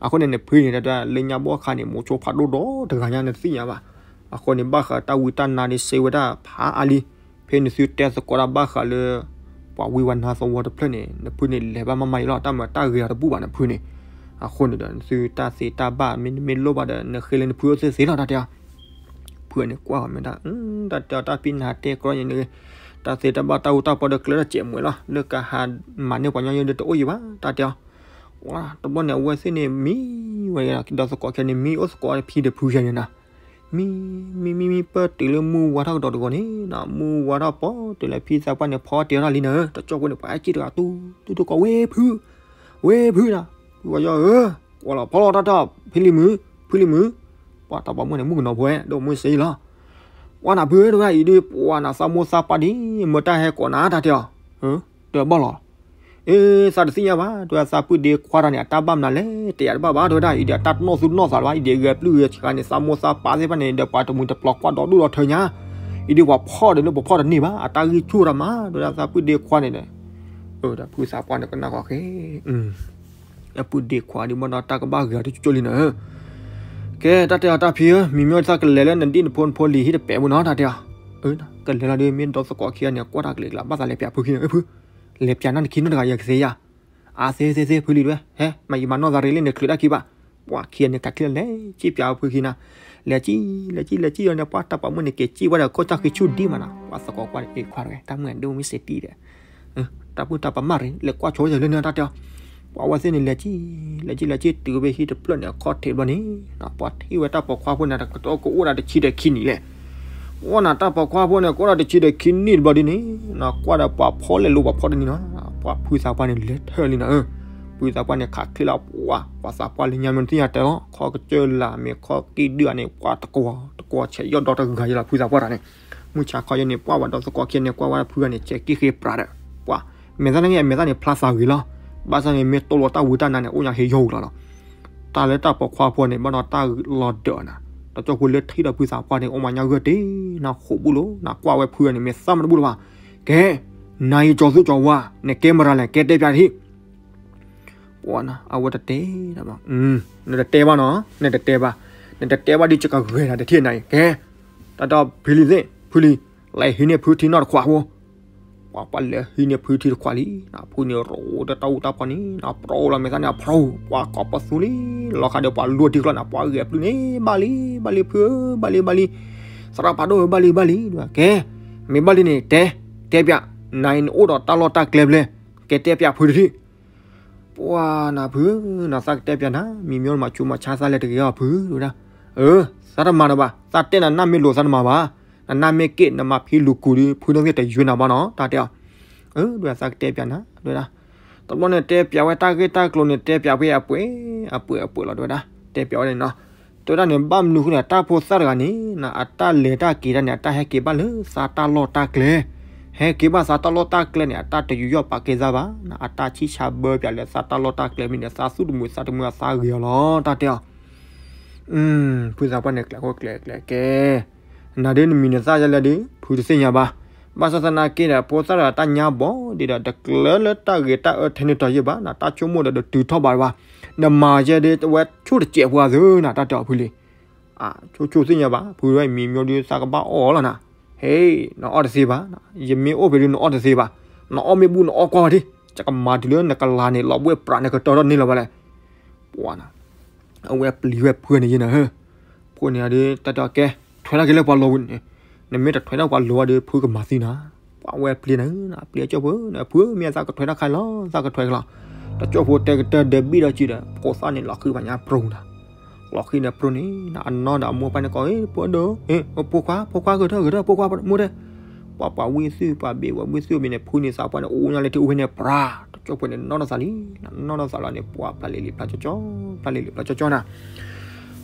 အဃိန့ၣ် နဖုန့ၣ် တၢ်တဲလၢညါဘီခါန့ၣ် မိၤဆိဖးဒိၣ်ဒီတဂၤညါ နသ့ၣ်ညါဘၣ်. အဃိန့ၣ် ဘၣ်ဃးတၢ်ဝံတၢ်နါန့ၣ်စ့ဝဲဒၣ်ဖးအါလံ. ဖဲနသုတဲသကိးတၢ်ဘၣ်ဃးလၢ ပှၤဝံဝဲနါသဝီတဖျၢၣ်န့ၣ် နဖုန့ၣ်လဲၤဘၣ်မးမးအံၤလီၤ, တၢ်မၤတၢ်ဂ့ၤအီၤတဘူၣ်ဘၣ်နဖုန့ၣ်. အဃိန့ၣ်ဒီး နသုတၢ်သ့တၢ်ဘၣ်မ့တမ့ၢ်လိၣ်ဘၣ်ဒီး နဃ့လၢနဖုအိၣ်သ့သ့လီၤ တၢ်တဲအီၤ. ဖုန့ၣ်ကွၢ်အီၤမ့ၢ်ဒၣ်, တၢ်တဲအီၤတၢ်ဖံနၤတဲကြီယဲန့ၣ်, တၢ်သ့တၢ်ဘၣ်တၢ်အူတၢ်ပီဒီးကျဲဒီးစဲးမွဲလီၤ, လၢကဟးမၤန့ၢ်ပှၤညီယဲဒီးတအိၣ်ယံၤဘၣ် တၢ်တဲအီၤ. တဘျီန့ၣ် အဝဲသ့ၣ်န့ၣ်မံဝဲဒီးသကိးခဲန့ၣ် မံအိၣ်သကိးဖံဒီးဖုယဲန့ၣ်နီၤ. မံ မံ မံ မံ ပၢၢ်တုၤလၢမုၢ်ဝါထီၣ်ကဒီးတဂီၤန့ၣ်နီၤ, မုၢ်ဝါထီၣ်ပီတုၤလၢဖံသးပှၢ်န့ၣ် ဖီတ့ၢ်ထီၣ်လံနၤဧၢ, တကၠီၣ်ဖိန့ၣ် ပှၤဟဲက့ၤတဂၤ တူတူတူကိး ဝ့ၢ်ဖု, ဝ့ၢ်ဖုနီၤ, ဝဲယီၤဧၢ, ကွၢ်လီၤဖီလီၤတၢ်တဲအီၤ, ဖံလံၤမုၢ်, ဖံလံၤမုၢ်, ပှၤတၢ်ပာ်မူန့ၣ် မုၣ်ကနီၤဖိဝဲ ဒိၣ်မုၢ်စ့လီၤ. ပှၤနၤဖုတဂၤအံၤဒုး ပှၤနၤသးမိၢ်သးပၢ်ဒ် မ့ၢ်တၢ်ဟဲကိးနၤတၢ်တဲအီၤ, ဒီးဘၣ်လီၤ အ့ သးတသ့ၣ်ညါဘၣ် တဲဝဲဒၣ် သးပုၢ်ဒ့ခွါတၢ်န့ၣ် အတၢ်ဘၣ်မနုၤလဲၣ် တယၤတဘၣ်ဘၣ် တဲဝဲဒၣ် အံၤဒီးအတၢ်တနီၣ်သူၣ်နီၣ်သးလၢၤဘၣ် အံၤဒီးဂဲၤပျုၢ်ဂဲၤဆှးန့ၣ် သးမိၢ်သးပၢ်သ့ၣ်တဖၣ်န့ၣ် ဒီးပှၤတမှံၤတပျီၤကွၢ်ဒီဒူၣ်ဒီထၢညါ အံၤဒီးပှၤဖီၣ်ဒီးလၢပဖီၣ်တန့ၢ်ဘၣ် အတၢ်ဂံၢ်ဆူၣ်တၢ်မး တဲဝဲဒၣ် သးပုၢ်ဒ့ခွါန့ၣ်ဒီး ဒီးဖုသးပှၢ်န့ၣ် ကနၣ်ဃီဃ့ အပုၢ်ဒ့ခွါဒ်ဘၣ်ဒီးတၢ်ကဘၣ်ဂ့ၤအီၤတကၠိလံနၤဧၢ ကဲ တၢ်တဲအီၤတၢ်ဖံဧၢ မံၤမ့ၢ်သးကလဲၤလၢနဒံၣ်နဖိနဖိလံၤဟံၣ်တပဲာ်မ့ၢ်နီၤ တၢ်တဲအီၤ ကလဲၤလီၤဒုး မ့ၢ်ဒီသကိးခံဂၤန့ၣ် ကွၢ်တၢ်ကလဲၤကျါ ဘၣ်သးလဲၤပၠးဖုခံန့ၣ် ဖု လဲၤပၠးနီၢ်နခံနီၢ်တဂၤ ယကသ့ဧါ အါသ့သ့သ့ ဖုလံၤဒွဲ ဟဲ မၤယံာ်မၤနီၢ်သးရ့လံန့ၣ် ချုးတၢ်ခံဘၣ် ပှၤခံဂၤန့ၣ် ကးချံလဲၤစံၣ်ပၠးဖုခံနၤ လဲၤစံၣ် လဲၤစံၣ် လဲၤစံၣ်အီၤန့ၣ် ပှၤတၢ်ပာ်မူန့ၣ် က့ၤစံၣ်ဝဲဒီးခိၣ်တၢ်ဃံဆူၣ်ဒံးမးနီၤ ပှၤသကိးကွၢ်န့ၣ် အ့ခွါတဂၤ တၢ်မုၢ်ဒိၣ်မ့ၢ်စ့တံၢ်ဒီး တၢ်ပုၢ်တၢ်ပာ်မၢ်ရ့ လဲၤကွၢ်ဆိယၤလၢနတၢ်တဲအီၤ ပှၤဝဲသ့ၣ်န့ၣ် လဲၤစံၣ် လဲၤစံၣ် လဲၤစံၣ် တုၤဝဲဟံၣ်တဖျၢၣ်န့ၣ် အခီၣ်ထံးဘျီန့ၣ် ပှၤထံၣ်ဝဲတၢ်ပိာ်ခွါဖိန့ၣ် ကအိၣ်ဒၣ်တဆံဒီးခံနံၣ်လဲၣ် အိၣ်နၤတၢ်ပိာ်ခွါဖိန့ၣ် ကအိၣ်ဒၣ်တဆံဒီးခံနံၣ်တဘျီဒ်န့ၣ် ကွၢ်ဒီးပှၤဖီၣ်လဲၤလိၤပှၤဖီၣ်တန့ၢ်နီၤ ပှၤဖုသးပှၢ်န့ၣ် လဲၤထၢၣ်လံနၤဧၢ ဖုသးပှၢ်န့ၣ် ခးချ့လီၤ ပှၤ ပှၤသးပှၢ်လၢညါမ့ၢ်တသ့ၣ်ညါတဲလီၤ ခီကစၢၢ်လၢ်မ့ၢ်ခီကံၣ်ဒုၣ်ဧါန့ၣ် ပှၤတကွီၤ တကွီၤဆဲးယီၢ်ဒီတဂၤယလီၤ ဖုသးပှၢ်တဂၤန့ၣ် မုၢ်ဆါခီယဲန့ၣ် ပှၤဝဲဒီသကိးခံဂၤန့ၣ် ကွၢ်ဝဲဒၣ်ဖုဂၤန့ၣ် ဆဲးက့ၣ်ဃ့ပြးဒီး ပှၤ မဲာ်သၣ်န့ၣ် အမဲာ်သၣ်န့ၣ် ဖျါသးဂ့ၤလီၤ ဘၣ်ဆၣ်န့ၣ် မ့ၢ်တိၢ်လီၤတၢ်ဝံတၢ်နါန့ၣ် အိၣ်ညါဟ့ယီၢ်ဝံၤလီၤလီၤ တၢ်လၢတၢ်ပိာ်ခွါဖိန့ၣ် ဘၣ်ဒီးတၢ်လီၤဒၢးနၤ တကၠီၣ်ဖိလၢထံၣ်ဒီးဖုသးပှၢ်န့ၣ် အိၣ်မၤညါဂၢၢ်တ့ၢ် နဃိးဘူၣ်လိၤ နကွၢ်ဝဲဖုဂၤန့ၣ် မ့ၢ်သၣ်မတဘူၣ်လၢၤဘၣ် ကဲ နၤအံၤကၠီၤသူကၠီၤဝါ နကဲမရၤလဲၣ် ကဲတဲပၠးတဟံၣ် ပှၤနီၤ အဝဲတတဲ နတတဲဘၣ်နီၤ နတတဲဘၣ် နတတဲဘၣ်ဒ်ယကဂဲၤနၤတထံၣ်နၤအံၤ ကဲ တၢ်ဒီးဖံလံၤသ့ၣ် ဖုလံၤ လဲၤဟံးန့ၢ်ဖုထံနီၢ်တခွးဖိ ပှၤ ပှၤလဲၤဟံးန့ၢ်ဖုထံတခွးလံ နဖုန့ၣ်ရိးတၢ်အူတၢ်ပီန့ၣ် နပြီလီၤမဲာ်သၣ်န့ၣ် အဖျိ ပှၤကိးပသူလံ လီၤခါဒီးပှၤလူၤထံကျီၢ်န့ၣ် ပှၤဂဲၤပျုၢ်န့ၣ် ဘၣ်လံ ဘၣ်လံဖုဧၢ ဘၣ်လံ ဘၣ်လံ သရၣ်ဖးဒိၣ်ဧၢ ဘၣ်လံ ဘၣ်လံ ကဲ မ့ၢ်ဘၣ်လံန့ၣ် တဲ တဲပၠး နၤအံၤနအိၣ်ဒီးတၢ်လီၢ်တၢ်ကျဲဖဲလဲၣ် ကဲတဲပၠးဖုတထံၣ် ပှၤနၤဖုနီၤ သးကတဲပျးနၤ မံမီၢ်မၤဆူးမၤဆါသးလဲၤတဂ့ၤအီၤဖု တဲဝဲဒၣ်. အၢ သးတမၤဒီးဘၣ် သးတဲနၤနၢ်မ့ၢ်လိာ်သးတမၤဘၣ်, နနၢ်မ့ၢ်က့ၣ် နမၤဖံလူၤကူၤဒီး ဖုနီၢ်သ့ၣ်တယုၢ်နၤဘၣ်နီၤ တၢ်တဲအီၤ. အၢ ဒ်ဝဲသးကတဲပျးနၤ တဲဝဲဒၣ်. တဘျီန့ၣ်တဲပျးဝဲတၢ်ဂ့ၢ်တၢ်ကျိၤန့ၣ် တဲပျးဝဲအပှဲၤ အပှဲၤအပှဲၤလီၤ တဲဝဲဒၣ်. တဲပျးဝဲန့ၣ်နီၤ တဲဝဲဒၣ်န့ၣ် ဘၣ်မနုၤဃိန့ၣ် တၢ်ဖိသၣ်တဂၤန့ၣ် အတၢ်လဲၤတၢ်က့ၤတၢ်န့ၣ် အတၢ်ဟဲက့ၤဘၣ်လၢသးတၢ်လီၢ်တၢ်ကျဲ, ဟဲက့ၤဘၣ်သးတၢ်လီၢ်တၢ်ကျဲန့ၣ် အတၢ်တယူးယီၣ်ပာ်ကဲသးဘၣ်, အတၢ်ဆံၣ်ဆါဘၢပၠးလၢသးတၢ်လီၢ်တၢ်ကျဲမ့ၢ်ဒီး သးသူၣ်တမုာ်သးတမုာ်အသးဂ့ၤအီၤလီၤ တၢ်တဲအီၤ. ဖုသးပှၢ်န့ၣ် ကျဲၤဃိကျဲၤကျဲၤကဲ နၤဒ်နမံၤနသၣ်ယလဲၣ်ဒီး ဖုတသ့ၣ်ညါဘၣ်. ဘၣ်ဆၣ်သနာ်က့ဒီး ဖိသၣ်တဂၤတၢ်ညါဘီဒ်ဒီး တကျၢၤလၢတၢ်ဂ့ၤတၢ်အၢထဲန့ၣ်တီၤယဲၢ်ဘၣ်, နတၢ်ဆိကမိၣ်ဒီး တတုၤထီၣ်ဘးဘၣ်. နမၤယဲဒ်ဝဲဆိၣ်တစဲးပှၤသ့နၤ တၢ်တဲအီၤဖုလံ. ဆိၣ်ဆိၣ်သ့ၣ်ညါဘၣ် ဖုဝဲမံၤမျိဒုးသးကဘၣ်အီၣ်လီၤနၤ. ဟ့ နအီၣ်တသ့ဘၣ်, ယမ့ၢ်အိၣ်ဖဲဒုးနအီၣ်တသ့ဘၣ်. နအီၣ်မ့ၢ်ဘူၣ်နအီၣ်ကွၢ်ဝဲဒၣ်, ယကမၤတုၤလၢနကလၤန့ၣ် လီၤဘှဲၣ်ပြးနကတၢၢ်ထီၣ်န့ၢ်လီၤဘၣ်လဲၣ်. ပှၤနၤ အဝဲပျံၤဝဲဖုန့ၣ်ယဲနၤဧၢ. ဖုန့ၣ်ဒီး တၢ်တဲအီၤကဲ ထွဲထီၣ်က့ၤလၢပှၤလိၤဝံၤန့ၣ်, နမ့ၢ်တထွဲထီၣ်ပှၤလိၤဝဲဒီး ဖုကမၤသံနၤ. ပှၤဝဲပျံၤနၤ, ပျံၤကၠိၣ်ဖိ, ဖုမ့ၢ်သးကထွဲထီၣ်ခါလီၤ, သးကထွဲကလီၤ. တကၠိၣ်ဖိတဲကတၢၢ်ဒီးဘံၣ်ဒီးစုဒီး ဖိသၣ်န့ၣ်လီၤဃံၤဘၣ်ညါပြူၤနၤ. လီၤဃံၤန့ၣ်ပြူၤန့ၣ် အနီၢ်ဒီးအမိၢ်ပၢ်န့ၣ်ကိး ဖိဒိၣ်, ဖိခွါ, ဖိခွါဂဲၤထီၣ်, ဂဲၤထီၣ်, ဖိခွါ, မိၢ်တဲ. ပှၤပှၤဝံၣ်သုၣ် ပှၤဘ့ၣ်ဝဲဝံၣ်သုၣ်ဘ့ၣ်န့ၣ် ဖုန့ၣ်သးပှၢ်န့ၣ် အိၣ်ညါလၢထံအိၣ်ဖဲန့ၣ်ပြၤ, တကၠိၣ်ဖိန့ၣ်နီၢ်ထီၣ်သးလံ, နီၢ်ထီၣ်သးလီၤန့ၣ် ပှၤဖျါလံၤလံၤဖျါကၠီကၠီ, ဖျါလံၤလံၤဖျါကၠီကၠီနၤ.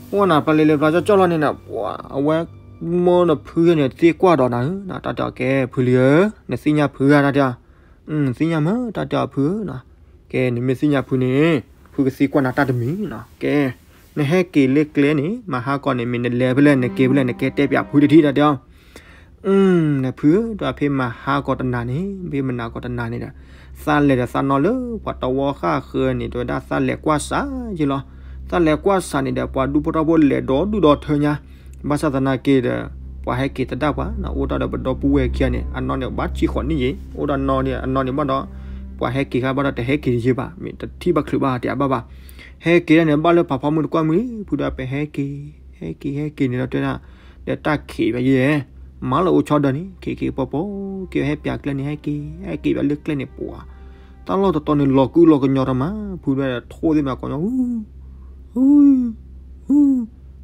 ပှၤနၤ ဖျါလံၤလံၤဖျါကၠီကၠီလီၤန့ၣ်နၤ, ပှၤအဝဲ မိၢ်ဒီးဖုန့ၣ်သံကွၢ်ဒီးနၤဧၢ, တၢ်တဲအီၤကဲ ဖုလံၤဧၢ, နသ့ၣ်ညါဖုဧါ တၢ်တဲအီၤ. သ့ၣ်ညါမး တၢ်တဲအီၤဖုဧၢနီၤ. ကဲ နမ့ၢ်သ့ၣ်ညါဖုန့ၣ် ဖုကသံကွၢ်နၤတၢ်တမံၤနီၤ. ကဲ နဟဲက့ၤလၢကျဲန့ၣ် မဟါကီးန့ၣ် မ့ၢ်နလဲၤဖဲလဲၣ် နက့ၤဖဲလဲၣ် နကဲတဲပၠးဖုတထံၣ် တၢ်တဲအီၤ. နဖုဧၢ ဒီးဖဲမဟါကီးတနၤန့ၣ် ဖဲမနၤကီးတနၤန့ၣ်ဒီး သးလဲၤဒီးသးနီၢ်လၢပှၤတဝီဃၣ်ဃၢၤန့ၣ် တဲဝဲဒၣ်သးလဲၤကွၢ်ဆၣ်ယ့လီၤ. သးလဲၤကွၢ်ဆၣ်န့ၣ်ဒီး ပှၤဒူဖိထၢဖိလဲၤဒီဒူၣ်ဒီထၢညါ, ဘၣ်ဆၣ်သနာ်က့ဒီး ပှၤဟဲက့ၤသဒၣ်ပှၤနီၤ, အိၣ်တၢ်ဒီးပဒီပုၢ်ဝဲၢ်ခံဂၤန့ၣ် အနီၢ်န့ၣ်ဘၣ်ဆံဃိးနံၣ်ယ့ၤ, အိၣ်ဒီးနီၢ်န့ၣ် အနီၢ်န့ၣ်ဘၣ်ဒီး ပှၤဟဲက့ၤခါဘၣ်ဒီးတဟဲက့ၤတယ့ၤဘၣ်, မ့ၢ်တထံၣ်ဘၣ်ချုးဘၣ်တဲအဘၣ်ဘၣ်. ဟဲက့ၤဒၣ်န့ၣ် ဘၣ်လၢဖးဖီမုၢ်တကွၢ်မုၢ်လံ, ဖုဒီးပဟဲက့ၤ, ဟဲက့ၤ ဟဲက့ၤန့ၣ်ဒီးတဲဒၣ်, ဒီးတၢ်ခံးဘၣ်ယဲ, မၤလၢအိၣ်ဆီဒီးန့ၣ် ခံးခံးပီၤပီၤ, က့ၤဟဲပၠးကျဲန့ၣ် ဟဲက့ၤ, ဟဲက့ၤဘၣ်လၢကျဲန့ၣ်ပှၤ တၢ်လီၢ်တတီၤန့ၣ် လီၤကုလီၤကညီတမး, ဖုဒီးထိၣ်သ့ၣ်မးကိးညီ, ဟူ, ဟူ, ဟူ,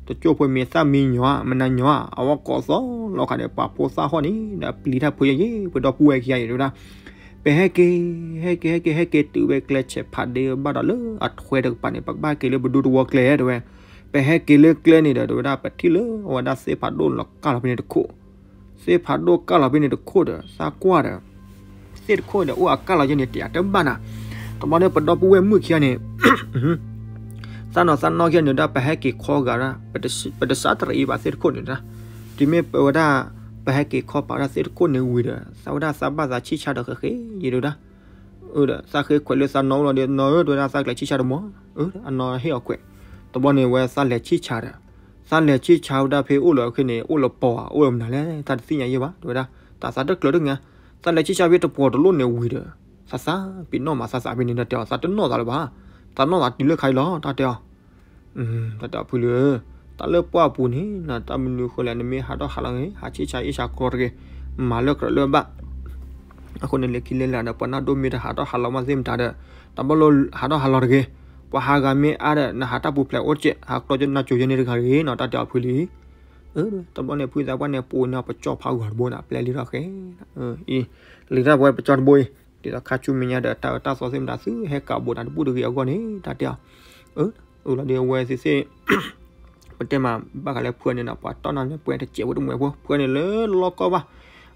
တကၠိၣ်ဖိမ့ၢ်သၣ်မံညီဧါ မနၤညီဧါ, အဝဲကိးသီလီၤခါဒီး ပှၤဖိသၣ်ဟီၣ်န့ၣ် ဒီးပျံၤတၢ်ဖုယဲယ့ၤ ပဒီပုၢ်ဝဲၢ်ခံဂၤအံၤ တဲဝဲဒၣ်. ပဟဲက့ၤ, ဟဲက့ၤ ဟဲက့ၤ ဟဲက့ၤတုၤဝဲကျဲဆဲးဖးဒ့ဘၣ်ဒီးလၢအထွဲတကပၤန့ၣ် ပကဘၣ်က့ၤလၢပဒူသဝီကျဲ တဲဝဲ. ပဟဲက့ၤလၢကျဲန့ၣ်ဒီး တဲဝဲဒၣ် ပထံၣ်လၢအဝဲဒၣ်သ့ၣ်ဖးဒိၣ်လီၤကၢ်လီၤဖဲန့ၣ်တခိၣ်, သ့ၣ်ဖးဒိၣ်ကၢ်လီၤဖဲန့ၣ်တခိၣ်ဒီး သးကွၢ်ဒီး သ့ၣ်တခိၣ်ဒီး အိၣ်အကၢ်လီၤယဲန့ၣ် တယာ်တဘၣ်နၤ. တဘျီဒီးပဒီပုၢ်ဝဲၢ်မုၣ်ခံဂၤန့ၣ် သးနီၢ်သးနီၢ်ခံဂၤန့ၣ်ဒၣ် ပဟဲက့ၤခီဂာ်ဒၣ်, ပတစးတရံးအံၤဘၣ်သ့ၣ်တခိၣ်န့ၣ်ဒၣ်. တုၤမ့ၢ်ပဝဲဒၣ် ပဟဲက့ၤခီပာ်ဝဲဒၣ်သ့ၣ်တခိၣ်န့ၣ်ဝံၤဒီး သးဝဲဒၣ်သးဘၣ်သးဆံၣ်ဆါဒီးဃဲးဃဲးယဲၤဒၣ်. အၢ ဒီးသးဃ့ခွဲးလၢသးနီၢ်အိၣ်လီၤဒီး နီၢ်ဧၢ တဲဝဲဒၣ် သးကလဲၤဆံၣ်ဆါတမီၤ, အၢ အနီၢ်ဟ့ၣ်အီၤခွဲး. တဘျီန့ၣ်ဝဲသးလဲၤဆံၣ်ဆါဒီး သးလဲၤဆံၣ်ဆါဝဲဒၣ်ဖဲအိၣ်လၢအဃိန့ၣ် အိၣ်လၢပီၤဧါ အိၣ်လၢမနုၤလဲၣ် သးတသ့ၣ်ညါယဲၢ်ဘၣ် တဲဝဲဒၣ်. တၢ်သးတကျၢၤတငါ, သးလဲၤဆံၣ်ဆါဖဲတပှီၤတလိၣ်န့ၣ်ဝံၤဒီး သးသးပ့ၤနီၣ်မးသးသးဖဲန့ၣ်ဒီးတဲအီၤ သးတနီၣ်သးလၢၤဘၣ်, သးနီၣ်သးတုၤလၢခါအံၤလီၤ တၢ်တဲအီၤ. တၢ်တဲအီၤဖုလံဧၢ, တၢ်လၢပှၢ်ပူၤန့ၣ် တၢ်မနုၤဃိလဲၣ် နမ့ၢ်ဟးထီၣ်ဟးလီၤဂ့ၤ ဟးဆံၣ်ဆါအ့ၣ်ဆါကျီတဂ့ၤ, မၤလၢကြၢးလၢဘၣ် အဃိန့ၣ် လၢခံလၢလာ်ဒီး ပှၤနၢ်ဒိၣ်မ့ၢ်တဟးထီၣ်ဟးလီၤမးသ့ၣ်မတၤဒီး တၢ်ဘၣ်လိၣ်ဟးထီၣ်ဟးလီၤတဂ့ၤ, ပှၤဟးဂၤမ့ၢ်အါဒီး နဟးတၢ်ပူၤဖျဲးအိၣ်တစဲး ဟးကျီကနၣ်ကၠိယဲန့ၣ်တဂၤတဂ့ၤနီၤ တၢ်တဲအီၤဖုလံ. တဘျီန့ၣ် ဖုသးပှၢ်န့ၣ် ပိာ်န့ၢ်ပကၠီၣ်ဖးဂီၤတဘိန့ၣ် ပျဲလံထီၣ်ဃဲ အံၤ လံထီၣ်ပဝဲပကၠီၣ်တဘိအံၤ ဒ်သိးခါဆူမဲာ်ညါဒီး တၢ်အၢတၢ်သီသ့ၣ်မတၤ သုဟဲကးဘိးနၤတဘူၣ်တဂ့ၤအဂီၢ်န့ၣ် တၢ်တဲအီၤ. အၢ အၢ လီၤဒီးအဝဲသ့ၣ်သ့ၣ် ပတဲမးဘၣ်ဃးလၢဖုန့ၣ်နီၤ ပှၤတီၢ်နၤလၢပှဲၤတစဲးဖိတမှဲၤဖိ ဖုန့ၣ်လၢလီၢ်ကီၢ်ဘၣ်.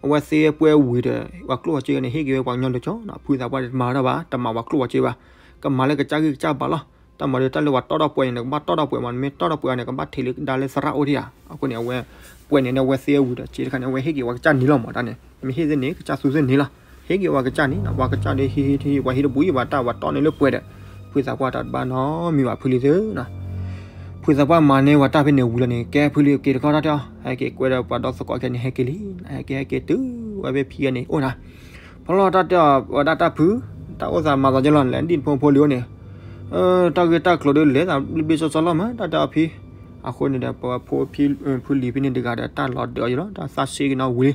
အဝဲသ့ၣ်ပှဲၤဝံၤဒီး ပှၤကျိၣ်ပှၤစ့န့ၣ် ဟ့ၣ်က့ၤဝဲပှၤကညီလၢကၠီနီၤ ဖုသးပှၢ်တမၤဝဲဒၣ်ဘၣ် တမၤပှၤကျိၣ်ပှၤစ့ဘၣ်. ကမၤလၢကစၢ်ဂံၢ်ကစၢ်ဘါလီၤ. တၢ်မၤဒီးတၢ်လၢပှၤတီၢ်ထီၣ်ပှဲၤန့ၣ် နကဘၣ်တီၢ်ထီၣ်ပှဲၤမး နမ့ၢ်တီၢ်ထီၣ်ပှဲၤအီၤန့ၣ် ကဘၣ်ထံးလၢဒါလၢသရၣ်အိၣ်ထံၣ်ဧါ. အဃိန့ၣ် အဝဲ ပှဲၤန့ၣ် အဝဲသ့ၣ်ဝံၤဒီး စ့တခါန့ၣ် အဝဲဟ့ၣ်က့ၤပှၤကစၢ်န့ၣ်လီၤမး တၢ်န့ၣ် မ့ၢ်ဟ့ၣ်သ့ၣ်န့ၣ် ကစၢ်သူသ့ၣ်န့ၣ်လီၤ. ဟ့ၣ်က့ၤပှၤကစၢ်န့ၣ် ပှၤကစၢ်ဒီးဟံးဟံးဟံး ပှၤဟံးတဘူးယံၤဘၣ် တၢ်ပှၤတီၢ်န့ၢ်လၢပှဲၤဒီး ဖုသးပှၢ်တၢ်တဘၣ်နီတမံၤဘၣ်ဖုလံသုနီၤ. ဖုသးပှၢ်မၤန့ၢ်ဝဲတၢ်ဖဲန့ၣ်ဝံၤလီၤန့ၣ် ကဲဖုလံက့ၤတခီတၢ်တဲအီၤ ဟဲက့ၤကွဲဒီးပှၤဒီသကိးခဲန့ၣ် ဟဲက့ၤလံ. ဟဲက့ၤ ဟဲက့ၤတုၤဝဲဖဲဖံဂၤန့ၣ်အိၣ်နၤ. ဖီလီၤတၢ်တဲအီၤဝဲဒၣ်တၢ်ဖု တၢ်အိၣ်သးမၤသးကလီၤ လဲၤဒ်ဖိဖိလံအိၣ်န့ၣ် တၢ်ဂ့ၢ်တၢ်ကျိၤဒီးလဲၤသးဘျ့ဘျ့ဆှီဆှီလီၤမး တၢ်တဲအီၤဖံ. အဃိန့ၣ်ဒီး ပဝဲဖိဖံ ဖုလံၤဖဲန့ၣ်တဂၤဒီး တၢ်လီၤဒၢးအီၤယလီၤ တၢ်သးဆံးက့ၤနီၣ်ဝံၤလံ.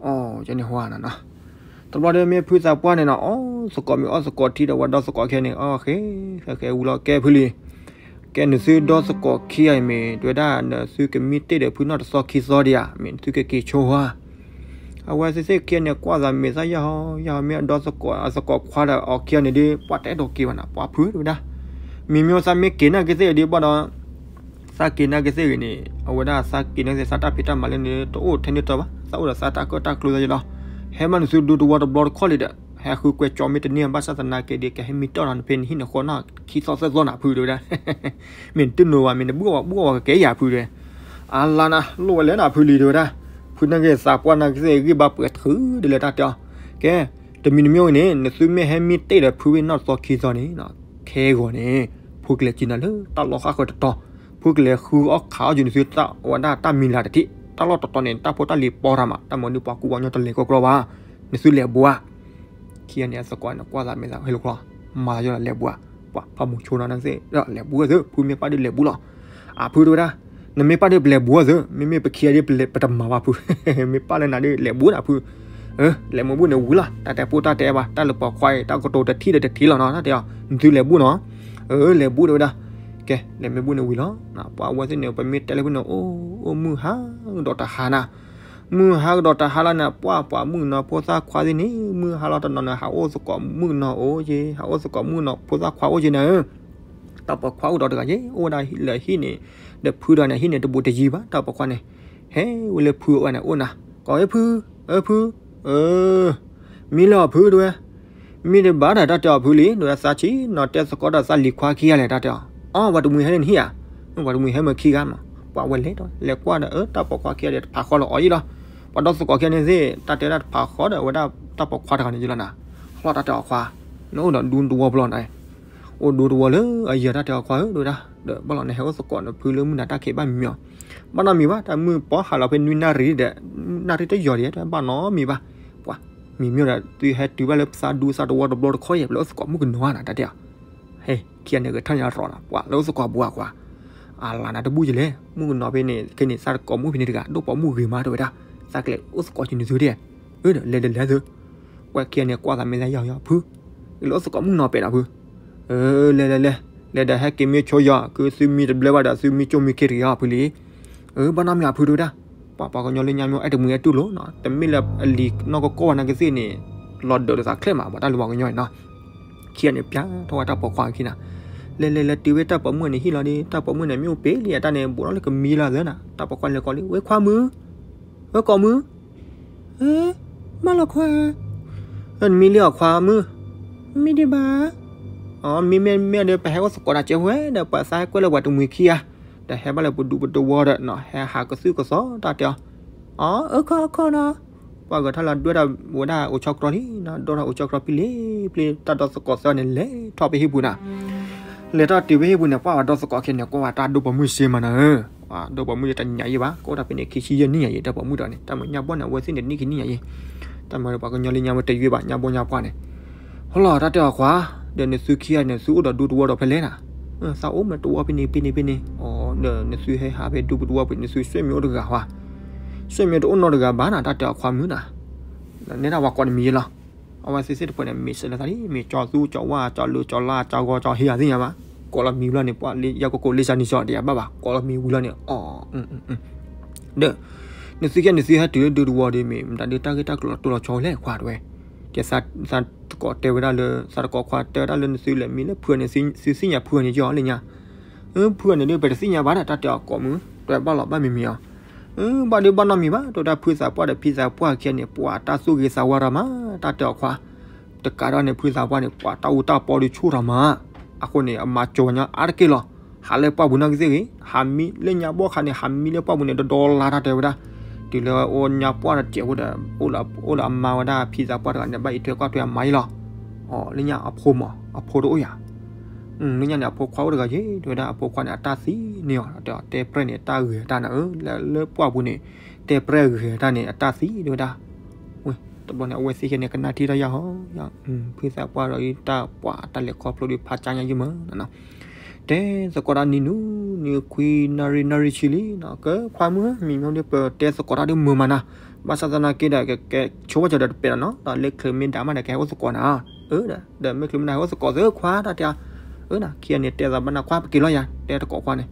အိ ယန့ၣ်ဟါနၤနီၤ. တဘျီဒီးမ့ၢ်ဖုသးပှၢ်န့ၣ်နီၤ အီၣ်သကိးမ့ၢ်အီၣ်သကိးထံဒီး ဝဲဒီသကိးခံဂၤန့ၣ် အီၣ်ဃဲ ဃဲဃဲဝံၤလီၤ ကဲဖုလံၤ, ကဲနသုဒီသကိးခံဂၤအံၤမ့ၢ် တဲဝဲဒၣ် နသုကမံတ့ၢ်ဒီးဖုနီၢ်တသီခံသီဒံးဧါ, မ့ၢ်နသုကက့ၤဆိဟါ. အဝဲသ့ၣ်ခံဂၤန့ၣ် ကွၢ်သးမဲာ်သၣ်ယၢ်ဟီယၢ်ဟီ မ့ၢ်အဒီသကိး အသကိးခွါဒီးအီၤခံဂၤန့ၣ်ဒီး ပှၢ်တအဲၣ်ဒိးက့ၤဘၣ်နၤ ပှၢ်ဖုတဲဝဲဒၣ်. မ့မ့ၢ်သးမ့ၢ်က့ၤနာ်က့ၤသ့ၣ်ဂ့ၤဒီး ဘၣ်ဒီး သးက့ၤနာ်က့ၤသ့ၣ်ဂ့ၤန့ၣ် အဝဲဒၣ်သးက့ၤနာ်က့ၤသ့ၣ် သးတၢ်ဖံးတၢ်မၤလၢန့ၣ် တအိၣ်ထဲန့ၣ်တၢ်ဘၣ်, သးအိၣ်ဒီးသးတၢ်ကၢၣ်တၢ်ကျူသးယလီၤ. ဟဲမးနသုဒူသဝီတဘျီတခီၣ်လံဒီး ဟဲဃုကွဲးကၠီမ့ၢ်တန့ၢ်ဘၣ်ဆၣ်သနာ်က့ဒီး ကဟဲမံတီၢ်နၤနဖဲနဟံၣ်နဃီနီၢ်ခံသီသၢသီနၤဖုတဲဝဲဒၣ်. မ့ၢ်နတနီၤဘၣ် မ့ၢ်နဘူၣ်အီၣ်ဘၣ်ဘူၣ်အီၣ်ဘၣ်ကကဲယၤဖုတဲဝဲ. အလါနၤ လိၣ်ဝဲလဲၣ်နၤဖုလံၤတဲဝဲဒၣ်. ဖုနာ်က့ၤသးပှၢ်နာ်က့ၤသ့ၣ်ဂံၢ်ဘါပှဲၤထုးဒ်လဲၣ်တၢ်တဲအီၤ. ကဲ တမံၤတမံၤဂ့ၤန့ၣ် နသုမ့ၢ်ဟဲမံတ့ၢ်ဒီးဖုဝဲနီၢ်တသီခံသီန့ၣ် ခဲဂီၤန့ၣ် ဖုကလဲၤက့ၤနၤလၢတၢ်လီၢ်ဃၣ်ဃၢၤတတီၤ, ဖုကလဲၤဃုအီၣ်ခးအီၣ်က့ၤနသုတၢ်ဝဲဒၣ်တၢ်မံၤလၤတထံၣ်, တၢ်လီၢ်တတီၤန့ၣ် တၢ်ဖိတၢ်လံၤပီတၢ်မး တၢ်မၤဒုးပှၤကူပှၤကညီတလဲၤကီကီဘၣ်, နသုလဲၤဘူးဧါ. ခံဂၤန့ၣ် အသကိးန့ၣ် ကွၢ်သးမဲာ်သးဟဲလီၤချီ မၤသးယီၤလဲၤဘူးဧါ. ပှၤဖးမုၢ်ဆိနီၤနသ့ၣ် လဲၤဘူးသု ဖုမ့ၢ်ပၢ်ဒုးလဲၤဘူးလီၤ. အဖုတဲဝဲဒၣ် နမ့ၢ်ပၢ်ဒုးပလဲၤဘူးသု, မ့မ့ၢ်ပခံဂၤဒုးပလဲၤ ပတမၤဘၣ်ဖု, မ့ၢ်ပၢ်လၢနၤဒုးလဲၤဘူးနၤဖု. လဲၤမ့ၢ်ဘူးန့ၣ်ဝံၤလီၤ တၢ်တဲပိၢ်တၢ်တဲဘၣ် တၢ်လၢပိာ်ခွါအံၤ တၢ်ကတိၤတထံၣ်ဒီးတထံၣ်လီၤနီၤ တၢ်တဲအီၤ နသုလဲၤဘူးနီၤ. လဲၤဘူးတဲဝဲဒၣ်. ကဲ လဲၤမ့ၢ်ဘူးန့ၣ်ဝံၤလီၤ. ပှၤအဝဲသ့ၣ်န့ၣ် ပမ့ၢ်တဲလၢဖုန့ၣ် အိၣ်အိၣ်မုၢ်ဟါကဒီးတဟါနၤ မုၢ်ဟါကဒီးတဟါလီၤန့ၣ် ပှၤ ပှၤမုၣ်ကနီၤဖိသၣ်ခွါသ့ၣ်န့ၣ် မုၢ်ဟါလီၤတနီၤန့ၣ် ဟးအိၣ်သကိးမုၣ်ကနီၤအိၣ်က့ၤ ဟးအိၣ်သကိးမုၣ်ကနီၤဖိသၣ်ခွါအိၣ်က့ၤနၤဧၢ. တၢ်ပိာ်ခွါအိၣ်ဒီးတဂၤက့ၤ အိၣ်ဝဲဒၣ်လၢဟံၣ်န့ၣ် ဒီးဖုဒီးန့ၣ် ဟံၣ်န့ၣ်တဘူးတယံၤဘၣ် တၢ်ပိာ်ခွါန့ၣ် ဟဲဝဲလၢဖုအအိၣ်န့ၣ်အိၣ်နၤ ကိးဝဲဖု အၢဖု အၢ မံလၢအီၤဖုတဲဝဲ မံတဘၣ်ဒီးတၢ်တဲအီၤဖုလံ ဒ်ဝဲဒၣ်သးဆံးနီၤတဲသကိးဒီးသးလံၤခွါခံဂၤလဲၣ် တၢ်တဲအီၤ အီ ပှၤတမှံၤဟဲန့ၣ်နဟံၣ်ဧါ. ပှၤတမှံၤဟဲမ့ၢ်ခံဂၤမး ပှၤဝဲလဲၤဒီး လဲၤကွၢ်ဒီး အၢ တၢ်ပိာ်ခွါခံဂၤဒီးတဖးဃီလီၤအီၤယံၤလီၤ. ပှၤဒီသကိးခံဂၤန့ၣ်သ့ၣ် တၢ်တဲဝဲဒၣ်တဖးဃီဒီး အဝဲဒၣ်တၢ်ပိာ်ခွါတဂၤန့ၣ်ယံၤလီၤနၤ ဟီၣ်တၢ်တဲအီၤခွါ နအိၣ်ဒီးဒူသဝီပလီၢ်နၤ အိၣ်ဒူသဝီလၢအယၤ တၢ်တဲအီၤခွါဧၢ တဲဝဲဒၣ် ဒီးဘၣ်လီၤနဟဲအိၣ်သကိးနဖုလၢမုၢ်နၤတၢ်ခံးဘၣ်မံမံၤအီၤ ဘၣ်နီတမံၤဘၣ် တၢ်မုၢ်ပှၢ်ဟးလီၤဖဲနွံနၣ်ရံၣ်ဒီး နၣ်ရံၣ်တယီၤဒီး တဘၣ်နီတမံၤဘၣ် ပှၤ မံမံၤဒီး သုဟဲတုၤဘၣ်လၢသးဒူသးသဝီတဘျီတခီၣ်ယဲၢ် ပလၢအိၣ်သကိးမုၣ်ကနီၤနၤ တၢ်တဲအီၤ ဟဲ ခံဂၤန့ၣ်ဂဲၤထၢၣ်ညါရီၤနၤ ပှၤလၢအိၣ်သကိးဘူးဧါခွါ အလါနၤတဘူၣ်ယလဲၣ် မုၣ်ကနီၤဖဲန့ၣ် ခဲန့ၣ် သးတကိးမုၣ်ဖဲန့ၣ်တဂၤ ဒိၣ်ပိာ်မုၣ်ဂ့ၤမးတဲဝဲဒၣ် သးကလဲၤအိၣ်သကိးက့ၤနသုဒဲ အၢ ဒီးလဲၤဒီးလဲၤသု ပှၤခံဂၤန့ၣ်ကွၢ်သးမဲာ်သၣ်ယီၤယီၤ ဖု လဲၤအိၣ်သကိးမုၣ်နီၤပဲာ်နီၤဖု အၢ လဲၤလဲၤလဲၤ လဲၤဒီးဟဲက့ၤမ့ၢ်ဆိယီၤ ကသုမံတဘျၢဘၣ်ဒီး သုမံကၠိမံခ့တဂ့ၤအီၤဖုလံ အၢ ဘၣ်နီတမံၤအဖုတဲဝဲဒၣ် ပှၤပှၤကညီလၢညါမ့ၢ်အဲၣ်တမှံၤအဲၣ်တူၢ်လိာ်နီၤ တမ့ၢ်လၢအလံၤနီၢ်ကီၢ်ကီၢ်ဘၣ်နာ်က့သ့ၣ်န့ၣ် လီၤဒၢးဒီးသးချဲမး ပှၤတၢ်လၢပှၤကညီန့ၣ်နီၤ ခံဂၤန့ၣ် ပျၢထီၣ်ဝဲတၢ်ပိာ်ခွါခံနၤ လဲၤလဲၤလဲၤတုၤဝဲတၢ်ပိာ်မုၣ်န့ၣ်ဟံၣ်လီၤဒီး တၢ်ပိာ်မုၣ်န့ၣ် မ့ၢ်အိၣ်ပ့ၤလံအတၢ်န့ၣ် ဘူးထီၣ်လၢကမံလီၤသၢနၤ တၢ်ပိာ်ခွါလဲၤကိးလံ ဝဲခွါမုၣ် ဝဲကိးမုၣ် အၢ ဘၣ်လီၤခွါ နမံလံအီၤခွါမုၣ် မံဒံးဘၣ် အီ မံမ့ၢ်မ့ၢ်ဒီး ပဟဲအိၣ်သကိးနၤကဲဝဲဒီး ပှၤသးဟဲကွဲလၢပှၤတမှံၤခံဂၤ ဒီးဟဲဘၣ်လၢပဒူပတဝီဒီးနီၤ ဟဲဟးကသုၣ်ကသီတၢ်တဲအီၤ အီ အခီၣ်အခီၣ်နီၤ ပှၤဂဲၤထီၣ်လၢဒွဲၣ်တၢ်ဝဲဒၣ်အိၣ်ဆီတြီလံနီၤ ဒွဲၣ်တၢ်အိၣ်ဆီတြီဖဲလဲၣ်ဖဲလဲၣ် တၢ်ဒီသကိးသၢန့ၣ် လဲၤထီၣ်ဖဲဟံၣ်ပူၤနၤ လဲၤထီၣ်တုၤဖဲဟံၣ်ပူၤန့ၣ် ပှၤပှၤဒီသကိးခဲန့ၣ် ကွၢ်ဝဲတၢ်ဒိၣ်ပိာ်မုၣ်စ့မးနီၤ ပှၤဒိၣ်ပိာ်မုၣ်တညးယံၤဘၣ် ကအိၣ်တၢ်ဖဲန့ၣ် ခံဆံယဲၢ်နံၣ်ညါယံၤ တၢ်ပိာ်မုၣ်ဒီးန့ၣ် တၢ်မၤညၣ်ဘီၣ်န့ၣ် အဝဲသ့ၣ်န့ၣ် နံၣ်ခံနံၣ်ညါယံၤ တၢ်မၤဒီးပှၤကညီလၢညါဝဲတယွဲၢ်ဘၣ် ညၣ်ဘီၣ်ညၣ်ပှၢ်န့ၣ် ဟီလီၤ တၢ်တဲအီၤခွါ ဒီးနသုခံဂၤန့ၣ် သုအိၣ်ဒီးဒူသဝီဒီးဖဲလဲၣ်နၤ သးအိၣ်မ့ၢ်တဝီဖဲန့ၣ်ဖဲန့ၣ်ဖဲန့ၣ် အီ ဒီးနသုဟဲဟးဖဲဒူပတဝီဖဲန့ၣ် နသုဆွေမျိုးတဂၤခွါ ဆွေမျိုးတအိၣ်နီတဂၤဘၣ်နၤ တၢ်တဲအီၤခွါမုၣ်နၤ နဲဒၣ်ပှၤကိးနမံၤယံၤလီၤ အဝဲသ့ၣ်သ့ၣ်တဖၣ်န့ၣ် မ့ၢ်စၢၤလၢသးလံ မ့ၢ်ကၠီသူကၠီဝါ ကၠီလူကၠီလါ ကၠီဂီၤကၠီဟ့ယၤသ့ၣ်ညါဘၣ် ကိးလီၤမံၤဘျီန့ၣ် ပှၤလၢယၤကကိးလ့ၣ်စၢ်နံၤစၢ်တယၤဘၣ်ဘၣ် ကိးလီၤမံၤဝံၤလီၤန့ၣ် အီ ဒီး နသုကဲနသုဟဲတုၤလၢဒူသဝီဒီးမ့ၢ် မတၤဒုးတၢ်ဂ့ၢ်တၢ်ကျိၤလီၤတိၢ်လီၤဆီလဲၣ်ခွါတဲဝဲ ကဲသးတကိးတဲဝဲဒၣ်လၢ သးတကိးခွါတဲဝဲဒၣ်လၢနသုလဲၤမံလၢဖုန့ၣ် သုသ့ၣ်ညါဖုန့ၣ်ယီၤလၢညါ ဖုန့ၣ်ဒုး ပတသ့ၣ်ညါဘၣ်ဒီး တၢ်တဲအီၤကိးမုၣ် တွဲဘၣ်လီၤဘၣ်မံၤမံၤအီၤ ဘၣ်ဒုးဘၣ်နီတမံၤဘၣ် တဲဝဲဒၣ်ဖုသးပှၢ်ဒီးဖံသးပှၢ်ခံဂၤန့ၣ် ပှၤတၢ်သူၣ်ဂ့ၤသးဝါရၤမး တၢ်တဲအီၤခွါ တကးဒံးန့ၣ် ဖုသးပှၢ်န့ၣ် ပှၤတၢ်အူတၢ်ပီဒုးဆူၣ်ထီၣ်မး အဃိန့ၣ် အမၤကၠီၤညီအါတက့ၢ်လီၤ ဟးလၢပှၢ်ပူၤနာ်က့သ့ၣ်ဂ့ၤ ဟးမံလၢညါဘီၣ်ခါန့ၣ် ဟးမံလၢပှၢ်ပူၤန့ၣ် ဒီဒီလါတၢ်တဲဝဲဒၣ် တုၤလၢအအိၣ်ညါပှၢ်တစဲးဖိဒီး အိၣ်လၢအမါဝဲဒၣ်ဖံသးပှၢ်တဂၤန့ၣ် ဘၣ်အံးထွဲကွၢ်ထွဲအမါအံၤလီၤ အီ လၢညါအဖိမး အဖိတအိၣ်ယၤ လၢညါန့ၣ် အဖိခွါအိၣ်တဂၤယ့ၣ် တဲဝဲဒၣ် အဖိခွါန့ၣ် အတၢ်သံန့ၢ်အီၤ တဲတဲပြဲၢ်န့ၣ် တၢ်ဂ့ၤတၢ်နၤဧၢ လၢလၢပှၢ်ပူၤန့ၣ် တဲပြဲၢ်ဂ့ၤတၢ်န့ၣ် အတၢ်သံတဲဝဲဒၣ် ဝဲ တဘျီန့ၣ် အဝဲသ့ၣ်ခဲန့ၣ် ကနၣ်ထံၣ်တၢ်ယၢ်ဟီ ဖုသးပှၢ်ဒီးတၢ်ပှၤတၢ်လဲၤခီဖျိဒီးဖးကၠါညါယုၢ်မး တဲသကိးတၢ်နံၤနူၤ နွံခွံနၣ်ရံၣ် နၣ်ရံၣ်ဆံလံနီၤ, ကဲခွါမုၣ် မံမီဒီး ပတဲသကိးတၢ်ဒုးမုာ်မးနၤ, ဘၣ်ဆၣ်သနာ်က့ဒီး ကကဲဆိဘၣ်စၢၤဒီးတပဲာ်လီၤနီၤ, ဒီးလၢချၢမ့ၢ်ဒၣ်မးဒီး ကဟဲအိၣ်သကိးနၤ, အၢ ဒီးမ့ၢ်ချၢမ့ၢ်ဒၣ်ဟဲအိၣ်သကိးသ့ခွါတၢ်တဲ, အၢ နၤခံဂၤန့ၣ် တဲသးဘၣ်နၤခွါ ပက့ၤလီၤယၤ တဲသကိးခွါန့ၣ်,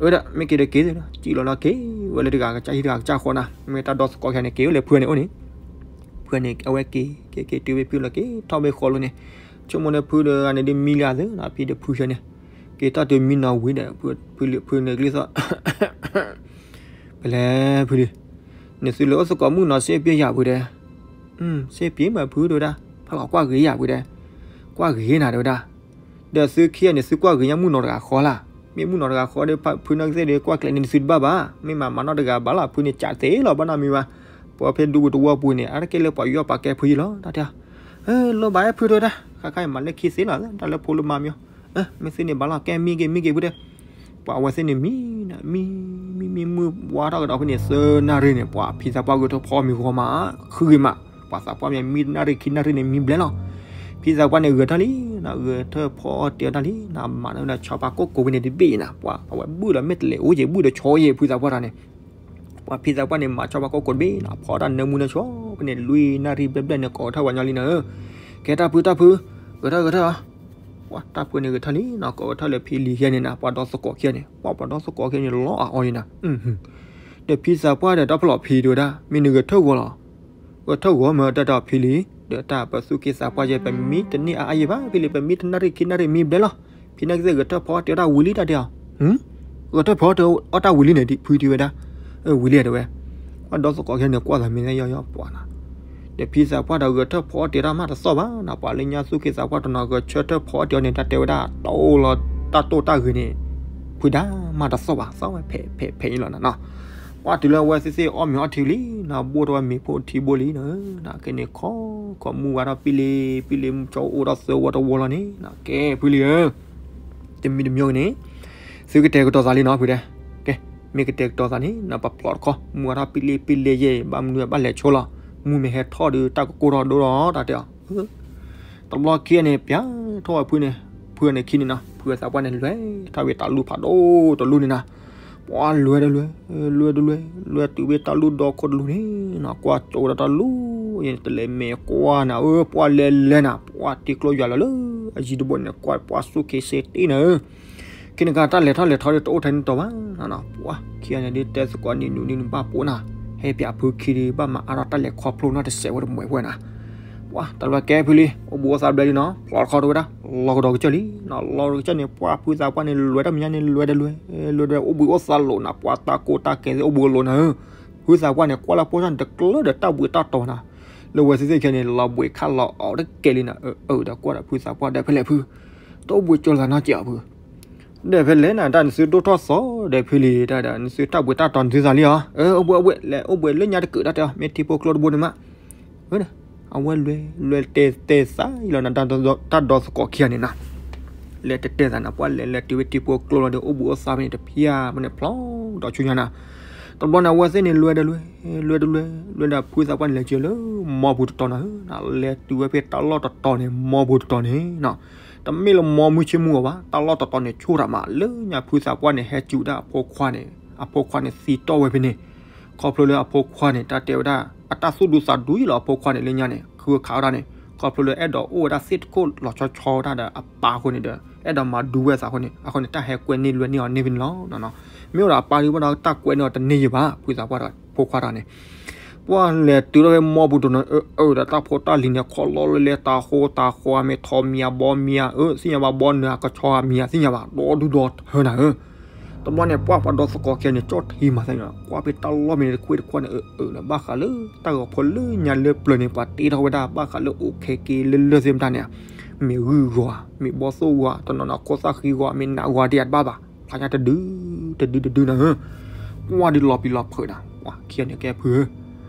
အၢ ဒီးမ့ၢ်က့ၤဒီးက့ၤသ့ဒီး စံၣ်လီၤလီၤက့ၤဝဲလၢတဂၤကစၢ်ဟံၣ်တဂၤကစၢ်ဃီနၤ, မ့ၢ်တၢ်ဒီသကိးခံဂၤန့ၣ် က့ၤအိၣ်လၢဖုန့ၣ်အိၣ်န့ၣ်, ဖုန့ၣ် အဝဲက့ၤ က့ၤက့ၤတုၤဝဲဖုလီၤက့ၤထီၣ်ဝဲဃီလိၤန့ၣ်, ဆိကမိၣ်န့ၣ်ဖုဒီးဂၤန့ၣ်ဒ်မံလၢအသၢနီၤ, ဖံဒီးဖုဆၢန့ၣ် က့ၤတၢ်တုၤမံနီၤဝံၤဒီး ဖုလံၤဖုန့ၣ်ကျံသီၣ် ပလဲၤဖုလံၤ, နသုလၢအိၣ်သကိးမုၣ်နီၤ စ့ပျ့ယၤဖုတဲ, စ့ပျ့မးဖုတဲဝဲဒၣ်, ဖးလီၤကွၢ်ဂ့ၤယၤဖုတဲ, ကွၢ်ဂ့ၤနၤတဲဝဲဒၣ်, ဒီးသုခံဂၤန့ၣ် သုကွၢ်ဂ့ၤညါမုၣ်နီၤတဂၤဃီလၢ်, မ့ၢ်မုၣ်နီၤတဂၤဃီဒီး ဖုနီၢ်ကသ့ၣ်ဒီး ကွၢ်ကျဲၤန့ၣ် နသုတဘၣ်ဘၣ်, မ့ၢ်မၤမၤနီၢ်တဂၤဘၣ်လီၤ, ဖုန့ၣ်ကးသ့လီၤဘၣ်နီတမံၤဘၣ်, ပှၤဖဲဒူပူၤတဝီပူၤန့ၣ် အါတက့ၢ်လၢပှၤယူးယီၣ်ပာ်ကဲဖုယံၤလီၤ တၢ်တဲ, လီၤဘၣ်အဲၣ်ဖုတဲဝဲဒၣ်, ခါခါအံၤမၤလၢခံသ့လီၤ, တၢ်လၢဖိလၢမါမံၤအီၤ, မ့ၢ်သ့န့ၣ်ဘၣ်လီၤ ကဲမံက့ၤမံက့ၤဖုတဲ ပှၤအဝဲသ့ၣ်န့ၣ်မံ, မံ, မံမံမုၢ်ဝါထီၣ်ကဒီးဖဲန့ၣ် သၢနၣ်ရံၣ်န့ၣ် ပှၤဖံသးပှၢ်ဂဲၤထၢၣ်ဖီအီၣ်မ့ၤဂီၤမး, ဃုဂ့ၤမး, ပှၤသးပှၢ်မံမံတနၣ်ရံၣ်ခံနၣ်ရံၣ်န့ၣ် မံဘျဲလီၤ, ဖံသးပှၢ်န့ၣ်ဂဲၤထၢၣ်လံ, ဂဲၤထၢၣ်ဖီအီၣ်တဲအီၣ်တၢ်လံ, မၤန့ၣ်ဝဲဒၣ်ဆီဖါကိၢ်ကိးဖဲန့ၣ်တဘ့ၣ်အံၤနၤ, ပှၤအဝဲဘုၣ်ဒီးမ့ၢ်တလဲၤအိၣ်က့ၤ ဘုၣ်ဒီးဆီယဲၤဖုသးပှၢ်တၢ်န့ၣ် ပှၤဖံသးပှၢ်န့ၣ်မၤဆီဖါကိၢ်ကိးတဘ့ၣ်နီၤ, ဖီတၢ်နၢမူနၢဆှီဖဲန့ၣ် လွံၢ်နၣ်ရံၣ်ဘျဲၣ်ဘျဲၣ်န့ၣ် ကိးထီၣ်ဝဲညီလံနၤဧၢ, ကဲတၢ်ဖုတၢ်ဖု, ဂဲၤထၢၣ်ဂဲၤထၢၣ်, ပှၤတၢ်ဖုန့ၣ်ဂဲၤထၢၣ်လံနီၤ, ကိးထီၣ်လၢဖံလံၤခံဂၤန့ၣ်နၤ, ပှၤဒီသကိးခံဂၤန့ၣ်, ပှၤပှၤဒီသကိးခံဂၤန့ၣ် လီအီၤအီၤလံနၤ, ဒီးဖံသးပှၢ်ဒီးတၢ်ဖီၣ်လီၤဖံတဲဝဲဒၣ်, မ့ၢ်နဂဲၤထၢၣ်ဂီၤလီၤ, ဂဲၤထၢၣ်ဂီၤမ့ၢ်တၢ်တီဖံလံၤ, ဒီးတၢ်ပသူၣ်က့သးပှၢ်ယဲ ပမံတန့ၢ်အါအါယဲဘၣ်ဖံလံၤ, ပမံတနၣ်ရံၣ်ခံနၣ်ရံၣ်မံဘျဲလီၤ, ဖံနၢ်ကသ့ၣ်ဂဲၤထၢၣ်ဖီအီၣ်တဲအီၣ်တၢ်ဝံၤလံတၢ်တဲအီၤ, ဂဲၤထၢၣ်ဖီအီၣ်တဲအီၣ်တၢ်ဝံၤလံန့ၣ် ဖုတဲဝဲဒၣ်, ဝံၤလံတဲဝဲ, ပှၤဒီသကိးခံဂၤန့ၣ် ကွၢ်သးမ့ၢ်သ့ယီယီပှၤနၤ, ဒီးဖံသးပှၢ်ဒီးဂဲၤထၢၣ်ဖီအီၣ်တဲအီၣ်တၢ်မးတသီၣ်ဘၣ်နၤ, ပှၤလၢညါသူၣ်က့သးပှၢ်တနီၤ ဂဲၤဆၢထၢၣ်ဖီအီၣ်တဲအီၤန့ၣ် တၢ်တဲဝဲဒၣ် တၢ်အိၣ်လီၤတၢ်တိၢ်တၢ်ဂ့ၤန့ၣ်, ဖုဒၣ်မးတသီၣ်ဘၣ် သီၣ်ဝဲဖဲးဖဲးဖဲးအံၤလီၤနၤနီၤ, ပှၤတုၤလၢအဝဲသ့ၣ်သ့ၣ်အီၣ်မ့ၤအီထံလံနၤ, ဘိၣ်ထီၣ်ဝဲမ့ၤဖိထံဘိလံနၤ, နက့န့ၣ်ခီခီမုၢ်ဝါထီၣ်ပံလ့ပံလ့ ကၠီအိၣ်ထီၣ်သၢဝီတဝီလီၤန့ၣ်, ကဲဖုလံၤဧၢ တမံၤတမံၤန့ၣ်, သုကတဲာ်ကတီၤသးလံနီၤဖုတဲ, ကဲ, မ့ၢ်ကတဲာ်ကတီၤသးန့ၣ် နပဖျိးတခီ, မုၢ်ဝါထီၣ်ပံလ့ပံလ့ယဲ ဘၣ်မနုၤဘၣ်လဲၤဆိလီၤ, မုၢ်မ့ၢ်ဟဲထီၣ်ဒီး တၢ်ကကိၢ်ထီၣ်ဒိၣ်ထီၣ်တၢ်တဲအီၤ, တဘျီခံဂၤန့ၣ် ပျဲထီၣ်ဝဲဖုန့ၣ်, ဖုန့ၣ်ခံန့ၣ်နီၤ, ဖုသးပှၢ်န့ၣ်လဲၤထီၣ်ဝဲတၢ်လူၢ်ဖးဒိၣ်တလူၢ်န့ၣ်နၤ, ပှၤလဲၤဒီးလဲၤ, လဲၤဒီးလဲၤ, လဲၤတုၤဝဲတၢ်လူၢ်ဒီခိၣ်တလူၢ်န့ၣ်နီၤ, ကွၢ်ကၠိဒီးတၢ်လူၢ်, တလဲၤမဲာ်ကွၢ်နၤဧၢ, ပှၤလဲၤလဲၤနၤ, ပှၤတံၤကျိယွၤလီၤလၢအယံၤတဘိန့ၣ် ကွၢ်ပှၤစူၢ်က့ၤစ့တ့ၢ်နၤဧၢ ခံနကၤတၢ်လဲၤထီၣ်လဲၤထီဒီးတအိၣ်ထဲန့ၣ်တီၤဘၣ်နၤနီၤ, ပှၤခံဂၤန့ၣ်ဒ်တဲသကိးနံၤနုၤနံၤနုၤဘၣ်ပိာ်နၤ, ဟဲပၠးဖုခံဒီး ဘၣ်မၤအါထီၣ်တၢ်လဲၤခီဖျိနီတစဲးဝဲတမှဲးဝဲနၤ, ပှၤတၢ်လီၤကဲဖုလံ, အိၣ်ဘှံးအိၣ်သါဘျဲလံနီၤ, ဖျိးတခီတဝဲဒၣ်, လီၤကဒီးကစၢၢ်လံနီၤ, လီၤကဒီးကစၢၢ်န့ၣ် ပှၤဖုသးပှၢ်န့ၣ် လဲၤတၢ်မဲာ်ညါန့ၣ်လဲၤတလဲၤ, လဲၤတလဲၤ အိၣ်ဘှံးအိၣ်သါလိာ်နၤ, ပှၤတၢ်ကိၢ်တၢ်ကဲသ့ၣ်အိၣ်ဘှံးလိာ်နၤဧၢ, ဖုသးပှၢ်န့ၣ် ကွၢ်လၢဖိဆၣ်န့ၣ် တကျၢၢ်ဒီးတၢ်ဘှံးတၢ်တီၤနၤ, လၢဝဲသ့ၣ်သ့ၣ်ခဲန့ၣ် လီၤဘှံးခးလီၤအီၤတကဲလံနၤ, အၢဒီးကွၢ်ဒီးဖုသးပှၢ်ဒီးဖဲလဲၣ်ဖု, တအိၣ်ဘှံးကၠိလၢသးနီတစဲးအီၤဖု ဒီးဖဲလဲၣ်နၤ တၢ်နသုဒိၣ်ထီၣ်သီဒီးဖုလံၤတၢ်ဒီး နသုတၢ်ဘှံးတၢ်တီၤနသုသးလံဧါ, အိၣ်ဘှံးအိၣ်ဘှံး လဲၤအိၣ်ဘှံးလၢညါတကုာ်တၢ်တဲအီၤ မ့ၢ်ထံဖိကျိတဘိန့ၣ်မး, အဝဲလဲၤ လဲၤတဲတဲသးအံၤလီၤနၤ တၢ်ဒီသကိးခံဂၤန့ၣ်နၤ, လဲၤတဲတဲသးနၤ ပှၤလဲၤလဲၤတုၤဝဲထံဖိကျိလီၤဒီး အိၣ်ဘှံးအိၣ်သါဖဲန့ၣ်တဖၣ်မးန့ၣ် ဖျိးဒီးဆူညါနၤ, တဘျီန့ၣ် အဝဲသ့ၣ်န့ၣ် လဲၤဒီးလဲၤ လဲၤဒီးလဲၤ လဲၤဒီးဖုသးပှၢ်န့ၣ် လဲၤစၢၤလၢမီပူၤတတီၤနၤဧၢ, လဲၤတုၤဝဲဖဲတၢ်လီၢ်တတီၤန့ၣ် မီပူၤတတီၤန့ၣ်နီၤ တမ့ၢ်လၢမီမုၢ်ဆ့ၣ်မုၢ်ဂီၤဘၣ်, တၢ်လီၢ်တတီၤန့ၣ် ဆိၣ်တၢ်မး လၢညါဖုသးပှၢ်န့ၣ် ဟဲစူၤဒၣ်အဖိခွါန့ၣ်, အဖိခွါန့ၣ်သံတီၢ်ဝဲဖဲန့ၣ်, ခီဖျိလၢအဖိခွါန့ၣ် တၢ်တဲဝဲဒၣ် အတၢ်သူၣ်ဒူသးဒူယံလီၤ အဖိခွါန့ၣ် လၢညါန့ၣ် ဃုခးဝဲဒၣ်န့ၣ် ခီဖျိလၢအဲၣ်ဒိးအိၣ်ဝဲဒၣ်သ့ၣ်တခိၣ်လီၤဆီဆီဝဲဒၣ်ဒီးအပၢ်အဃိန့ၣ်ဒီး အဲၣ်ဒိးမၤဒူဝဲသးအဃိန့ၣ် အဃိန့ၣ် တၢ်ဟဲကွဲန့ၢ်လွဲန့ၢ်အီၤန့ၢ်ဖဲန့ၣ်လီၤ. မ့ၢ်အိၣ်ဒီးအပၢ်ဒုးဘၣ်ဒီးတၢ်ကွဲန့ၢ်အီၤတန့ၢ်ယံၤဘၣ် ဖုသးပှၢ်ဒီးဖိခွါတဂၤန့ၣ် ပှၢ်လဲၤတုၤထီၣ်ဖဲမီပူၤတတီၤန့ၣ် အၢ အၢ ဒီးတၢ်ဖိတၢ်လံၤန့ၣ် ခီလီၤလၢလဲၤတၢ်ဃိတၢ်ဃီ မ့ၢ်ထီၣ်မံၤအဘီမံၤဧၢ သ့ၣ်ညါဘၣ် ဘီနၢၤအကဆီအမံၤသ့ၣ်ညါဘၣ် ဒီဒူၣ်ဒီထၢနၤဧၢ. တဘျီန့ၣ် ပှၢ်ပှၤဒီသကိးခံဂၤန့ၣ် ကၠီၣ်ထံမၤသးန့ၣ် ကွၢ်ဖဲတၢ်လီၢ်မ့ၢ်န့ၣ် တခွ့တခွါန့ၣ် အၢ အၢ န့ၣ် ဘၣ်ဃးလၢတၢ်ဂီၤဖိလၢညါလၢပျၢၤန့ၣ် ပှၤတ့ထီၣ်ဝဲဒၣ် ဘၣ်ဃးလၢအိၣ်ခဲက့ၤလၢလၢၢ်သ့ၣ်မတၤန့ၣ် မ့ၢ်ဂုၢ်ဂီၤ မ့ၢ်ဘီသိၣ်ဂီၤ တနီၤနီၤခိၣ်သၣ်ဃံဂီၤ မ့ၢ်နးဂီၤဒံးတဘၣ်ဘၣ် ဖျါညါတဒု တဒုတဒုနၤဧၢ. ကွၢ်ဒုးလီၤပျံၤလီၤဖုးနၤ ပှၤခံဂၤန့ၣ်ကဲဖုဧၢ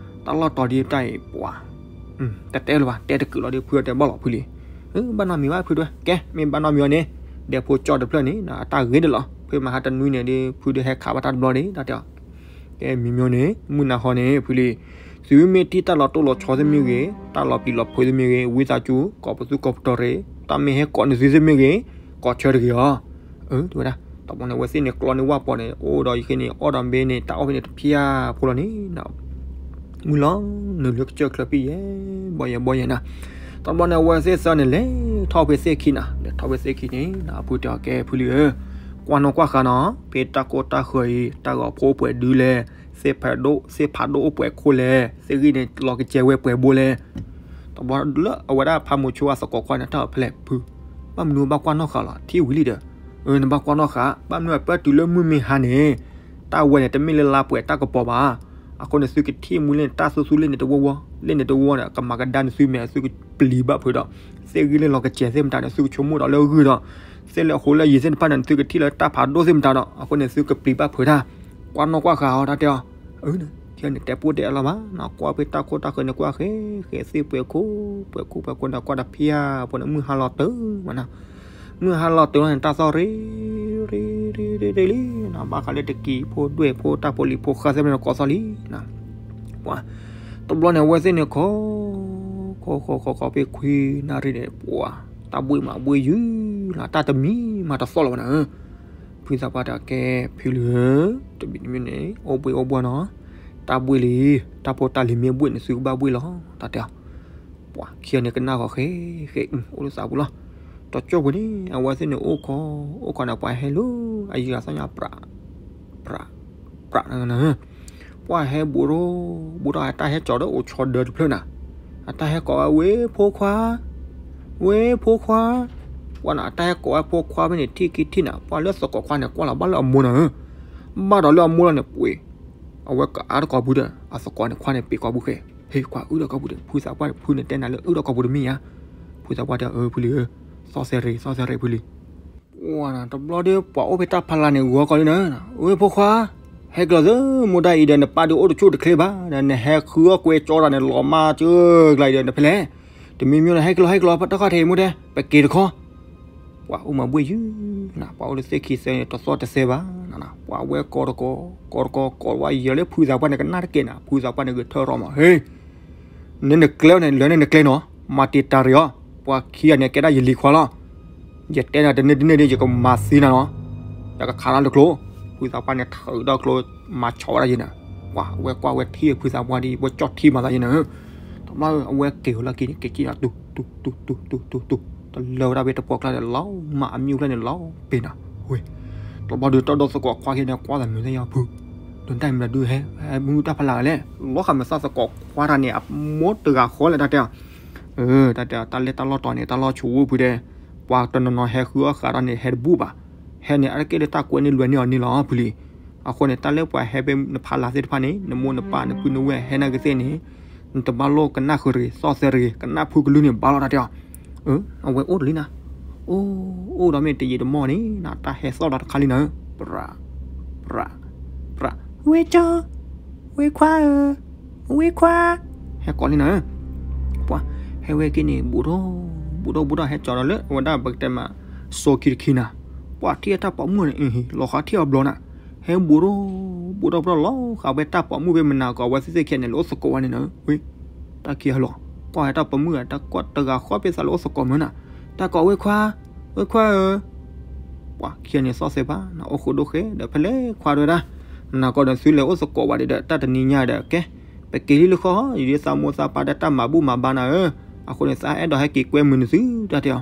တၢ်လီၢ်တီၤဒ်တၢ်အံၤပှၤ တတဲလၢၤဘၣ် တဲတကုာ်လီၤဒီး ဖုတဲဘၣ်လီၤဖုလံ ဘၣ်နီတမံၤဘၣ်ဖုတဲ ကဲ မ့ၢ်ဘၣ်နီတမံၤအီၤန့ၣ် ဒီးဖိကၠီတဖျၢၣ်န့ၣ် အတၢ်ဂ့ၤဒၣ်လီၤ ဖဲမဟါတနွံန့ၣ်ဒီး ဖုဒုးဟဲခးဘၣ်တၢ်တဘျီန့ၣ် တၢ်တဲအီၤ ကဲမံၤမံၤန့ၣ် မုၢ်နၤဃီန့ၣ် ဖုလံ သုမ့ၢ်ထံၣ်တၢ်လီၤတိၢ်လီၤဆီသ့ၣ်မ့ၢ်ဂ့ၤ တၢ်လီၤပျံၤလီၤဖုးသ့ၣ်မ့ၢ်ဂ့ၤ ဝံသးစူၤ ကိးပသူကိးပတီၤရ့ၣ် တၢ်မ့ၢ်ဟဲကိးန့ၢ်သုသ့ၣ်မ့ၢ်ဂ့ၤ ကိးဆၢတဂ့ၤအီၤ အၢ တဲဝဲဒၣ် တဘျီန့ၣ် အဝဲသ့ၣ်န့ၣ်ကျီန့ၢ်ဝၢ်ပီၤန့ၣ် အိၣ်ဒီးယဃ့န့ၣ် အီၣ်ဒီးမ့ၤန့ၣ် တၢ်အီၣ်ဖဲန့ၣ်တဖျၢၣ်ဖိလီၤန့ၣ် မုၢ်လီၤနုာ်လၢကစၢၢ်ချၢပံၣ်ယဲၢ် ဘီယဲၢ်ဘီယဲၢ်နၤ. တဘျီန့ၣ် အဝဲသ့ၣ်သၢန့ၣ် လဲၤထီၣ်ဖဲသ့ၣ်ခံနၤ, လဲၤထီၣ်ဖဲသ့ၣ်ခံန့ၣ် အဖုတဲအီၤ ကဲဖုလံဧၢ, ကွၢ်နီၣ်ကွၢ်ဃာ်နီၤ, ဖဲတၢ်ကိၢ်တၢ်ဃၢၤအံၤ တၢ်ဂီၤဖိပှဲၤဒုလဲၣ်, သ့ၣ်ဖးဒိၣ် သ့ၣ်ဖးဒိၣ်အိၣ်ပှဲၤခိၣ်လဲၣ်, သ့ၣ်ဂံၢ်န့ၣ်လီၤကစဲၤဝဲပှဲၤဘိလဲၣ်. တဘျီလၢအဝဲဒၣ်ဖးမိၤဆိအသကိးခွါန့ၣ် တၢ်အီၤဖဲလဲၣ်ဖု, ဘၣ်မနုၤဘၣ်ကွၢ်နီၣ်ဃာ်လီၤ ထံၣ်ဝံၤလံဒီး, အၢ နဘၣ်ကွၢ်နီၣ်ဃာ် ဘၣ်မနုၤအပၢၢ်တုၤလၢမုၢ်မ့ၢ်ဟါန့ၣ်, တၢ်ဝဲန့ၣ် တမ့ၢ်လၢလါပှဲၤတၢ်ကပီၤဘၣ်. အဃိန့ၣ် သုကထံၣ်မူလ့ၣ်န့ၣ် တၢ်သူသူလ့ၣ်န့ၣ်တဝီဝီ, လ့ၣ်န့ၣ်တဝီန့ၣ် ကမၤကဒါန့ၣ်သုမဲာ် သုကပျံၤဘၣ်ဖုးဒီး, သ့ၣ်ဂံၢ်လၢလီၤကစဲၤသ့ၣ်မတၤန့ၣ် သုကဆိကမိၣ်ဒီးလၢဂုၢ်ဒီး, သ့ၣ်လၢအဃိလၢယံၤသ့ၣ်တဖၣ်န့ၣ် သုကထံၣ်လၢတၢ်ဖးဒိၣ်သ့ၣ်မတၤဒီး, အဃိန့ၣ် သုကပျံၤဘၣ်ဖုးတၢ်, ကွၢ်နီၣ်ကွၢ်ဃာ်အီၤတၢ်တဲအီၤ, အၢ ခဲန့ၣ် တဲပိၢ်တဲအလီၤဘၣ်, ကွၢ်ဖဲတၢ်ကိၢ်တၢ်ဃၢၤန့ၣ် ကွၢ်ဃဲ ဃဲသ့ၣ်ပှဲၤခိၣ် ပှဲၤခိၣ်ပှဲၤခိၣ်န့ၣ် ကွၢ်တဖၠၣ်ဖိန့ၣ် မုၢ်ဟါလီၤတုၤမးနၤ, မုၢ်ဟါလီၤတုၤလီၤန့ၣ် တၢ်သီၣ်ရ့ ရ့ ရ့ ရ့ ရ့လံနၤ, ဘၣ်ဃးလၢတကံၤဖိဒွဲၣ်ဖိတၢ်ဖိလံၤဖိဃၢ်သ့ၣ်မတၤန့ၣ် ကိးသီၣ်လံနၤ. ပှၤ တဘျီန့ၣ် အဝဲသ့ၣ်န့ၣ် ခိး ခိး ခိး ခိး ခိးဖဲခွံနၣ်ရံၣ်န့ၣ် ပှၤ တၢ်ဘှ့ၣ်မးဘှ့ၣ်ယုၢ်လီၤ တၢ်တမံၤမးတသီၣ်လၢၤဘၣ်နၤ. ဖုသးပှၢ်တဲ ကဲဖုလံဧၢ, တမံၤတမံၤန့ၣ် အိၣ်ဘှ့ၣ်အိၣ်ဘှီၣ်နီၤ, တၢ်ဘှ့ၣ်လံ, တၢ်ဖိတၢ်လံၤမ့ၢ်ဘှ့ၣ်န့ၣ် သုကဘၣ်ဘှ့ၣ်လီၤ တၢ်တဲအီၤ. ပှၤခံဂၤန့ၣ် ကနၣ်ဃီၤဃဲ ဃဲ အိၣ်လၢသးပူၤလီၤ. တကၠိၢ်ပူၤန့ၣ် အဝဲသ့ၣ်န့ၣ် အိၣ်ခိး အိၣ်ခိးန့ၣ် ပှၤဟဲလၢ အယံၤဂၤသီၣ်ညါ ပြး ပြး ပြးနၤ ပှၤဟဲဘူးထီၣ် ဘူးထီၣ် အတၢ်ဟဲကၠီၤဒီးအိၣ်ဆီဒၢတဖျၢၣ်နၤ, အတၢ်ဟဲကိးဝဲ ဝ့ၢ်ဖိခွါ, ဝ့ၢ်ဖိခွါ, ပှၤနၤ အတၢ်ဟဲကိးဝဲဖိခွါဖဲန့ၣ် ထံၣ်ခံထံၣ်နၤ, ပှၤလၢသကိးခွါန့ၣ် ကွၢ်လီၤဘၣ်လၢအမိၢ်နၤဧၢ, ဘၣ်ဒီးလၢအမိၢ်လီၤန့ၣ် ပှ့ၤ အဝဲကအါထီၣ်ကိာ်ပူၤဒီး အသကိးန့ၣ်ခွါန့ၣ် ပ့ၤကိာ်ပူၤဃဲ, ဟ့ၣ် ခွါအုၣ်ထီၣ်ကိာ်ပူၤဒီး ဖုသးပှၢ်န့ၣ် ဖုန့ၣ်တဲနၤလၢအုၣ်ထီၣ်ကိာ်ပူၤတမ့ၢ်ဧါ, ဖုသးပှၢ်တဲ အၢ ဖုလံဧၢ, သီၣ်သဲရ့ သီၣ်သဲရ့ ဖုလံ ပှၤနၤ တဘျီဒီး ပှၤအိၣ်ဖဲတၢ်ဖီလာ်န့ၣ် ဂီၤကီးလံနၤ, ဝ့ၢ်ဖိခွါ, ဟဲကလီၤသၢ မိၢ်ဒၣ်အံၤဒီး နပၢ်ဒုးအိၣ်တဆူၣ်တချ့ဘၣ်ဒီး နဟဲဃုအီၣ်ကွဲကၠီတၢ်န့ၣ် လီၤမၢ်ကၢကျါအံၤဒီး နဖဲလဲၣ်, တမံၤမံၤန့ၣ် ဟဲကလီၤ ဟဲကလီၤ ပတၢ်ခီၣ်ထံးမိၢ်တဲ ပက့ၤတခီ ပှၤအိၣ်မၤဘှ့ၣ်ယုၢ်နၤ, ပှၤအိၣ်လၢသ့ၣ်ခံသၢန့ၣ် တသီၣ်တသဲဘၣ်နၤ, ပှၤဝဲကိးတကိး ကိးတကိး ကိးဝဲယဲၤလၢဖုသးပှၢ်န့ၣ် ကနၣ်တကဲနၤ, ဖုသးပှၢ်န့ၣ် ဂဲၤထၢၣ်ရီမး ဟ့ၣ် နနကျဲန့ၣ် လၢနနကျဲနီၤ, မၤတံာ်တာ်ရံၣ်အီၤ, ပှၤခံဂၤန့ၣ် ကဲဒၣ်ယလံၤခွါလီၤ, ယတဲနၤတန့ၢ်တန့ၢ်ဒီး ယကမၤသံနၤနီၤ, ယကခးနၤလၢကျိ, ဖုသးပှၢ်န့ၣ် ထုးဒီးကျိ မၤဆီၣ်ဝဲဒၣ်ယဲနၤ, ပှၤဝဲကွၢ်ဝဲထံၣ်ဖုသးပှၢ်ဒီး ဝဲကၠီၣ်ထံမၤသးယဲနၤ, တဘျီအဝဲက့ၤဝဲလၢက့ၤန့ၣ် က့ၤက့ၤဒီး တူၢ်တူၢ်တူၢ်တူၢ်တူၢ် တလၢဝဲဒၣ်ဖဲတပှီၢ်ကျါဒီး လီၤမၢ်အမံၤအိၣ်ဖျဲၣ်န့ၣ် လီၤပ့ၤနၤ, ဝ့ၢ် တဘျီဒီး တၢ်ဒီသကိးခွါခံဂၤန့ၣ် ကွၢ်သးမုာ်သ့ၣ်ညါဖု, ဒိးတၢ်မံၤဒီးဒုးဟဲ ဟဲမုၢ်တၢ်ဖီလာ်လဲၣ်, လီၤဃာ်မုၢ်သၣ်သကိးခွါတၢ်န့ၣ် အမိၢ်တဂၤဃီလဲၣ် တၢ်တဲအီၤ, တၢ်တဲအီၤ တၢ်လဲၢ်တၢ်လီၢ်တီၤန့ၣ် တၢ်လီၢ်ဆူးဝိၣ်ဖုတဲ, ပှၤတနီၤနီၤဟဲဃုအီၣ်ဃာ်ဒီးန့ၣ် ဟဲတဘူၣ်ဘၣ်, ဟဲန့ၣ် အါတက့ၢ်လၢတၢ်ကွဲန့ၢ်လွဲန့ၢ်အီၤန့ၣ်လီၤ ဖုလံ, အဃိန့ၣ် တၢ်လၢပှၤဟဲဖဲနဖီလာ်သ့ၣ်တဖၣ်န့ၣ် နမိၢ်နပၢ်နပုၢ်နဝဲၢ်ဟဲနာ်က့ၤသ့ၣ်န့ၣ် နတဘၣ်လိၣ်ကနၣ်ဃုာ်တဂ့ၤ သီၣ်သဲတဂ့ၤ ကနၣ်ဖုကလုၢ်န့ၣ်ဘၣ်လီၤ တၢ်တဲအီၤ, အဝဲအိၣ်တလံနၤ, အိၣ် အိၣ်ဒီးမ့ၢ်တယံာ်တမီၢ်န့ၣ် တၢ်ဟဲသီၣ်ဒီးတခါလံနၤ, ပြး ပြး ပြး ဝ့ၢ်ကၠီ ဝ့ၢ်ခွါဧၢ, ဝ့ၢ်ခွါ, ဟဲကိးလံနၤ, ပှၤ ဟဲဝဲက့ၤန့ၣ် ဘူးထီၣ် ဘူးထီၣ် ဘူးထီၣ် ဟဲကၠီၤဒီးလၢအဝဲဒၣ်ပကတဲမး စိခံတခံနၤ, ပှၤထံၣ်အတၢ်ပိာ်မုၣ်န့ၣ် လီၤဃးထံၣ်အီၤဘျီနၤ, ဟဲဘူးထီၣ် ဘူးထီၣ် ဘူးထီၣ် လီၤဃာ်ဝဲတၢ်ပိာ်မုၣ်ဖဲမနၤကီး အဝဲသ့ၣ်သ့ၣ်ခံဂၤန့ၣ် လၢအိၣ်သကိးဝဲန့ၣ်နၤ, ဝ့ၢ် တၢ်ခံဂၤလီၤ, ကွၢ်ဝဲတၢ်ပိာ်မုၣ် တၢ်ကွၢ်တဂၤဃီဖဲသးလၢအိၣ်သကိးမၢနၤ, တၢ်ကိးဝ့ၢ်ခွါ ဝ့ၢ်ခွါဧၢ, ပှၤခံဂၤန့ၣ်သီၣ်သဲဘၣ်နၤ အိၣ်ဃုာ်ဒိၣ်ဃဲဒီးဖဲလဲၣ်ခွါဒဝဲဒၣ်, မနၤကီးဒီးသုလဲၤအိၣ်သကိးဘၣ်ဒီးတၢ်တနံၤညါဒီးကဲ, ပက့ၤလံလၢဃီ ယဒ်သးမိၢ်သးပၢ်ဒီးတၢ်မၤဘူၣ်မၤဘါနၤဧၢ, အဃိန့ၣ် သးအဲၣ်ဒိးဟဲက့ၤကွဲမုာ်နသု တၢ်တဲအီၤ,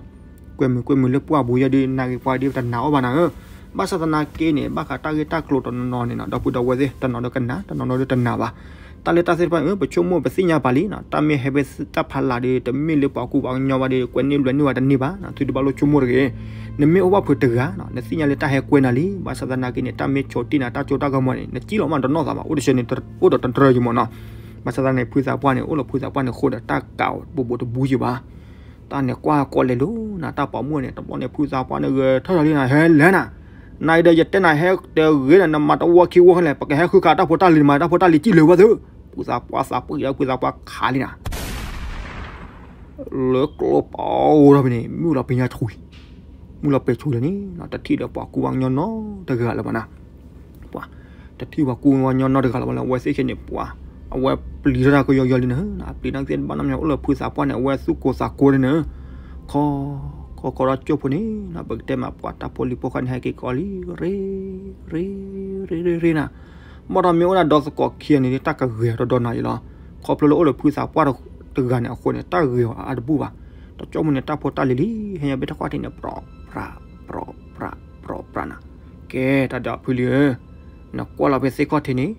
ကွဲမုာ်ကွဲမုာ်လၢပှၢ်ပူၤယဲဒုး နာ်ဂ့ၤပှၤဒုးတနာ်အီၣ်ဘၣ်နၤဧၢ, ဘၣ်ဆၣ်သနာ်က့န့ၣ် ဘၣ်ဃးတၢ်ဂ့ၢ်တၢ်ကျိၤတနီၤနီၤန့ၣ်နၤ ဒီပုၢ်ဒီဝဲၢ်သ့ၣ် တနီၤဒီးကနၣ် တနီၤနီၤဒီးတနာ်ဘၣ်, တၢ်လၢတၢ်သ့ၣ်တဖၣ်န့ၣ် ပဆိကမိၣ်ပသ့ၣ်ညါပာ်လံနၤ, တၢ်မ့ၢ်ဟဲဖဲတၢ်ဖီလာ်ဒီး တမ့ၢ်လၢပှၤကူပှၤကညီဘၣ်ဒီး ကွဲန့ၢ်လွဲန့ၢ်ဝဲတန့ၢ်ဘၣ်နၤ, သုတဘၣ်လိၣ်ဆိကမိၣ်တဂ့ၤ, နမ့ၢ်အိၣ်ဘၣ်ဖုးတဂၤနၤ နသ့ၣ်ညါလၢတၢ်ဟဲကွဲနၤလံ, ဘၣ်ဆၣ်သနာ်က့န့ၣ် တၢ်မ့ၢ်ဆိးတံၢ်နၤ တၢ်စိတၢ်ကမီၤန့ၣ် နစံၣ်လီၤမးတနီၣ်သးဘၣ်, အိၣ်တဆၢန့ၣ် အိၣ်ဒီးတတြၢၤယမၢ်နၤ, ဘၣ်ဆၣ်သနာ်က့န့ၣ် ဖုသးပှၢ်န့ၣ် အိၣ်လၢဖုသးပှၢ်န့ၣ်ဃိဒီး တၢ်ကးဘိးဘိးတဘူးယဘၣ် တၢ်န့ၣ်ကွၢ်ကိးလဲၤလိၤနၤ တၢ်ပိာ်မုၣ်န့ၣ် တဘျီန့ၣ် ဖုသးပှၢ်န့ၣ် ဂဲၤထၢၣ်လီၤလံနၤ ဟဲလဲၣ်နၤ, နၤအံၤဒီးယတဲနၤဟဲတဂ့ၤနၤ နမၤတဝီခံဝီလဲၣ် ပကဟဲဃုခးတၢ်ဖိတၢ်လံၤမး တၢ်ဖိတၢ်လံၤစံၣ်လၢၤဝဲသု, ဖုသးပှၢ်သးပှၢ်ဒီး ဖုသးပှၢ်ခးလံနၤ လၢကျိပီၤအိၣ်ဒီးဖဲန့ၣ် မုၢ်လီၤပ့ၤညါဆူၣ်, မုၢ်လီၤပ့ၤဆူၣ်လၢန့ၣ် တထံၣ်ဒီးပှၤကူပှၤကညီနီတဂၤလၢၤဘၣ်နၤ ပှၤ တထံၣ်ပှၤကူပှၤကညီနီတဂၤလၢၤဘၣ်လၢ အဝဲသ့ၣ်ခဲန့ၣ် ပှၤ အဝဲပျံၤထီၣ်တၢ်ကယီကယီလံနၤ, ပျံၤတၢ်ကသ့ၣ်တဘၣ်နီတမံၤ အိၣ်လၢဖုသးပှၢ်န့ၣ် အဝဲသူၣ်ကိၢ်သးကိၢ်န့ၣ်နၤ, ခီ ခီ ကီကီဒီးကၠိဖိန့ၣ်နီၤ ပကတဲမးပှၤတၢ်ဖိလံၤဖိဃီန့ၣ် ဟဲက့ၤကီးလံ ရ့ ရ့ ရ့ ရ့ ရ့နၤ, ဘၣ်ဒီးမ့ၢ်အိၣ်ဒၣ်ဒီသကိးခံဂၤန့ၣ် တၢ်ကဂ့ၤအီၤတဒီနၤအံၤလီၤ. ခီဖျိလၢအိၣ်ဒီးဖုသးပှၢ်တဂၤန့ၣ်အဃိန့ၣ် တၢ်ဂ့ၤအီၤအါတဘူၣ်ဘၣ်. ဒီးကၠိမုၢ်န့ၣ် တၢ်ဖိတၢ်လံၤလံ ဟဲညါဘ့ၣ်တၢ်ကွၢ်ထံးန့ၣ် ပြီပြး ပြီပြး ပြီပြးနၤ. ကဲ တၢ်ဒီးဖုလံၤဧၢ, နကွၢ်လီၤဖဲသ့ၣ်ခီၣ်ထံးန့ၣ်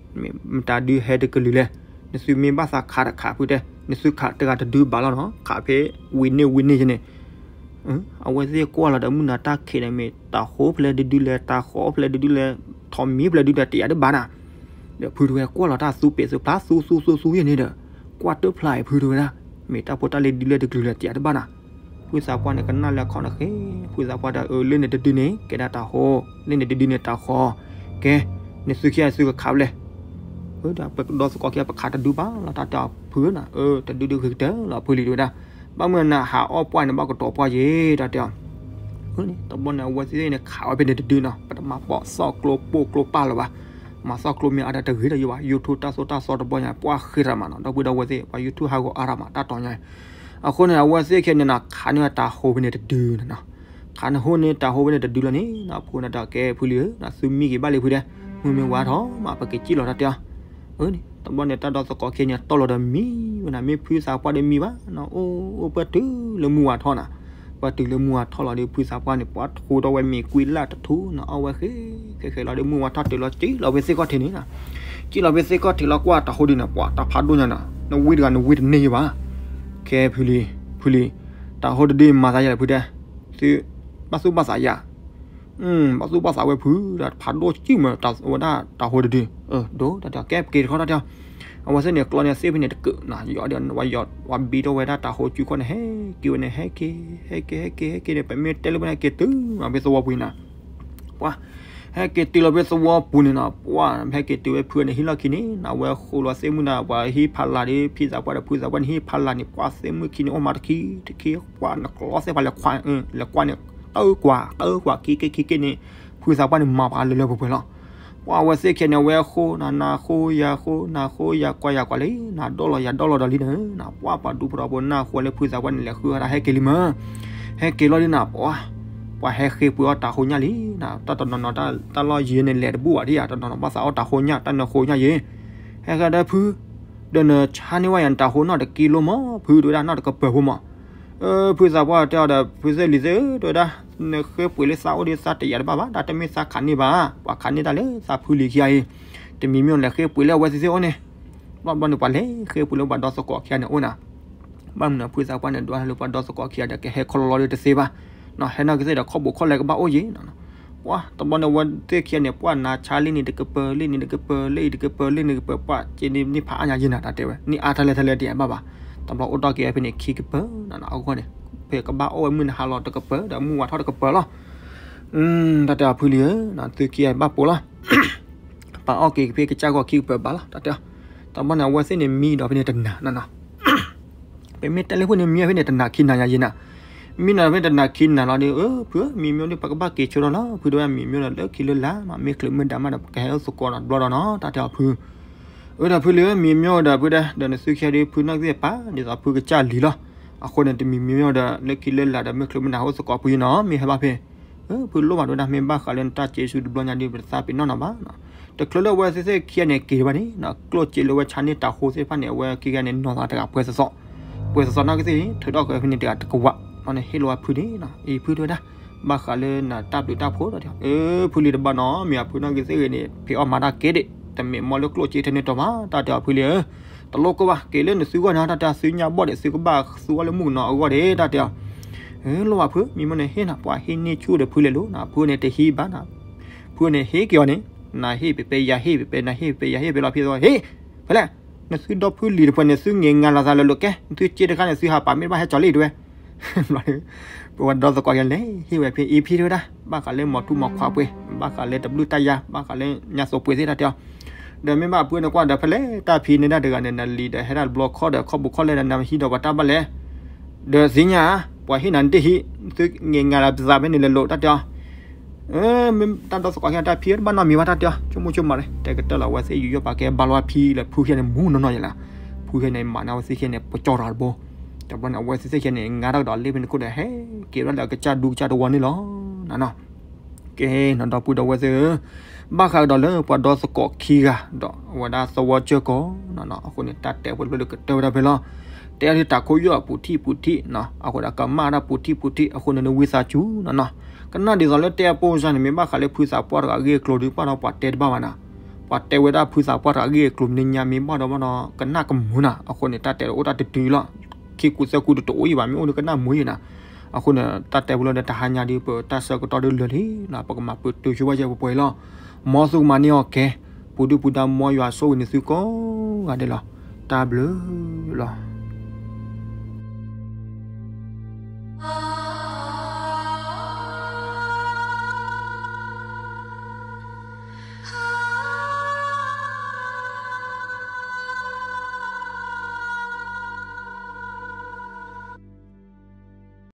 မတၤဒုဟဲတကလုာ်လဲၣ်. နသုမ့ၢ်ဘၣ်သးခးတခးဖုတဲ, နသုခးတဂၤတဒုဘၣ်လီၤနီၤ, ခးဖဲဝံၤန့ၢ်ဝံၤန့ၢ်ယန့ၣ် အဝဲသ့ၣ်ကွၢ်လီၤဒီးမုၢ်နၤတၢ်ခံးန့ၣ် မ့ၢ်တၤဟိဖဲလဲၣ်ဒုဒုလဲၣ်, တၤဃီဖဲလဲၣ်ဒုဒုလဲၣ်, ထိးမံဖဲလဲၣ်ဒုဒုလဲၣ် တယာ်တဘၣ်နၤ. ဒီးဖုတဝဲကွၢ်လီၤတၢ်သူပ့ၤသူဖျါ သူသူသူသူယန့ၣ်ဒီး ကွၢ်တဖျါအံၤဖုတဝဲဒၣ်, မ့ၢ်တၢ်ဖိတၢ်လံၤဒုလဲၣ်တကလုာ်လဲၣ် တယာ်တဘၣ်နၤ. ဖုသးပှၢ်န့ၣ် ကနၣ်လၢအခီၣ်န့ၣ်ဃ့, ဖုသးပှၢ်ဒီး အၢ လၢန့ၣ်တဒုန့ၣ် ကဲဒၣ်တၤဟိ, လၢန့ၣ်တဒုန့ၣ်တၤဃီ. ကဲ, နသုခံဂၤသုကခးဖဲလဲၣ်. အၢ ဒီးပဒီသကိးခံဂၤ ပခးတဒုဘၣ်လီၤ တၢ်တဲအီၤဖုဧၢနၤ. အၢ တဒုဒုဂ့ၤကတၢၢ်လီၤ ဖုလံၤတဝဲဒၣ်. ဘၣ်မနုၤနဟးအီၣ်ပှၢ်န့ၣ် ဘၣ်ကတီၤပှၢ်ယ့ၤ တၢ်တဲအီၤ. အၢ တဘျီန့ၣ် အဝဲသ့ၣ်န့ၣ် ခးဝဲဖဲန့ၣ်တဒုနီၤ, ပတမၤပိာ်သီၣ်ကျိပိာ်ကျိပာ်လၢၤဘၣ်. မၤသီၣ်ကျိမ့ၢ်အါဒီးတဂ့ၤဒီးယဘၣ်, YouTube တၢ်သိၣ်တၢ်သီတဘျီညါ ပှၢ်ဃ့တၢ်မးနီၤ, ဒီပုၢ်ဒီဝဲၢ်သ့ၣ် ပှၤ YouTube ဟးဂီၤအါတၢ်မး တၢ်တီၤညါ. အဃိန့ၣ် အဝဲသ့ၣ်ခံဂၤန့ၣ်နီၤ ခးန့ၢ်တၤဟိဖဲန့ၣ်တဒုနီၤ. ခးန့ၢ်ဟိန့ၢ်တၤဟိဖဲန့ၣ်တဒုလီၤန့ၣ်နီၤ, အဖိန့ၣ်ဒီးကဲဖုလံၤဧၢ, နသုမံက့ၤဘၣ်လံဖုတဲ, မုၢ်မ့ၢ်ဝါထီၣ်မး ပက့ၤစံၣ်လီၤတၢ်တဲအီၤ. အၢ တဘျီန့ၣ် တၢ်ဒီသကိးခံဂၤန့ၣ် တီၢ်လီၤဒီးမံဝဲနၤ, မ့ၢ်ဖုသးပှၢ်ဒီးမံဘၣ်နီၤ, အိၣ်အိၣ်ပှၢ်တုၤလၢမုၢ်ဝါထီၣ်နၤ. ပှၢ်တုၤလၢမုၢ်ဝါထီၣ်လီၤဒီး ဖုသးပှၢ်န့ၣ် ပှၢ်ထူးထီၣ်ဝဲမ့ၤကွံလၢ်တထူနီၤ, အီၣ်ဝဲဃဲဃဲဃဲလီၤဒီး မုၢ်ဝါထီၣ်တုၤလီၤ စံၣ်လီၤဖဲသ့ၣ်ခီၣ်ထံးန့ၣ်နီၤ. စံၣ်လီၤဖဲသ့ၣ်ခီၣ်ထံးလီၤ ကွၢ်တၤဟိဒုန့ၣ် ပှၤတဖးဒိၣ်ညါနီၤ, နဝံတဂၤနဝံတန့ၢ်ယဘၣ်. ကဲဖုလံၤ, ဖုလံၤ, တၤဟိတဒုမၤသးယၤလၢဖုတဲ, သု, ဘၣ်သူၣ်ဘၣ်သးယၤ ဘၣ်သူၣ်ဘၣ်သးဝဲဖု, ဒီးဖးဒိၣ်စံၣ်မး ဝဲဒၣ်တၤဟိတဒု, ဒိတၢ်တဲအီၤ ကဲပက့ၤတခီတၢ်တဲအီၤ. အဝဲသ့ၣ်န့ၣ် ကျီန့ၣ်သ့ၣ်ဖဲန့ၣ်တကၢးနီၤ, ယီၤဒီးဝဲယီၤ ဝဲဘံထီၣ်ဝဲဒၣ်တၤဟိစုခီၣ်န့ၣ် ဟဲက့ၤဝဲန့ၣ် ဟဲက့ၤ ဟဲက့ၤ ဟဲက့ၤ ဟဲက့ၤန့ၣ် ပမ့ၢ်တဲလၢဖဲန့ၣ် က့ၤတုၤလီၤဖဲသဝီပူၤန့ၣ်နီၤ. ပှၤ ဟဲက့ၤတုၤလီၤဖဲသဝီပူၤန့ၣ်နီၤ, ပှၤ ဟဲက့ၤတုၤဝဲဖုန့ၣ် ဟံၣ်လီၢ်ခံန့ၣ်နီၤ, အဝဲဃိလီၤသ့ၣ်မုၢ်နၤ ပှၤဟံၣ်ဖးလၢ်ဒီး ဖုသးပှၢ်ဒီး ဖုသးပှၢ်န့ၣ် ဟံၣ်ဖးလၢ်န့ၣ် ပှၤသ့ၣ်မုၢ်ခံန့ၣ် အိၣ်မးတခံ တခံ ပှၤနကျီသ့ၣ်ဖးလဲၤခွါ လဲၤကွၢ်န့ၣ် တၢ်အၢကွၢ် တၢ်အၢကွၢ် ခံက့ခံက့န့ၣ် ဖုသးပှၢ်န့ၣ် မၤပှၤလၢလၢပှဲၤပှဲၤလီၤ. ပှၤအဝဲသ့ၣ်ခံဂၤန့ၣ် အဝဲဃိနၤ နၤဃိယၤဃိ နၤဃိယၤကွၢ်ယၤကွၢ်လံ နၤဒီၣ်လီၤယၤဒီၣ်လီၤဒီးလံန့ၣ်နီၤ, ပှၤပှၤဒူဖိထီဖိနၢ်ဃိလၢဖုသးပှၢ်န့ၣ် လဲၤဃုအီၣ်တၢ်ဟဲက့ၤလံမး. ဟဲက့ၤလီၤဒ်နၤ ပှၤ ပှၤဟဲဃ့ပှ့ၤအီၣ်တၤဟိညၣ်လံနီၤ, တၢ်တနီၤနီၤ တၢ်လီၢ်ယံၤန့ၣ် လဲၤတဘူၣ်ဘၣ်ဒံးဧါ, တနီၤနီၤဘၣ်သးအီၣ်တၤဟိညၣ် တၢ်နၢဃိညၣ်ယံၤ. ဟဲဃဲဒီးဖု ဒီးနဆါန့ၢ်ဝဲယၤနတၤဟိနီၣ်တကံလိမး ဖုတဝဲဒၣ် နီၣ်တကပၤဖိမး. အၢ ဖုသးပှၢ်တဲအီၤဒီး ဖုသ့ၣ်လံၤသ့ၣ်ဧၢ တဝဲဒၣ် နဃ့ပှ့ၤလၢသးအိၣ်ဒီးသးတယာ်တဘၣ်ဘၣ်, တၢ်တမ့ၢ်သးခးန့ၢ်ဘၣ်, ပှၤခးန့ၢ်တၢ်လၢသးဖုလံၤခံဂၤအံၤ, တမံၤမ့ၢ်လဲၤဃ့ပှ့ၤလၢအဝဲသ့ၣ်သ့ၣ်အိၣ်န့ၣ်. ဘၣ်ဘျီန့ၣ် ပှၤလဲၤဃ့ပှ့ၤလၢပှၤဒီသကိးခံဂၤန့ၣ်အိၣ်နၤ. ဘၣ်မနုၤဖုသးပှၢ်န့ၣ် ဒွးလၢပှၤဒီသကိးခံဂၤဒီး ကဟဲခီလီလီဒီးတသ့ဘၣ်, ဟဲနီၢ်ကသ့ၣ်ဒီး ခီၣ်ဘိးခီၣ်လဲကဘၣ်အိၣ်ယံၤ ပှၤတဘျီန့ၣ် အဝဲသ့ၣ်ခံဂၤန့ၣ် ပှၤနၤဆါလံန့ၣ်တကပၤ လံန့ၣ်တကပၤ လံအံၤတကပၤ လံန့ၣ်တကပၤ ပှၤက့န့ၣ် န့ၢ်ဖးအါညါယံၤနၤ တၢ်တဲဝဲ န့ၢ်အါထီၣ်လဲၢ်ထီၣ်လဲၢ်တယာ်ဘၣ်ဘၣ်. တဘျီအိၣ်ထီၣ်က့ၤဖဲန့ၣ် ခံကပၤ အဂီၢ်န့ၣ် ဖဲကဘၣ်အိၣ်ဝဲမုၢ်နၤဟါလီၤတကပၤ ဒီးမုၢ်ဝါထီၣ်တကပၤလီၤ. တၢ်တဲအီၤဖုလံၤဧၢ, သုခံဂၤဘၣ်ပိာ်လီၤ. ပာ်အီၣ်က့ၤဖဲကစၢ်ဂီၢ်ခံကပၤဘၣ်လီၤ တၢ်တဲအီၤ. တဘျီန့ၣ် အဝဲသ့ၣ်န့ၣ်မံဒီးဖဲန့ၣ်တနၤနီၤနီၤ ပမ့ၢ်တဲလၢဖုန့ၣ် မံဖဲန့ၣ်တနၤခံနၤယၤယံၤနၤ, မံနီၤဖဲန့ၣ်တနၤခံနၤလီၤဒီး အၢ ဖုဧၢ မံမ့ၢ်ဒီး ပကဘၣ်က့ၤဆိဒီးလီၤ ဖုတဝဲ မံမ့ၢ်ဒီး လၢခံလၢလာ်မး မ့ၢ်ချုးမ့ၢ်ဒၣ်မးဒီး ပကဟဲအိၣ်သကိးဒီးတဘျီဒီးနီၤ တၢ်တဲအီၤဖု. အၢ ဒီးဖုလံၤဧၢ မံမ့ၢ်ဒီးဖုတဲ ဒီးနသုခံဂၤဒီး ဖုနီၢ်ကသ့ၣ်ပာ် ဒ်သိးဖုကစၢ်လံၤလီၤ. အဃိန့ၣ် တမံၤမံမ့ၢ်ဒီး လၢခံလၢလာ်ဒီး မ့ၢ်ချုးမ့ၢ်ဒၣ်အိၣ်သကိးဖုယံၤနီၤ မ့ၢ်ဟဲဘၣ်ဖဲ ဖုလိၣ်ဘၣ်တဝဲဒၣ် မ့ၢ်ဘၣ်ဃးလၢနတၢ်စ့ဆူတဘျီညါဒီး ပတသးပ့ၤနီၣ်နီၤဘၣ်. တချုးလၢအဝဲသ့ၣ်ခံဂၤန့ၣ်က့ၤဘၣ်န့ၣ် ကျိၣ်စ့လၢအဝဲဆါန့ၢ်တၤဟိသ့ၣ်တဖၣ်န့ၣ် အဝဲခံဂၤန့ၣ်နီၤသးတဂၤပှဲၤသီသီ, ပှဲၤသီသီနီၢ်ကသ့ၣ်န့ၣ် ထုးထီၣ်ဃာ်ဖဲန့ၣ်တဂၤတကဝး, ဘျီန့ၣ်ဟ့ၣ်လီၤဝဲဖုန့ၣ်နီၤ အံၤဖုတဝဲဒၣ် ဘၣ်ဃးလၢနတၢ်ဘျုးတၢ်ဖှိၣ်ဒီး အၢ ဖုလံၤတဘၣ်နီၤ မ့ၢ်အဖုနီၢ်ကသ့ၣ်ဂ့ၤန့ၣ် ဖံးအီၣ်မၤတၢ်ကဲဒံး တမ့ၢ်မ်လၢကျိၣ်စ့ထဲန့ၣ်တီၤဘၣ် တၢ်တဲအီၤဖုလံၤဧၢ တလိၣ်ကိၢ်ဘၣ် က့ၤလၢနသုဂီၢ်န့ၣ် တၢ်တဲအီၤ သုညါဘီၣ်ဒီး သုကဘၣ်သူအီၤလၢမုၣ်ကနီၤအဂီၢ်ဒီး တၢ်တဲအီၤ. အၢ လိၣ်ဘၣ်ဖု မံမ့ၢ်န့ၣ်ဟ့ၣ်နၤ ပှၤဟ့ၣ်န့ၢ်ဆူၣ်ဒီးဖုလဲၤလိၤနၤ ဖုန့ၣ်တဟံးဘၣ်နၤ, ဖုန့ၣ်ဟ့ၣ်က့ၤအီၤန့ၣ် နၤဟ့ၣ်ပ့ၤပဲ ယၤဟ့ၣ်ပ့ၤပဲ နၤဟ့ၣ်ပ့ၤပဲ ယၤဟ့ၣ်ပ့ၤလီၤ ဖံသဝီ ဟ့ၣ် ဖဲလဲၣ် နသုဒီဖုလံၤတဖုန့ၣ် သုငဲၤငါလီၤသးလၢလိၤကဲ နသုစ့တခါန့ၣ် သုဟးပာ်မ့ၢ်တဘၣ်ဟဲကၠီၤလံတဝဲ ပဝဲဒီသကိးယလဲၤဟ့ၣ်ဝဲဖဲအံၤဖံတဝဲဒၣ် ဘၣ်ဃးလၢမီၤထူမီၤခွါပှ့ၤ ဘၣ်ဃးလၢတဘျုးတၢ်ယါ ဘၣ်ဃးလၢညါသိးပှ့ၤသ့ၣ်တၢ်တဲအီၤ ဒီးမ့ၢ်ဘၣ်အဖုန့ၣ်ကွၢ်ဒီး ဖဲလဲၣ်တၢ်ဖံးန့ၢ်ဒၣ်တဂၤန့ၣ် နလံၤဒီးဟဲဒၣ်တဘျီခီၣ်ဒီး ခီၣ်ဘိးခီၣ်လဲၢ်ဒီး နဟံးဒီးပှၤတၢ်ဘၣ်လဲၣ် ဒီးသ့ၣ်ညါ ပှၤဟ့ၣ်နၤနတဟံး သုငဲၤငါလီၤသးဖဲန့ၣ်လဲၤလိၤ တၢ်တဲအီၤ မ့ၢ်တၢ်ဒီသကိးခံဂၤတၢ်ဖံးတဘၣ်နီတမံၤဘၣ် တၢ်တဲအီၤ ဆိကမိၣ်ဆိကမး တဲကတၢၢ်လီၤ အဝဲသ့ၣ်ယူးယီၣ်ပာ်ကဲဘၣ်လီၤဖံးလၢဖုခံဂၤန့ၣ် မူနီၢ်နီၢ်ယဲလၢ ဖုခံဂၤန့ၣ် မၤန့ၢ်အဝဲသ့ၣ်ခံဂၤန့ၣ် ပကၠီၣ်တၢ်တဘိ တဘျီန့ၣ် အဝဲသ့ၣ်သ့ၣ်ခဲန့ၣ် ငါထီၣ်ကဒီးလ့ၣ်ဖဲန့ၣ်ခိၣ်ဒီး ဟဲက့ၤဝဲဒၣ်လၢအကစၢ်ဒူကစၢ်တဝီန့ၣ်လီၤနၤနီၤ. ကဲနီၤ ဒီပုၢ်ဒီဝဲၢ်သ့ၣ်ဧၢ, ဘၣ်ဃးကဒီးလၢပှၤဒီသကိးခံဂၤဒီး အဝဲဒၣ်သဝီကၢၢ်ကီးနီၤနီၤ, အဃိန့ၣ် တၢ်တဲဝဲတဖျၢၣ်လၢကတၢၢ်ဝဲဒၣ်ဖဲလီၤ. တဲအီၤဒ်တၢ်ခိၣ်ယီၣ်အပူၤထံၣ်ပူၤထံၣ်နီၤ, အဃိဒီးကမၣ်ဒၣ်ပူၤထံၣ်ပူၤထံၣ် အဃိန့ၣ် နဝံသးစူၤနီၤနီၤ. ကနၣ်ဒ်သိးလၢတဲအပိၢ်စါန့ၣ် မ့ၢ်ဘၣ်ဃးလၢဖုသးပှၢ်တဂၤအဂ့ၢ်အကျိၤဒုး ဘၣ်ဒီးပှၤတဲတဘၣ်ဘၣ်နၤ. ပှၤတဲဝဲဒၣ်ဖုသးပှၢ်တဂၤအဂ့ၢ်အကျိၤမနုၤညါ မ့ၢ်ဘၣ်ဒီးဘၣ်ဒီး ကနၣ်ကမုာ်နၤ, အဃိန့ၣ် တၢ်တဲဒီးအိၣ်တၢ်တတုၤလီၤ. ခံကူသၢကူတအိၣ်အံၤဘၣ် မ့ၢ်အိၣ်ဒီးကနၣ်မုာ်အံၤနၤ. အဃိန့ၣ် တၢ်တဲပူၤလီၤဒီး တဟါညါဒုး ပတၢ်ဆၢကတီၢ်ဒုးလၢာ်လံနၤ, ပကမၤပတုာ်ဆိဝဲယဲၢ်ပှဲၤပှဲၤလီၤ. မ်သုကမၤန့ၢ်အီၤကဲ, ပူၤဒုၣ်ပူၤဒါ မ်ယွၤဆိၣ်ဂ့ၤန့ၢ်သုကိးဂၤဒဲးလီၤ. တၢ်ဘျုးလီၤ.